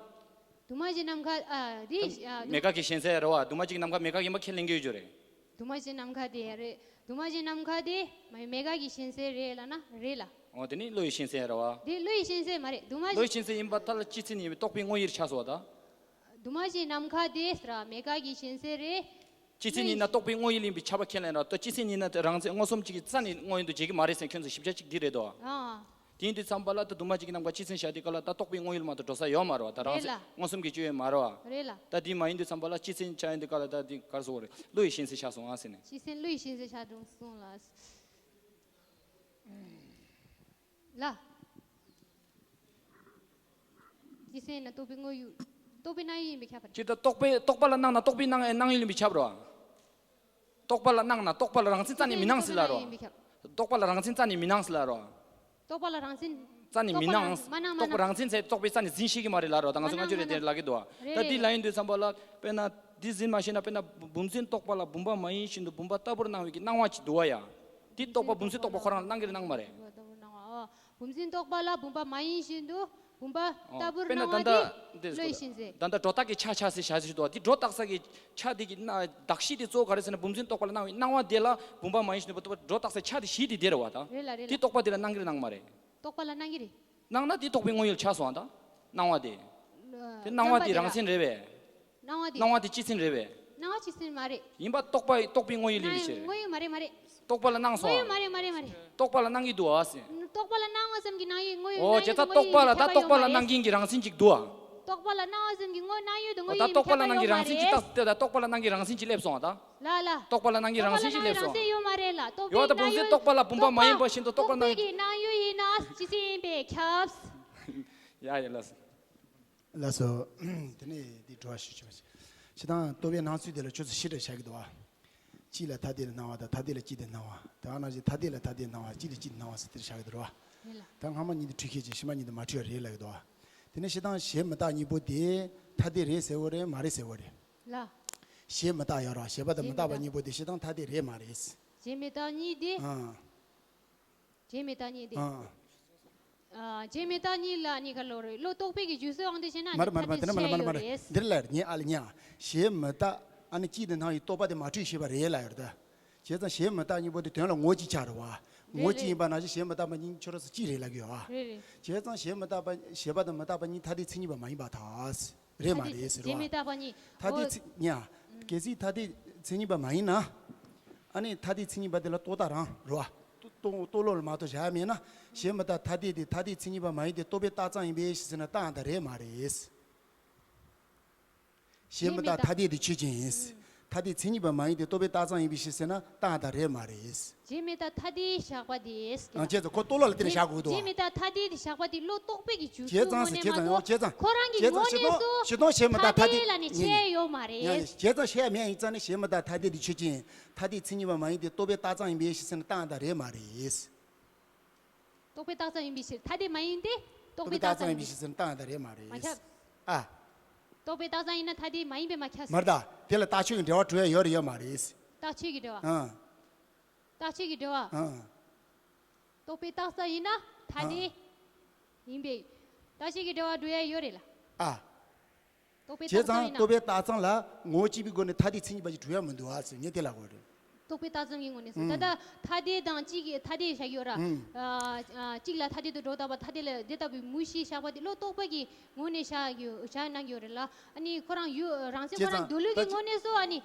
འདུས་མ་བྱས་ནམ་མཁའ། ཨ། རེད། ཨ། མེད་དགག་གི་ཞེན་སའི་རེད་བ། འདུས་མ་བྱས་ནམ་མཁའ་མེད་དགག་ཡིན་པ་ཁས་ལེན་གྱི་ཡོད་རྒྱུ་རེད། འདུས་མ་བྱས་ནམ་མཁའ་དེ་རེད། འདུས་མ་བྱས་ནམ་མཁའ་དེ་མ་མེད་དགག་གི་ཞེན་སའི་རེད་ལབ་ན་རེད་ལ། ཨོ། དེ་ནི་བློ་ཡི་ཞེན་སའི་རེད་བ། དེ་བློ་ཡི་ཞེན་སའི་མ་རེད། འདུས་མ་བྱས། བློ་ཡི་ཞེན་སའི་ཡིན་པ་ད་ལ་སྤྱི་མཚན་ཡིན་པའི་རྟོག་པའི་དངོས་ཡུལ་ཆགས་སོང་བ་ད། འདུས་མ་བྱས་ནམ་མཁའ་དེ་ཟེར་བ་མེད་དགག་གི་ཞེན་སའི་རེད། སྤྱི་མཚན་ཡིན་ན་རྟོག་པའི་དངོས་ཡུལ་ཡིན་པའི་ཆ་པ་ཁས་ལེན་ར། ད་སྤྱི་མཚན་ཡིན་ན་དེ་རང་མཚན་མངོན་སུམ་གཅིག་གི་རྩ་ནས་དངོས་ཡུལ་དུ་བྱེད་ཀྱི་མ་རེད་ཟེར་ཁྱོད་ཚོ་ཞིབ་ཆ་གཅིག་འདི་རེད་དོ། ཨ། དེ་ཡིན་དུས་ཙམ་པ་ལ་ད་འདུས་མ་བྱས་ཀྱི་ནམ་མཁའ་སྤྱི་མཚན་བཞག་དུས་སྐབས་ལ་ད་རྟོག་པའི་དངོས་ཡུལ་མ་གཏོགས་འགྲོ་ས་ཡོད་མ་རེད་བ། ད་རང་རེད་ལ། མཚན་མངོན་སུམ་གྱི་སྤྱོད་ཡུལ་མ་རེད་བ། རེད་ལ། ད་དེ་མ་ཡིན་དུས་ཙམ་པ་ལ་སྤྱི་མཚན་ཆ་ཡིན་དུས་སྐབས་ལ་ད་དེ་ག་རེ་ཟེར་དགོས་རེད། བློ་ཡི་ཞེན་སའི་ཆ་སོང་ཨ་ཟེར་ནས། སྤྱི་མཚན་བློ་ཡི་ཞེན་སའི་ཆ་སོང་ལ། ལ། སྤྱི་མཚན་ཡིན་ན་རྟོག་པའི་དངོས་ཡུལ། རྟོག་པའི་སྣང་ཡུལ་ཡིན་པས་ཁྱབ་པ་རེད། སྤྱིར་ད་རྟོག་པའི་རྟོག་པ་ལ་སྣང་ན་རྟོག་པའི་སྣང་སྣང་ཡུལ་ཡིན་པས་ཁྱབ་རོ། རྟོག་པ་ལ་སྣང་ན་རྟོག་པ་ལ་རང་མཚན་རྩ་ནས་མི་སྣང་ཟེར་ལ་རོ། རྟོག་པ་ལ་རང་མཚན་རྩ་ནས་མི་སྣང་ཟེར་ལ་རོ། རྟོག་པ་ལ་རང་མཚན། རྩ་ནས་མི་སྣང་། རྟོག་པ་རང་མཚན་ཟེར་རྟོག་པའི་རྩ་ནས་འཛིན་ཤེས་ཀྱི་མ་རེད་ལ་རོ། ད་ང་ཚོ་མ་སྣང་སྔ་ཆོས་རེད་མ་དེ་སྣང་། ལབ་ཀྱི་འདུག་བ། རེད་ད་འདི་རེད་ལ་ཡིན་དུས་ཙམ་པ་ལ་དཔེར་ན་འདི་འཛིན་མ་ཤེས་ན། དཔེར་ན་བུམ་འཛིན་རྟོག་པ་ལ་བུམ་པ་མ་ཡིན་བཞིན་དུ་བུམ་པ་ལྟ་བུར་སྣང་བའི་གི་སྣང་བ་ཅིག་འདུག་བ་ཡ། འདི་རྟོག་པ་བུམ་འཛིན་རྟོག་པ་ཁོ་རང་ལ་སྣང་གི་རེད་སྣང་མ་རེད། བུམ་འཛིན་རྟོག་པ་ལ་བུམ་པ་མ་ཡིན་བཞིན་དུ་བུམ་པ་ལྟ་བུར་སྣང་བ་དེ་བློ་ཡི་ཞེན་སའི། ད་ལྟ་སྒྲོ་བཏགས་ཀྱི་ཆ་ཆགས་སའི་ཆ་ཞིག་འདུག་བ། འདི་སྒྲོ་བཏགས་ས་གི་ཆ་དེ་གི་ན་གདགས་གཞི་དེ་གཙོ་བོ་ག་རེ་ཟེར་ན་བུམ་འཛིན་རྟོག་པ་ལ་སྣང་བའི་སྣང་བ་དེ་ལ་བུམ་པ་མ་ཡིན་བཞིན་དུ་སྒྲོ་བཏགས་སའི་ཆ་དེ་གཞི་དེ་དེ་རེད་བ་ད། རེད་ལ་རེད་ལ། དེ་རྟོག་པ་དེ་ལ་སྣང་གི་རེད་སྣང་མ་རེད། རྟོག་པ་ལ་སྣང་གི་རེད། སྣང་ན་དེ་རྟོག་པའི་དངོས་ཡུལ་ཆགས་སོང་བ་ད། སྣང་བ་དེ། དེ་སྣང་བ་དེ་རང་མཚན་རེད་པས། སྣང་བ་དེ། སྣང་བ་དེ་སྤྱི་མཚན་རེད་པས། སྣང་བ་སྤྱི་མཚན་མ་རེད། ཡིན་པ་རྟོག་པ་རྟོག་པའི་དངོས་ཡུལ་ཡིན་པའི་ཕྱིར། དངོས་ཡུལ་མ་རེད་མ་རེད། རྟོག་པ་ལ་སྣང་སོང་། དངོས་ཡུལ་མ་རེད་མ་རེད་མ་རེད། རྟོག་པ་ལ་སྣང་གི་འདུག་ཨ་ཟེར། རྟོག་པ་ལ་སྣང་བ་ཙམ་གྱི་སྣང་ཡུལ་དངོས་ཡུལ། ཨོ་སྣང་ཡུལ་བྱས་ཙང་རྟོག་པ་ལ་ད་རྟོག་པ་ལ་སྣང་མཁན་གྱི་རང་མཚན་ཅིག་འདུག་ཨ། རྟོག་པ་ལ་སྣང་བ་ཙམ་གྱི་དངོས་སྣང་ཡུལ་དུ་དངོས་ད་ཡུལ་རྟོག་པ་ལ་སྣང་གི་རང་མཚན་ཅིག་ད་ད་རྟོག་པ་ལ་སྣང་གི་རང་མཚན་ཅིག་སླེབས་སོང་ཨ་ད། ལ་ལ། རྟོག་པ་ལ་སྣང་གི་རང་མཚན་ཅིག་སླེབས་སོང་། རྟོག་པ་ལ་སྣང་གི་རང་མཚན་ཡོད་མ་རེད་ལ། རྟོག་པའི་ཡོད་ད་བུམ་འཛིན་རྟོག་པ་ལ་བུམ་པ་མ་ཡིན་པ་བཞིན་དུ་རྟོག་པ་སྣང་། རྟོག་པའི་གི་སྣང་ཡུལ་ཡིན་ན་སྤྱི་མཚན་ཡིན་པས་ཁྱབ། ཡ་ཡ་ལ་སོ། ལགས་སོ། དེ་ནས་འདི་དྲི་བ་ཞུ་ཆོག་པ་ཞིག་སྤྱིར་བཏང་རྟོག་པའི་སྣང་ཚུལ་དེ་ལ་ཆོས་ཚུལ་བཞི་སྒྲིལ་བྱ་གི་འདུག་བ། གཅིག་ལ་ཐ་དད་ལ་སྣང་བ་དང་ཐ་དད་ལ་གཅིག་ཏུ་སྣང་བ། དེ་ནང་བཞིན་ཐ་དད་ལ་ཐ་དད་སྣང་བ་གཅིག་ལ་གཅིག་ཏུ་སྣང་བ་ཟེར་དེ་བྱ་གི་འདུག་བ། རེད་ལ། ད་སྔ་མ་གཉིས་དེ་འཁྲུལ་ཁྱེར་ཅན། ཕྱི་མ་གཉིས་དེ་མ་འཁྲུལ་བ་རེད་ལབ་ཀྱི་འདུག་བ། དེ་ནས་སྤྱིར་བཏང་གཞན་མི་རྟག་གཉིས་པོ་དེ་ཐ་དད་རེད་ཟེར་བ་རེད་མ་རེད་ཟེར་བ་རེད། ལ། གཞན་མི་རྟག་ཡོད་ར། གཞན་པ་དང་མི་རྟག་པ་གཉིས་པོ་དེ་སྤྱིར་བཏང་ཐ་དད་རེད་མ་རེད། གཞན་མི་རྟག་གཉིས་དེ། ཨང་། གཞན་མི་རྟག་གཉིས་དེ། ཨང་། ཨ། གཞན་མི་རྟག་གཉིས་ལ་ནི་ག་ལོ་རེད། བློ་རྟོག་པའི་གི་འཇུག་སའི་དབང་དུ་བྱས་ན་མ་རེད་མ་རེད་མ་རེད། དེ་ནས་མ་རེད་མ་རེད་མ་རེད། འདིར་ལ་ཉན་ཨ་ལ་ཉན། གཞན་མི་རྟག་ཨ་ནི་གཅིག་ཏུ་སྣང་བའི་རྟོག་པ་དེ་མ་འཁྲུལ་ཞེས་པ་རེད་ལ་ཡོད་རེད་ད། བྱས་ཙང་གཞན་མི་རྟག་གཉིས་པོ་དེ་དོན་ལ་ངོ་གཅིག་ཆགས་རེད་བ། ངོ་གཅིག་ཡིན་པ་ནང་བཞིན་གཞན་མི་རྟག་པ་གཉིས་ཁྱོད་རང་ཚོ་གཅིག་རེད་ལབ་ཀྱི་ཡོད་བ། རེད་རེད། བྱས་ཙང་གཞན་མི་རྟག་པ་གཞན་པ་དང་མི་རྟག་པ་གཉིས་ཐ་དད་མཚན་ཉིད་པ་མ་ཡིན་པར་ཐལ། རེད་མ་རེད་ཟེར་བ། གཞན་མི་རྟག་པ་གཉིས། ཐ་དད་ཚིག་ཉ། གལ་སྲིད་ཐ་དད་མཚན་ཉིད་པ་མ་ཡིན་ན། ཨ་ནི་ཐ་དད་མཚན་ཉིད་པ་དེ་ལ་རྟོག་བཏགས་རང་རེད་བ། རྟོག་རྟོག་བློ་ལ་མ་གཏོགས་བཞག་ཡ་མེད་ན། གཞན་མི་རྟག་ཐ་དད་དེ་ཐ་དད་མཚན་ཉིད་པ་མ་ཡིན་ཏེ་རྟོག་པས་རྟགས་ཙམ་ཡིན་པས་ཞེས་ཟེར་ན་རྟགས་དང་རེད་མ་རེད། གཞན་མི་རྟག་ཐ་དད་དེ་ཆོས་ཅན་ཡིན། ཐ་དད་མཚན་ཉིད་པ་མ་ཡིན་ཏེ་རྟོག་པས་རྟགས་ཙམ་ཡིན་པས་ཞེས་ཟེར་ན་རྟགས་དང་རེད་མ་རེད། རྗེས་མི་རྟག་ཐ་དད་བཞག་པ་དེ། ཡང་བྱས་ཙང་ཁོ་རྟོག་བློ་ལ་དེ་འདྲ་བཞག་དགོས་འདུག་རྗེས་མི་རྟག་ཐ་དད་དེ་བཞག་པ་དེ་བློ་རྟོག་པའི་གི་འཇུག་ཚུལ་ངོས་ནས་མ་གཏོགས་ཁོ་རང་གི་ངོས་ནས་སུ་ཐ་དད་ལ་ནི་ཁྱད་ཡོད་མ་རེད། བྱས་ཙང་བཤད་ཡ་མེད་ཡིན་ཙང་ནི་གཞན་མི་རྟག་ཐ་དད་དེ་ཆོས་ཅན། ཐ་དད་མཚན་ཉིད་པ་མ་ཡིན་ཏེ་རྟོག་པས་རྟགས་ཙམ་ཡིན་པས་ཞེས་ཟེར་ན་རྟགས་དང་རེད་མ་རེད། རྟོག་པས་རྟགས་ཙམ་ཡིན་པའི་ཕྱིར་ཐ་དད་མ་ཡིན་ཏེ། རྟོག་པས་རྟགས་ཙམ་ཡིན་པའི་ཕྱིར་ཟེར་ན་རྟགས་དང་རེད་མ་རེད། མ་ཁྱབ། ཨ། རྟོག་པས་རྟགས་ཙམ་ཡིན་ན་ཐ་དད་མ་ཡིན་པས་མ་ཁྱབ། མ་རེད་ད། དེ་ལ་རྟགས་ཆོས་ཀྱི་འབྲེལ་བ་གྲུབ་ཡ་ཡོད་རེད་ཡོད་མ་རེད། རྟགས་ཆོས་ཀྱི་འབྲེལ་བ། ཨང་། རྟགས་ཆོས་ཀྱི་འབྲེལ་བ། ཨང་། རྟོག་པས་རྟགས་ཙམ་ཡིན་ན་ཐ་དད། ཨང་། ཡིན་པས། རྟགས་ཆོས་ཀྱི་འབྲེལ་བ་གྲུབ་ཡ་ཡོད་རེད་ལ། ཨ། རྟོག་པའི། བྱས་རྟགས་ཙམ་ཙང་ཡིན་ན། རྟོག་པའི་རྟགས་ཙམ་ལ་ངོ་བོ་གཅིག་པའི་སྒོ་ནས་ཐ་དད་མཚན་ཉིད་པ་ཞིག་གྲུབ་ཡ་མི་འདུག་ཨ་ཟེར། ངས་དེ་ལབ་དགོས་རེད། རྟོག་པའི་རྟགས་ཙམ་གྱི་ངོས་ནས་སོ། ཨུམ། ད་ལྟ་ཐ་དད་དང་གཅིག་གི་ཐ་དད་བཞག་ཡོད་ར། ཨུམ། ཨ་ཨ་གཅིག་ལ་ཐ་དད་དུ་སྒྲོ་བཏགས་པ། ཐ་དད་ལ་དེ་ལྟ་བུའི་མུ་བཞི་བཞག་པ་དེ་བློ་རྟོག་པ་གི་ངོས་ནས་བཞག་ཡོད། བཞག་གནང་ཡོད་རེད་ལ། ཨ་ནི་ཁོ་རང་ཡུལ་རང་སེམས་ཁོ་རང་མདོ་ལུགས་ཀྱི་ངོས་ནས་སོ། ཨ་ནི་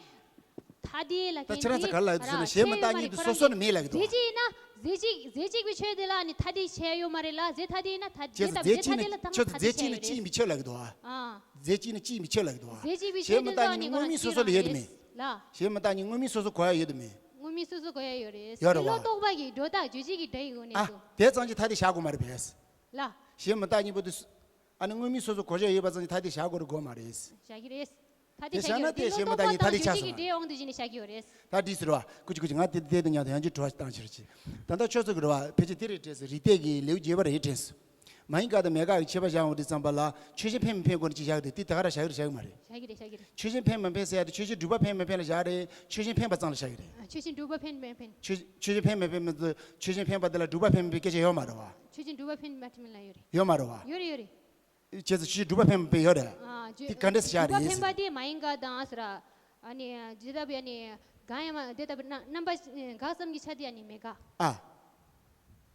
ཐ་དད་ལ་ད་ཁྱེད་རང་ཚོ་ག་རེ་ལབ་ཀྱི་འདུག་ཟེར་ན། བྱས་ཡོད་མ་རེད། ཁོ་རང་གི་རྫས་གཅིག་ཡིན་ན་རྫས་གཅིག་རྫས་གཅིག་པའི་ཆོས་དེ་ལ་ཨ་ནི་ཐ་དད་བྱས་ཡོད་མ་རེད་ལ། རྫས་ཐ་དད་ཡིན་ན་ཐ་དད་ད་རྫས་ཐ་དད་ལ་ད་ཁྱོད་ཚོ་རྫས་གཅིག་ཡིན་ན་གཅིག་ཡིན་པའི་ཆོས་ལབ་ཀྱི་འདུག་ཨ། ཨ། རྫས་གཅིག་ཡིན་ན་གཅིག་ཡིན་པའི་ཆོས་ལབ་ཀྱི་འདུག་ཨ། རྫས་གཅིག་པའི་ཆོས་དེ་ལ་ཨ་ནི་དངོས་མིང་སོ་སོ་ལ་ཡོད་དམ་མེད། ལ། བྱས་མི་རྟག་གཉིས་དངོས་མིང་སོ་སོ་གོ་ཡ་ཡོད་དམ་མེད། དངོས་མིང་སོ་སོ་གོ་ཡ་ཡོད་རེད། ཡོད་རེད་བ། བློ་རྟོག་པ་གི་སྒྲོ་བཏགས་རྗོད་བྱེད་ཀྱི་སྒྲ་ཡི་ངོས་ནས་ཨ། སོ། དེ་ཙམ་གྱིས་ཐ་དད་བཞག་དགོས་མ་རེད་པས། ལ། བྱས་མི་རྟག་གཉིས་པོ་དེ་སུ། ཨ་ནི་དངོས་མིང་སོ་སོ་གོ་བྱ་ཡོད་པ་ཙམ་གྱིས་ཐ་དད་བཞག་དགོས་རེད་དགོས་མ་རེད། བཞག་གི་རེད། ཐ་དད་དེ་བཞག་གི་ཡོད་རེད། བྱས་ན་དེ་བྱས་མི་རྟག་གཉིས་ཐ་དད་ཆགས་སོང་། བློ་རྟོག་པ་དང་རྗོད་བྱེད་ཀྱི་སྒྲའི་དབང་དུ་བྱས་ནས་བཞག་གི་ཡོད་རེད། ད་འདི་ཟེར་བ། ཀུ་ཅི་ཀུ་ཅི། ང་དེ་དེ་དེ་ཉག་དང་ཡང་ཅིག་དྲི་བ་ཞིག་བཏང་ཕྱིར་གྱིས། ད་ལྟ་ཁྱོད་ཚོ་གི་རེད་བ། ཕལ་ཆེར་དེ་རེད་དྲན་སོང་། རིགས་གཏད་ཀྱི་ལེའུ་བརྒྱད་པ་རེད་དྲན་སོང་། མ་ཡིན་ག་དང་མེད་ག་གི་ཁྱད་པར་བཞག་འོང་དུས་ཙམ་པ་ལ་ཆོས་ཅན་འཕེན་མི་འཕེན་སྐོར་ནས་ཅིག་བཞག་གི་འདུག་དེ་ད་ག་རང་བཞག་གི་རེད་བཞག་གི་མ་རེད། བཞག་གི་རེད། བཞག་གི་རེད། ཆོས་ཅན་འཕེན་མི་འཕེན་ཟེར་ཡ་དེ་ཆོས་ཅན་སྒྲུབ་པ་འཕེན་མི་འཕེན་ལ་བཞག་རེད། ཆོས་ཅན་འཕེན་པ་ཙམ་ལ་བཞག་གི་རེད། ཨ། ཆོས་ཅན་སྒྲུབ་པ་འཕེན་མི་འཕེན། ཆོས་ཆོས་ཅན་འཕེན་མི་འཕེན་མི་འདུག་ཆོས་ཅན་འཕེན་པ་དེ་ལ་སྒྲུབ་པ་འཕེན་མི་འཕེན་སྐད་ཆ་ཡོད་མ་རེད་བ། ཆོས་ཅན་སྒྲུབ་པ་འཕེན་མི་འཕེན་ལ་ཡོད་རེད། ཡོད་མ་རེད་བ། ཡོད་རེད། ཡོད་རེད། བྱས་ཙང་ཆོས་ཅན་སྒྲུབ་པ་འཕེན་མི་འཕེན་ཡོད་རེད། ཨ། ཆོས། དེ་ག་འདྲས་སེ་བཞག་རེད་ཟེར། སྒྲུབ་པ་འཕེན་པ་དེ་མ་ཡིན་ག་དང་ཟེར། ཨ་ནི་ཇི་ལྟ་བུ་ཨ་ནི་གང་ཡང་མ་དེ་ལྟ་བུ་རྣམ་རྣམ་པ་དགག་བསམ་གྱི་ཆ་དེ་ཨ་ནི་མེད་ག། ཨ།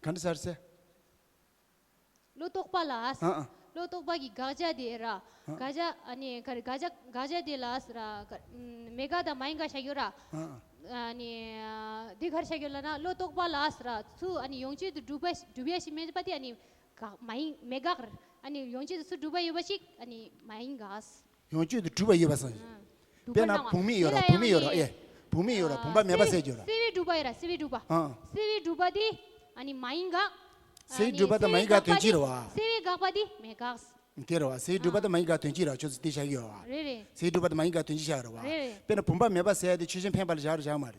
ག་འདྲས་ཟེར་ཟེར། བློ་རྟོག་པ་ལ། ཨ་ཨ། བློ་རྟོག་པ་གི་དགག་བྱ་དེ་ར། ཨ། དགག་བྱ་ཨ་ནི་ག་རེ། དགག་བྱ་དགག་བྱ་དེ་ལ་ཟེར་ར། ག་ཨུམ། མེད་ག་དང་མ་ཡིན་ག་བཞག་ཡོད་ར། ཨ་ཨ། ཨ་ནི་དེ་ག་རེ་བཞག་ཡོད་ལབ་ན། བློ་རྟོག་པ་ལ་ཟེར་ར། ཚུར་ཨ་ནི་ཡོངས་གཅོད་དུ་སྒྲུབ་པ་སྒྲུབ་ཡ་ཞིག་མེད་པ་དེ་ཨ་ནི་དགག་མ་ཡིན། མེད་ག་ར། ཨ་ནི་ཡོངས་གཅོད་དུ་ཚུར་སྒྲུབ་པ་ཡོད་པ་ཞིག་ཨ་ནི་མ་ཡིན་ག། ཡོངས་གཅོད་དུ་གྲུབ་པ་ཡོད་པ་སོང་། ཨ། བུམ་པ་པས་ན་སྣང་བ་བུམ་མེད་ཡོད་ར། དེ་ལ་བུམ་མེད་ཡོད་ར། ཡང་ཨེ། བུམ་མེད་ཡོད་ར། བུམ་པ་མེད་པ་ཟེར་གྱི་ཡོད་ར། སེལ་བའི་སྒྲུབ་པ་ཡོད་ར། སེལ་བའི་སྒྲུབ་པ། ཨ། སེལ་བའི་སྒྲུབ་པ་དེ་ཨ་ནི་མ་ཡིན་ག། སེལ་བའི་སྒྲུབ་པ་དང་མ་ཡིན་ག་དོན་གཅིག་རེད་བ། སེལ་བའི་དགག་པ་དེ་མེད་ག། དེ་རེད་བ། སེལ་བའི་སྒྲུབ་པ་དང་མ་ཡིན་ག་དོན་གཅིག་རེད་བ། ཁྱོད་ཚོ་དེ་བཞག་གི་ཡོད་བ། རེད་རེད། སེལ་བའི་སྒྲུབ་པ་དང་མ་ཡིན་ག་དོན་གཅིག་བཞག་རེད་བ། རེད་རེད། དཔེར་ན་བུམ་པ་མེད་པ་ཟེར་ཡ་དེ་ཆོས་ཅན་འཕེན་པ་ལ་བཞག་རེད་བཞག་མ་རེད།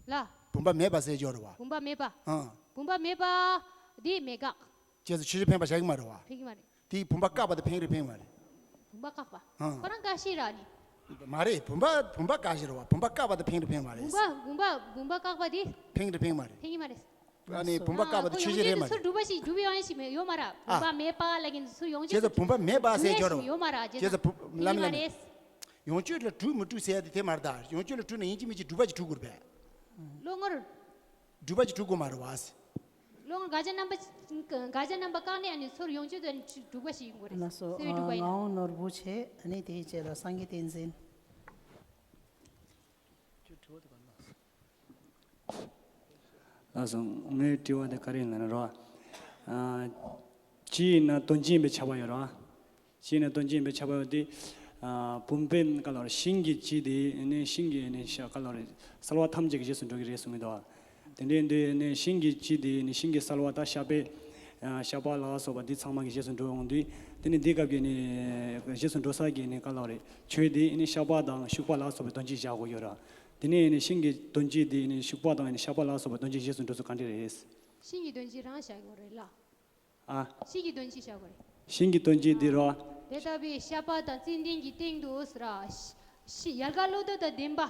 ལ། བུམ་པ་མེད་པ་ཟེར་གྱི་ཡོད་རེད་བ། བུམ་པ་མེད་པ། ཨ། བུམ་པ་མེད་པ་དེ་མེད་ག། བྱས་ཙང་ཆོས་ཅན་འཕེན་པ་བཞག་གི་མ་རེད་བ། འཕེན་གྱི་མ་རེད། དེ་བུམ་པ་བཀག་པ་དང་འཕེན་རེད་འཕེན་མ་རེད། བུམ་པ་བཀག་པ། ཨ། ཁོ་རང་བཀག་ཤེས་ར་ནི། མ་རེད། བུམ་པ་བུམ་པ་བཀག་ཤེས་རེད་བ། བུམ་པ་བཀག་པ་དང་འཕེན་རེད་འཕེན་མ་རེད། བུམ་པ་བུམ་པ་བུམ་པ་བཀག་པ་དེ། འཕེན་རེད་འཕེན་མ་རེད། འཕེན་གྱི་མ་རེད། ཨ་ནི་བུམ་པ་བཀག་པ་དེ་ཆོས་ཅན་རེད་མ་རེད། ཚུར་སྒྲུབ་པ་ཞིག་སྒྲུབ་ཡོང་ཡ་ཞིག་མེད་ཡོད་མ་ར། ཨ། བུམ་པ་མེད་པ་ལབ་མཁན་ཚུར་ཡོང་ཆེད་བྱས་ཙང་བུམ་པ་མེད་པ་ཟེར་གྱི་ཡོད་རེད་བ། ཡོད་མ་ར། བྱས་ཙང་བུ་ལམ་ཡིན་མ་ལ་རེད། ཡོངས་གཅོད་ལ་གྲུབ་མི་གྲུབ་ཟེར་ཡ་དེ་དེ་མ་རེད་ད། ཡོངས་གཅོད་ལ་གྲུབ་ན་ཡིན་གཅིག་མིན་གཅིག་སྒྲུབ་པ་ཅིག་གྲུབ་དགོས་རེད་པས། བློ་ངོར། སྒྲུབ་པ་ཅིག་གྲུབ་དགོས་མ་རེད་བ། བློ་ངོར་དགག་བྱ་རྣམ་པ། དགག་བྱ་རྣམ་པ་བཀག་ནས་ཨ་ནི་ཚུར་ཡོངས་གཅོད་དུ་ཨ་ནི་སྒྲུབ་པ་ཞིག་ཡིན་དགོས་རེད། ལགས་སོ། སེལ་བའི་སྒྲུབ་པ་ཡིན་ན། ངག་དབང་ནོར་བུ་བྱས། ཨ་ནི་དེའི་རྗེས་ལ་སངས་རྒྱས་བསྟན་འཛིན། ལགས་སོ། ངའི་དྲི་བ་དེ་ག་རེ་ཡིན་ལབ་ན་རོ། ཨ། གཅིག་ཡིན་ན་དོན་སྤྱི་ཡིན་པའི་ཁྱབ་པ་ཡོད་རོ། གཅིག་ཡིན་ན་དོན་སྤྱི་ཡིན་པའི་ཁྱབ་པ་ཡོད་དེ། ཨ། བུམ་པའི་ག་ལ་རེད། ཤིང་གི་སྤྱི་དེ་ནི་ཤིང་གི་ནི་ཤ་ག་ལ་རེད། གསལ་བ་ཐམས་ཅད་ཀྱི་རྗེས་སུ་འགྲོ་གི་རེད་གསུང་གི་འདུག་དེ་འདྲའི་འདི་ནི་ཤིང་གི་སྤྱི་དེ་ནི་ཤིང་གི་གསལ་བ་ད་ཤ་པའི། ཨ། ཤ་པ་ལ་སོགས་པ་འདི་ཚང་མ་གི་རྗེས་སུ་འགྲོ་འོང་དུས། དེ་ནི་འདི་སྐབས་ཀྱི་ནི་རྗེས་སུ་འགྲོ་ས་གི་ནི་ག་ལ་རེད། ཆོས་དེ་ནི་ཤ་པ་དང་ཤུག་པ་ལ་སོགས་པའི་དོན་སྤྱི་བཞག་དགོས་ཡོད་ར། དེ་ནས་ནི་ཤིང་གི་དོན་སྤྱི་དེ་ནི་ཤུག་པ་དང་ནི་ཤ་པ་ལ་སོགས་པའི་དོན་སྤྱི་རྗེས་སུ་འགྲོ་ཚུལ་ག་འདྲ་རེད། ཤིང་གི་དོན་སྤྱི་རང་བཞག་དགོས་རེད་ལ། ཨ། ཤིང་གི་དོན་སྤྱི་བཞག་དགོས་རེད། ཤིང་གི་དོན་སྤྱི་འདི་རོ། དེ་ལྟ་བུའི་ཤ་པ་དང་ཙན་དན་གྱི་སྟེང་དུ་ཟེར་ར། ཤི། ཤི། ཡལ་ག་བློ་ལྡོག་དང་ལྡན་པ།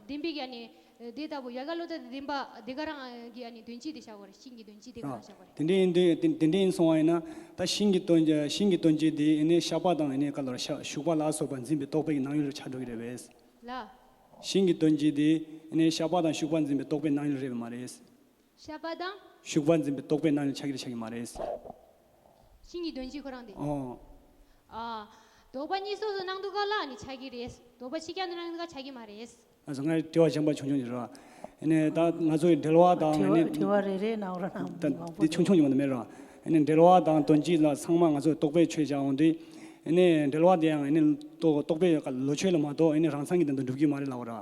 ལྡན་པའི་གི་ཨ་ནི། དེ་ལྟ་བུ་ཡལ་ག་བློ་ལྡོག་དང་ལྡན་པ་དེ་ག་རང་གི་ཨ་ནི་དོན་སྤྱི་དེ་བཞག་དགོས་རེད། ཤིང་གི་དོན་སྤྱི་དེ་ག་རང་བཞག་དགོས་རེད། དེ་འདྲ་ཡིན་དུས་དེ་དེ་འདྲ་ཡིན་སོང་བ་ཡིན་ན། ད་ཤིང་གི་དོན། ཤིང་གི་དོན་སྤྱི་དེ་ཨ་ནི་ཤ་པ་དང་ཨ་ནི་ག་ལ་རེད། ཤ། ཤུག་པ་ལ་སོགས་པ་འཛིན་པའི་རྟོག་པའི་གི་སྣང་ཡུལ་ལ་ཆགས་འགྲོ་གི་རེད་པས། ལ། ཤིང་གི་དོན་སྤྱི་དེ་ཨ་ནི་ཤ་པ་དང་ཤུག་པ་འཛིན་པའི་རྟོག་པའི་སྣང་ཡུལ་རེད་པས་མ་རེད། ཤ་པ་དང་། ཤུག་པ་འཛིན་པའི་རྟོག་པའི་སྣང་ཡུལ་ཆགས་ཀྱི་རེད་ཆགས་ཀྱི་མ་རེད། ཤིང་གི་དོན་སྤྱི་ཁོ་རང་དེ། ཨོ། ཨ། དོགས་པ་གཉིས་སོ་སོ་སྣང་དུས་ག་ལ་ཨ་ནི་ཆགས་ཀྱི་རེད། དོགས་པ་ཕྱི་རྐྱང་དུ་སྣང་དུས་ག་ཆགས་ཀྱི་མ་རེད། ཨ་ཟེར། ང་དྲི་བ་གཞན་པ་ཆུང་ཆུང་ཅིག་རེད་བ། ཨ་ནི་ད་ང་ཚོ་ཡི་འབྲེལ་བ་དང་དྲི་བ། ཨ་ནི་དྲི་བ་རེ་རེ་གནང་རོགས་གནང་། ད་འདི་ཆུང་ཆུང་ཅིག་མ་གཏོགས་མེད་རེད་བ། ཨ་ནི་འབྲེལ་བ་དང་དོན་སྤྱི་ལ་ཚང་མ་ང་ཚོ་རྟོག་པའི་ཆོས་བཞག་འོང་དུས། ཨ་ནི་འབྲེལ་བ་དེ་ཡང་ཨ་ནི་རྟོག་རྟོག་པའི་ལོ་ཆོས་ལ་མ་གཏོགས་ཨ་ནི་རང་མཚན་གྱི་སྟེང་དུ་འགྲུབ་ཀྱི་མ་རེད་ལབ་པ་རེད་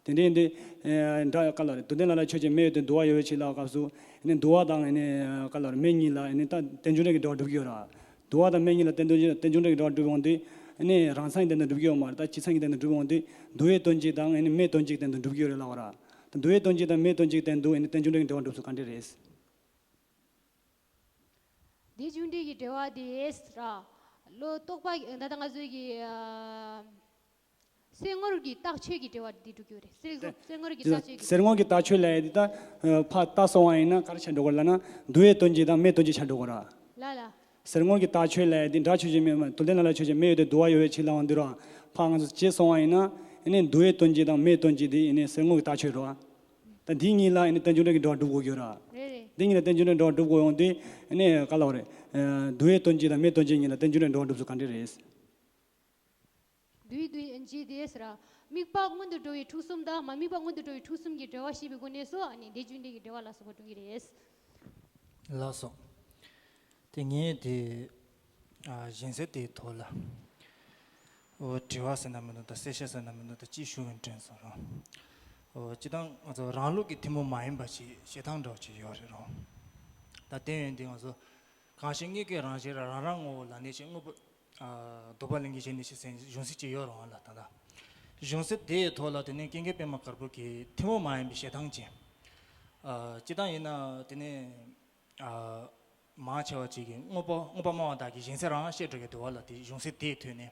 བ། དེ་འདྲའི་འདི། ཨ། འདྲ་ག་ལ་རེད། དུ་ལྡན་ལ་ལ་ཆོས་ཅན། མེ་ཡོད་དེ་དུ་བ་ཡོད་པའི་ཕྱིར་ལ་སྐབས་སུ། ཨ་ནི་དུ་བ་དང་ཨ་ནི་ག་ལ་རེད། མེ་གཉིས་ལ་ཨ་ནི་ད་རྟེན་འབྱུང་འབྲས་ཀྱི་འབྲེལ་བ་འགྲུབ་ཀྱི་ཡོད་ར། དུ་བ་དང་མེ་གཉིས་ལ་རྟེན་འབྱུང་རྟེན་འབྱུང་འབྲས་ཀྱི་འབྲེལ་བ་འགྲུབ་འོང་དུས། ཨ་ནི་རང་མཚན་གྱི་སྟེང་དུ་འགྲུབ་ཀྱི་ཡོད་མ་རེད། ད་སྤྱི་མཚན་གྱི་སྟེང་དུ་འགྲུབ་འོང་དུས། དུ་བའི་དོན་སྤྱི་དང་ཨ་ནི་མེའི་དོན་སྤྱི་གི་སྟེང་དུ་འགྲུབ་ཀྱི་ཡོད་རེད་ལབ་པ་ར། ད་དུ་བའི་དོན་སྤྱི་དང་མེའི་དོན་སྤྱི་གི་སྟེང་དུ་ཨ་ནི་རྟེན་འབྱུང་འབྲས་ཀྱི་འབྲེལ་བ་འགྲུབ་ཚུལ་ག་འདྲ་རེད། རྟེན་འབྱུང་འབྲས་ཀྱི་འབྲེལ་བ་དེ་ར། བློ་རྟོག་པ་ད་ལྟ་ང་ཚོའི་གི། ཨ། གསེར་དངུལ་གྱི་རྟགས་ཆོས་ཀྱི་འབྲེལ་བ་འདི་འགྲུབ་ཀྱི་ཡོད་རེད། གསེར་དངུལ། གསེར་དངུལ་གྱི་རྟགས་ཆོས་ཀྱི། གསེར་དངུལ་གྱི་རྟགས་ཆོས་ལབ་ཡ་འདི་ད་ཕར་ལྟ་སོང་བ་ཡིན་ན་ག་རེ་ཆགས་འགྲོ་གི་རེད་ལབ་ན། དུ་བའི་དོན་སྤྱི་དང་མེའི་དོན་སྤྱི་ཆགས་འགྲོ་གི་རེད། ལ་ལ། གསེར་དངུལ་གྱི་རྟགས་ཆོས་ལབ་ཡ་འདི་འདྲ་ཆོས་ཅན། མེ། མེ། དུ་ལྡན་ལ་ལ་ཆོས་ཅན། མེ་ཡོད་དེ་དུ་བ་ཡོད་པའི་ཕྱིར་ལབ་འོང་དུས་ར། ཁ་ང་ཚོ་བྱས་སོང་བ་ཡིན་ན་ཨ་ནི་འདུ་བའི་དོན་སྤྱི་དང་མེའི་དོན་སྤྱི་དེ་ཨ་ནི་སེལ་ངོ་གི་རྟགས་ཆོས་རེད་བ། ད་འདི་གཉིས་ལ་ཨ་ནི་རྟེན་འབྱུང་འབྲས་ཀྱི་འབྲེལ་བ་སྒྲུབ་དགོས་ཀྱི་ཡོད་ར། རེད་རེད། འདི་གཉིས་ལ་རྟེན་འབྱུང་འབྲས་འབྲེལ་བ་སྒྲུབ་དགོས་ཡོང་དུས་ཨ་ནི་ག་ལབ་རེད། འདུ་བའི་དོན་སྤྱི་དང་མེའི་དོན་སྤྱི་གཉིས་ལ་རྟེན་འབྱུང་འབྲས་འབྲེལ་བ་སྒྲུབ་ཚུལ་ག་འདྲ་རེད། འདུ་བའི་དོན་སྤྱི་དེ་ཟེར་ར། དམིགས་པ་སྔོན་དུ་འགྲོ་བའི་འཁྲུལ་གསུམ་དང་མ་དམིགས་པ་སྔོན་དུ་འགྲོ་བའི་འཁྲུལ་གསུམ་གྱི་འབྲེལ་བ་ཤེས་པའི་སྒོ་ནས་སོ་ཨ་ནི་རྟེན་འབྱུང་འབྲས་ཀྱི་འབྲེལ་བ་ལ་སོགས་པ་སྒྲུབ་ཀྱི་རེད། ལགས་སོ། དེ་ངས་དེ་ཨ་གཞན་སེལ་དེའི་ཐོག་ལ་འོ་དྲི་བ་ཟེར་ན་མི་འདུག་ད་གསལ་བཤད་ཟེར་ན་མི་འདུག་ད་ཅིག་ཞུ་གི་དྲན་སོང་ར། འོ་སྤྱིར་བཏང་ང་ཚོ་རང་ལུགས་ཀྱི་ཐུན་མོང་མ་ཡིན་པ་ཞིག་བཤད་སྟངས་འདྲ་བོ་ཅིག་ཡོད་རེད་ར། ད་དེ་ཡིན་དུས་ང་ཚོ་གང་ཞིག་དངོས་ཀྱི་རང་བཞིན་རང་རང་ངོ་བོ་ལ་གནས་ཕྱིར་དངོས་པོ། ཨ་ལྡོག་པ་ལེན་གྱི་ཞེན་ནས་ཞེས་ཟེར་གཞུང་ཚིག་ཅིག་ཡོད་རུང་ལ་ད་ལྟ། གཞུང་ཚིག་དེའི་ཐོག་ལ་དེ་ནས་ཀུན་མཁྱེན་པད་མ་དཀར་པོ་གིས་ཐུན་མོང་མ་ཡིན་པའི་བཤད་སྟངས་ཅན། ཨ་སྤྱིར་བཏང་ཡིན་ན་དེ་ནས་ཨ་མང་ཆེ་བ་ཅིག་གིས་དངོས་པོ་དངོས་པོ་སྨྲ་བ་དག་གིས་གཞན་སེལ་རང་བཤད་འགྲོ་གི་འདུག་བ་ལ་དེ་གཞུང་ཚིག་དེའི་ཐོག་ནས།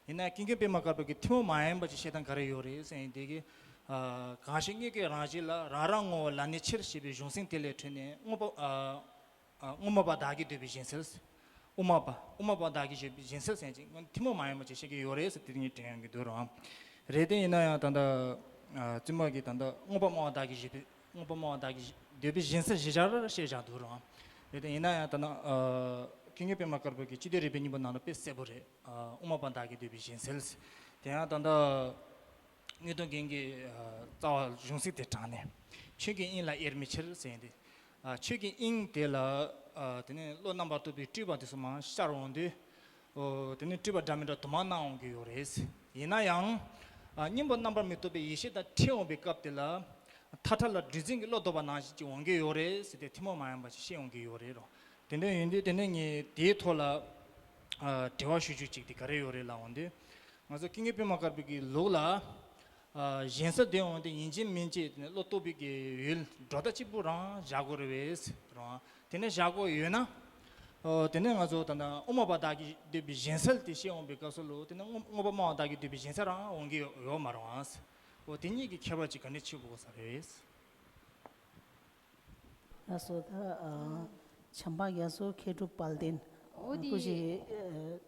ཡིན་ན་ཀུན་མཁྱེན་པད་མ་དཀར་པོ་གིས་ཐུན་མོང་མ་ཡིན་པ་ཅིག་བཤད་སྟངས་ག་རེ་ཡོད་རེད་ཟེར་ཡིན་དེ་གི། ཨ་གང་ཞིག་དངོས་ཀྱི་རང་བཞིན་ལ་རང་རང་ངོ་བོ་ལ་གནས་ཕྱིར་ཞེས་པའི་གཞུང་ཚིག་དེ་ལས་འཕྲོས་ནས་དངོས་པོ་ཨ། ཨ་དངོས་སྨྲ་བ་བདག་གིས་འདོད་པའི་གཞན་སེལ། དབུ་མ་པ་དབུ་མ་པ་བདག་གིས་འདོད་པའི་གཞན་སེལ་ཟེར་ཅིག་ཐུན་མོང་མ་ཡིན་པ་ཅིག་བཤད་ཀྱི་ཡོད་རེད་ཟེར་དེ་ངས་དྲན་ཡོང་གི་འདུག་རུང་། རེད་དེ་ཡིན་ན་ཡང་ད་ལྟ་ཨ་བཙུན་མ་གིས་ད་ལྟ་དངོས་པོ་སྨྲ་བ་བདག་གིས་འདོད་པའི་དངོས་པོ་སྨྲ་བ་བདག་གིས་འདོད་པའི་གཞན་སེལ་གཞི་བཞག་བཤད་བཞག་འདུག་རུང་། རེད་དེ་ཡིན་ན་ཡང་ད་ལྟ་ཨ་ཀུན་མཁྱེན་པད་མ་དཀར་པོ་གིས་སྤྱི་དོན་རིག་པའི་སྙིང་པོ་ནང་ལ་དཔེ་གསལ་པོ་རེད། ཨ་དབུ་མ་པ་བདག་གིས་འདོད་པའི་གཞན་སེལ། དེ་ཡང་ད་ལྟ་དངོས་དོན་རྒྱན་གྱི་ཨ་རྩ་བ་གཞུང་ཚིག་དེ་དྲངས་ནས། ཆོས་ཀྱི་དབྱིངས་ལ་དབྱེར་མེད་ཕྱིར་ཟེར་ཡིན་ཏེ། ཨ་ཆོས་ཀྱི་དབྱིངས་དེ་ལ་ཨ་དེ་ནས་བློ་རྣམ་པར་རྟོག་པའི་སྤྲོས་པ་དེ་ཚོ་མར་ཤར་འོང་དུས། ཨོ་དེ་ནས་སྤྲོས་པ་འདྲ་མི་འདྲ་དུ་མ་སྣང་འོང་གི་ཡོད་རེད། ཡིན་ན་ཡང་། ཨ་སྙིང་པོ་རྣམ་པར་མི་རྟོག་པའི་ཡེ་ཤེས་དང་འཕྲད་འོང་པའི་སྐབས་དེ་ལ། མཐའ་བྲལ་ལ་དྲི་འཛིན་གྱི་བློ་ལྡོག་པ་ནང་བཞིན་ཅིག་འོང་གི་ཡོད་རེད་ཟེར་ཏེ་ཐུན་མོང་མ་ཡིན་པ་ཞིག་བཤད་འོང་གི་ཡོད་རེད་རོ། དེ་འདྲ་ཡིན་དུས་དེ་ནས་ངས་དེའི་ཐོག་ལ། ཨ་དྲི་བ་ཞུ་རྒྱུ་ཅིག་དེ་ག་རེ་ཡོད་རེད་ལབ་འོང་དུས། ང་ཚོ་ཀུན་མཁྱེན་པད་མ་དཀར་པོའི་གི་ལུགས་ལ། ཨ་གཞན་སེལ་དེ་འོང་དུས་ཡིན་གཅིག་མིན་གཅིག་དེ་ནས་བློ་རྟོག་པའི་གི་ཡུལ་སྒྲོ་བཏགས་གཅིག་པུ་རང་བཞག་དགོས་རེད་པས་རང་། དེ་ནས་བཞག་དགོས་ཡོད་ན། ཨོ་དེ་ནས་ང་ཚོ་ད་ལྟ་དབུ་མ་པ་བདག་གིས་འདོད་པའི་གཞན་སེལ་དེ་བཤད་འོང་པའི་སྐབས་སུ་ལུ་དེ་ནས་དངོས་དངོས་པོ་སྨྲ་བ་བདག་གིས་འདོད་པའི་གཞན་སེལ་རང་འོང་གི་ཡོད་ཡོད་མ་རེད་པ། ཨོ་དེ་གཉིས་ཀྱི་ཁྱད་པར་ཅིག་ག་འདྲ་ཕྱེ་དགོས་ས་རེད། ལགས་སོ། ད་ཨ་བྱམས་པ་རྒྱ་མཚོ་མཁས་གྲུབ་དཔལ་ལྡན། འོ་དེ། སྐུ་མཁྱེན་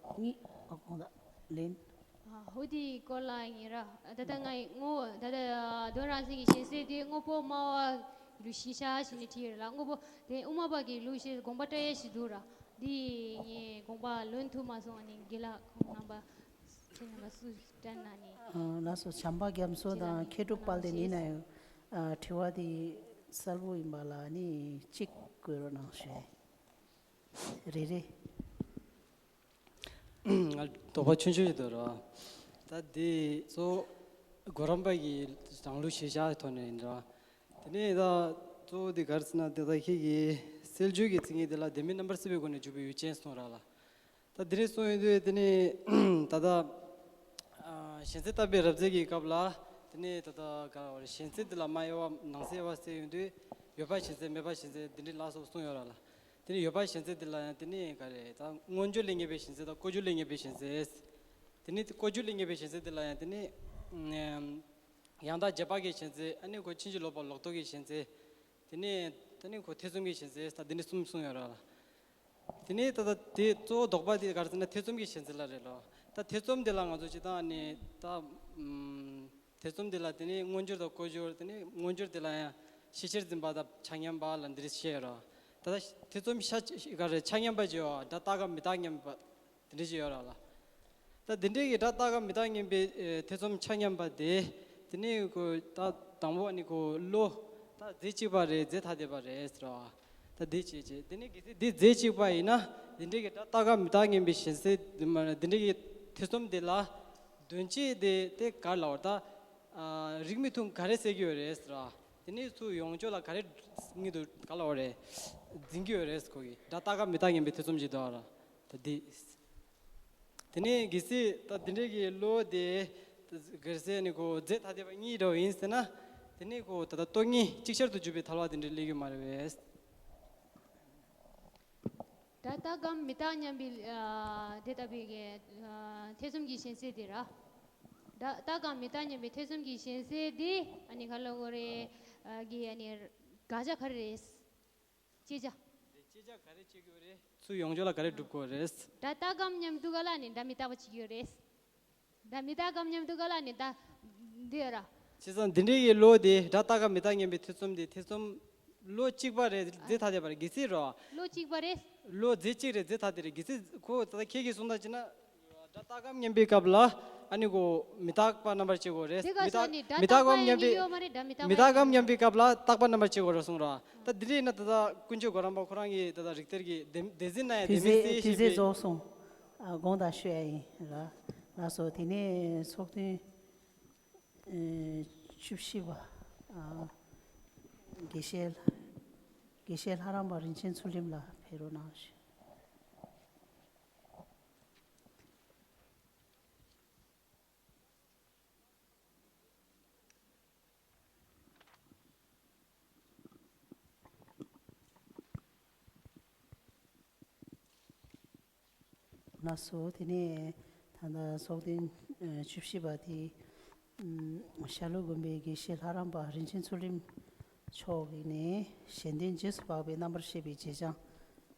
ཨ་གཉིས་ཨ་དགོངས་དག་ལེན། ཨ་འོ་དེའི་སྐོར་ལ་ཡིན་ར། ད་ལྟ་ང་ཡི་ངོ་ད་ལྟ་དོན་རང་བཞིན་གྱི་ཞེན་སེལ་དེ་དངོས་པོ་སྨྲ་བ་ལུགས་ཤེས་བྱ་ཞེས་ནས་བྲིས་ཡོད་ར། དངོས་པོ་དེ་དབུ་མ་པ་གི་ལུགས་ཤེས་དགོངས་པ་བཀྲལ་ཡས་ཞིག་འདུག་ར། འདི་ངས་དགོངས་པ་ལོན་ཐུབ་མ་སོང་། ཨ་ནི་དགེ་ལགས་ཁོང་རྣམ་པ་ཁྱེད་རྣམ་པ་སུ་དྲན་ན་ནི། ཨ་ལགས་སོ། བྱམས་པ་རྒྱ་མཚོ་དང་མཁས་གྲུབ་དཔལ་ལྡན་ཡིན་ན་ཡང་། ཨ་དྲི་བ་དེ་གསལ་པོ་ཡིན་པ་ལ་ནི་གཅིག་བཀོད་རོགས་གནང་ཞུ། རེ་རེ། ང་དོགས་པ་ཆུང་ཆུང་ཞིག་འདུག་ར། ད་འདི་གཙོ་བོ་གོ་རམས་པ་གི་རང་ལུགས་ཤེས་བྱ་ཐོག་ནས་ཡིན་ར། དེ་ནས་ད་གཙོ་བོ་འདི་ག་རེ་ཟེར་ན་དེ་ད་ཁྱེད་ཀྱིས་སེལ་འཇུག་གི་མཚན་ཉིད་དེ་ལ་བདེན་མེད་རྣམ་པར་སེལ་བའི་སྒོ་ནས་འཇུག་པའི་ཡུལ་ཅན་གསུངས་ར་ལ། ད་འདི་རེད་གསུངས་ཡོང་དུས་དེ་ནས་ད་ལྟ་ཨ་ཞེན་སེལ་བརྟག་པའི་རབ་རྩལ་གྱི་སྐབས་ལ་དེ་ནས་ད་ལྟ་ག་རེ་ཞེན་སེལ་འདི་ལ་སྨྲ་དབྱེ་བ་ནང་གསེས་དབྱེ་བ་བཙལ་ཡོང་དུས་ཡོད་པ་ཞེན་སེལ་མེད་པ་ཞེན་སེལ་འདི་འདྲའི་ལ་སོགས་གསུངས་ཡོད་ར་ལ། དེ་ནས་ཡོད་པ་ཞེན་སེལ་འདི་ལ་ཡང་དེ་ནས་ག་རེ་ད་མངོན་གྱུར་ལས་ངེས་པའི་ཞེན་སེལ་དང་ལྐོག་གྱུར་ལས་ངེས་པའི་ཞེན་སེལ། དེ་ནས་ལྐོག་གྱུར་ལས་ངེས་པའི་ཞེན་སེལ་འདི་ལ་ཡང་དེ་ནས་ཡང་དག་རྗེས་དཔག་གི་ཞེན་སེལ། ཨ་ནི་ཁོ་ཕྱིན་ཅི་ལོག་པ་ལོག་རྟོག་གི་ཞེན་སེལ། དེ་ནས་དེ་ནས་ཁོ་ཐེ་ཚོམ་གྱི་ཞེན་སེལ་ད་འདི་འདྲའི་གསུམ་གསུངས་ཡོད་ར་ལ། དེ་ནས་ད་ལྟ་དེ་གཙོ་བོ་ལྡོག་པ་དེ་ག་རེ་ཟེར་ན་ཐེ་ཚོམ་གྱི་ཞེན་སེལ་ལ་རེད་ལོ། ད་ཐེ་ཚོམ་དེ་ལ་ང་ཚོ་སྤྱིར་བཏང་ནི་ད་ཨམ་ཐེ་ཚོམ་དེ་ལ་དེ་ནས་མངོན་གྱུར་དང་ལྐོག་གྱུར། དེ་ནས་མངོན་གྱུར་དེ་ལ་ཡང་ཤེས་ཕྱིར་འཛིན་པ་དང་ཆ་མཉམ་པ་ལ་འདི་རེ་བཤད་ཡོད་ར། ད་ལྟ་ཐེ་ཚོམ་ཤ་ག་རེ་ཆ་མཉམ་པ་ཅིག་ཡོད། སྒྲ་རྟག་གམ་མི་རྟག་མཉམ་པ་དེ་འདྲ་ཅིག་ཡོད་ར་ལ། ད་དེ་འདྲའི་གི་སྒྲ་རྟག་གམ་མི་རྟག་མཉམ་པའི་ཨེ་ཐེ་ཚོམ་ཆ་མཉམ་པ་དེ། དེ་ནས་ཁོ་ད་དང་པོ་ནི་ཁོ་བློ་ད་རྫས་གཅིག་པ་རེད། རྫས་ཐ་དད་པ་རེད་ཟེར་བ། ད་དེ་བྱས་བྱས་དེ་ནས་གལ་སྲིད་དེ་རྫས་གཅིག་པ་ཡིན་ན་དེ་འདྲའི་གི་སྒྲ་རྟག་གམ་མི་རྟག་མཉམ་པའི་ཞེན་སེལ་དེ་མ་དེ་འདྲའི་གི་ཐེ་ཚོམ་དེ་ལ་དོན་སྤྱི་དེ་དེ་ག་རེ་ལབ་དགོས་རེད། ད་ཨ་རིགས་མི་མཐུན་ག་རེ་སེལ་གྱི་ཡོད་རེད་ཟེར་བ། དེ་ནས་ཚུར་ཡོངས་གཅོད་ལ་ག་རེ་དངོས་སུ་ག་ལབ་དགོས་རེད། འཛིན་གྱི་ཡོད་རེད་ཟེར། ཁོ་གི་སྒྲ་རྟག་གམ་མི་རྟག་མཉམ་པའི་ཐེ་ཚོམ་ཅིག་འདུག་ར། ད་འདི། དེ་ནས་གལ་སྲིད་ད་འདི་འདྲའི་གི་བློ་དེ་གལ་སྲིད་ནི་ཁོ་རྫས་ཐ་དད་པ་གཉིས་འདྲ་བོ་ཡིན་ཟེར་ན། དེ་ནས་ཁོ་ད་ལྟ་སྟོང་ཉིད་ཅིག་ཅར་དུ་གྱུར་པའི་ཐལ་བ་དེ་འདྲ་སླེབས་ཀྱི་མ་རེད་པས། སྒྲ་རྟག་གམ་མི་རྟག་སྙམ་པའི་ཨ་དེ་ལྟ་བུའི་གི་ཨ་ཐེ་ཚོམ་གྱི་ཞེན་སེལ་དེ་ར། སྒྲ་རྟག་གམ་མི་རྟག་སྙམ་པའི་ཐེ་ཚོམ་གྱི་ཞེན་སེལ་དེ་ཨ་ནི་ག་ལབ་དགོས་རེད། ཨ་གི་ཨ་ནི་དགག་བྱ་ག་རེ་རེད། བཅད་བྱ། དེ་བཅད་བྱ་ག་རེ་བཅད་དགོས་རེད། ཚུར་ཡོངས་གཅོད་ལ་ག་རེ་སྒྲུབ་དགོས་རེད། སྒྲ་རྟག་གམ་སྙམ་དུས་ག་ལ་ནི་སྒྲ་མི་རྟག་པ་བྱེད་ཀྱི་ཡོད་རེད། ད་མི་རྟག་གམ་མཉམ་དུ་ག་ལ་ནི་ད་འདི་ཡོད་ར། བྱས་ཙང་འདི་འདྲའི་གི་ལོ་དེ་སྒྲ་རྟག་གམ་མི་རྟག་མཉམ་པའི་ཐེ་ཚོམ་དེ་ཐེ་ཚོམ་ལོ་གཅིག་པ་རེད་རྫི་ཐ་དེ་པར་གི་ཚིག་རོ། ལོ་གཅིག་པ་རེད། ལོ་རྫི་གཅིག་རེད་རྫི་ཐ་དེ་རེད་གི་ཚིག་ཁོ་ད་ལྟ་ཁྱེད་ཀྱིས་གསུངས་ད་ཅི་ན། སྒྲ་རྟག་གམ་མཉམ་པའི་སྐབས་ལ་ཨ་ནི་གོ་མི་རྟག་པ་རྣམ་པར་བྱེད་དགོས་རེད། དེ་ག་མི་ས་རྟག་ནི་སྒྲ་མི་རྟག་རྟག་པ་གམ་མཉམ་ཡིན་པའི་ཡོད་མ་རེད་སྒྲ་མི་རྟག་མི་པ་རྟག་ཡིན་གམ་མཉམ་པའི་སྐབས་ལ་རྟག་པ་རྣམ་པར་བྱེད་དགོས་རེད་གསུངས་ར། ད་འདི་འདྲ་ཡིན་ན་ད་ལྟ་དཀོན་མཆོག་གོ་རམས་པ་ཁོ་རང་གིས་ད་ལྟ་རིགས་གཏེར་གྱི་སྡེ་སྡེ་ཚན་ན་ཡང་དུས་སྡེ་མིན་ཚད་ཚད་ཚད་ཞེས་པའི་རྫོགས་སོང་། ཨ་དགོངས་དག་ཞུ་ཡ་ཡིན་ལ། ལགས་སོ། དེ་ནས་ཚོགས་དོན་ཨེ་བཅུ་བཞི་པ་ཨ་དགེ་བཤེས་དགེ་བཤེས་ལྷ་རམས་པ་རིན་ཆེན་ཚུལ་ཁྲིམས་ལགས་ཕེབས་རོགས་གནང་ཞུ། ལགས་སོ། དེ་ནས་ད་ལྟ་ཚོགས་དོན་ཨ་བཅུ་བཞི་པ་དེ་ཨམ་ཤར་ལྷོ་དགོན་པའི་དགེ་བཤེས་ལྷ་རམས་པ་རིན་ཆེན་ཚུལ་ཁྲིམས་མཆོག་གིས་ནས་གཞན་དོན་རྗེས་སུ་དཔག་པའི་རྣམ་པར་ཤེས་པའི་བྱེད་བྱང་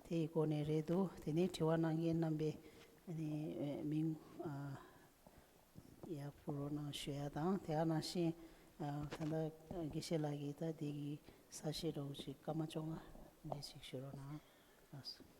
དེའི་སྐོར་ནས་རེད་འདུག་དེ་ནས་དྲི་བ་གནང་མཁན་རྣམ་པས་ཨ་ནི་མིང་ཨ་ཡར་ཕུལ་རོགས་གནང་ཞུ་ཡ་དང་། དེ་ག་ནང་བཞིན་ཨ་ད་ལྟ་དགེ་བཤེས་ལགས་ཀྱིས་ད་འདི་གི་གསལ་བཤད་འདྲ་བོ་ཅིག་སྐར་མ་བཅོ་ལྔ་འདྲ་ཅིག་ཞུ་རོགས་གནང་། ལགས་སོ།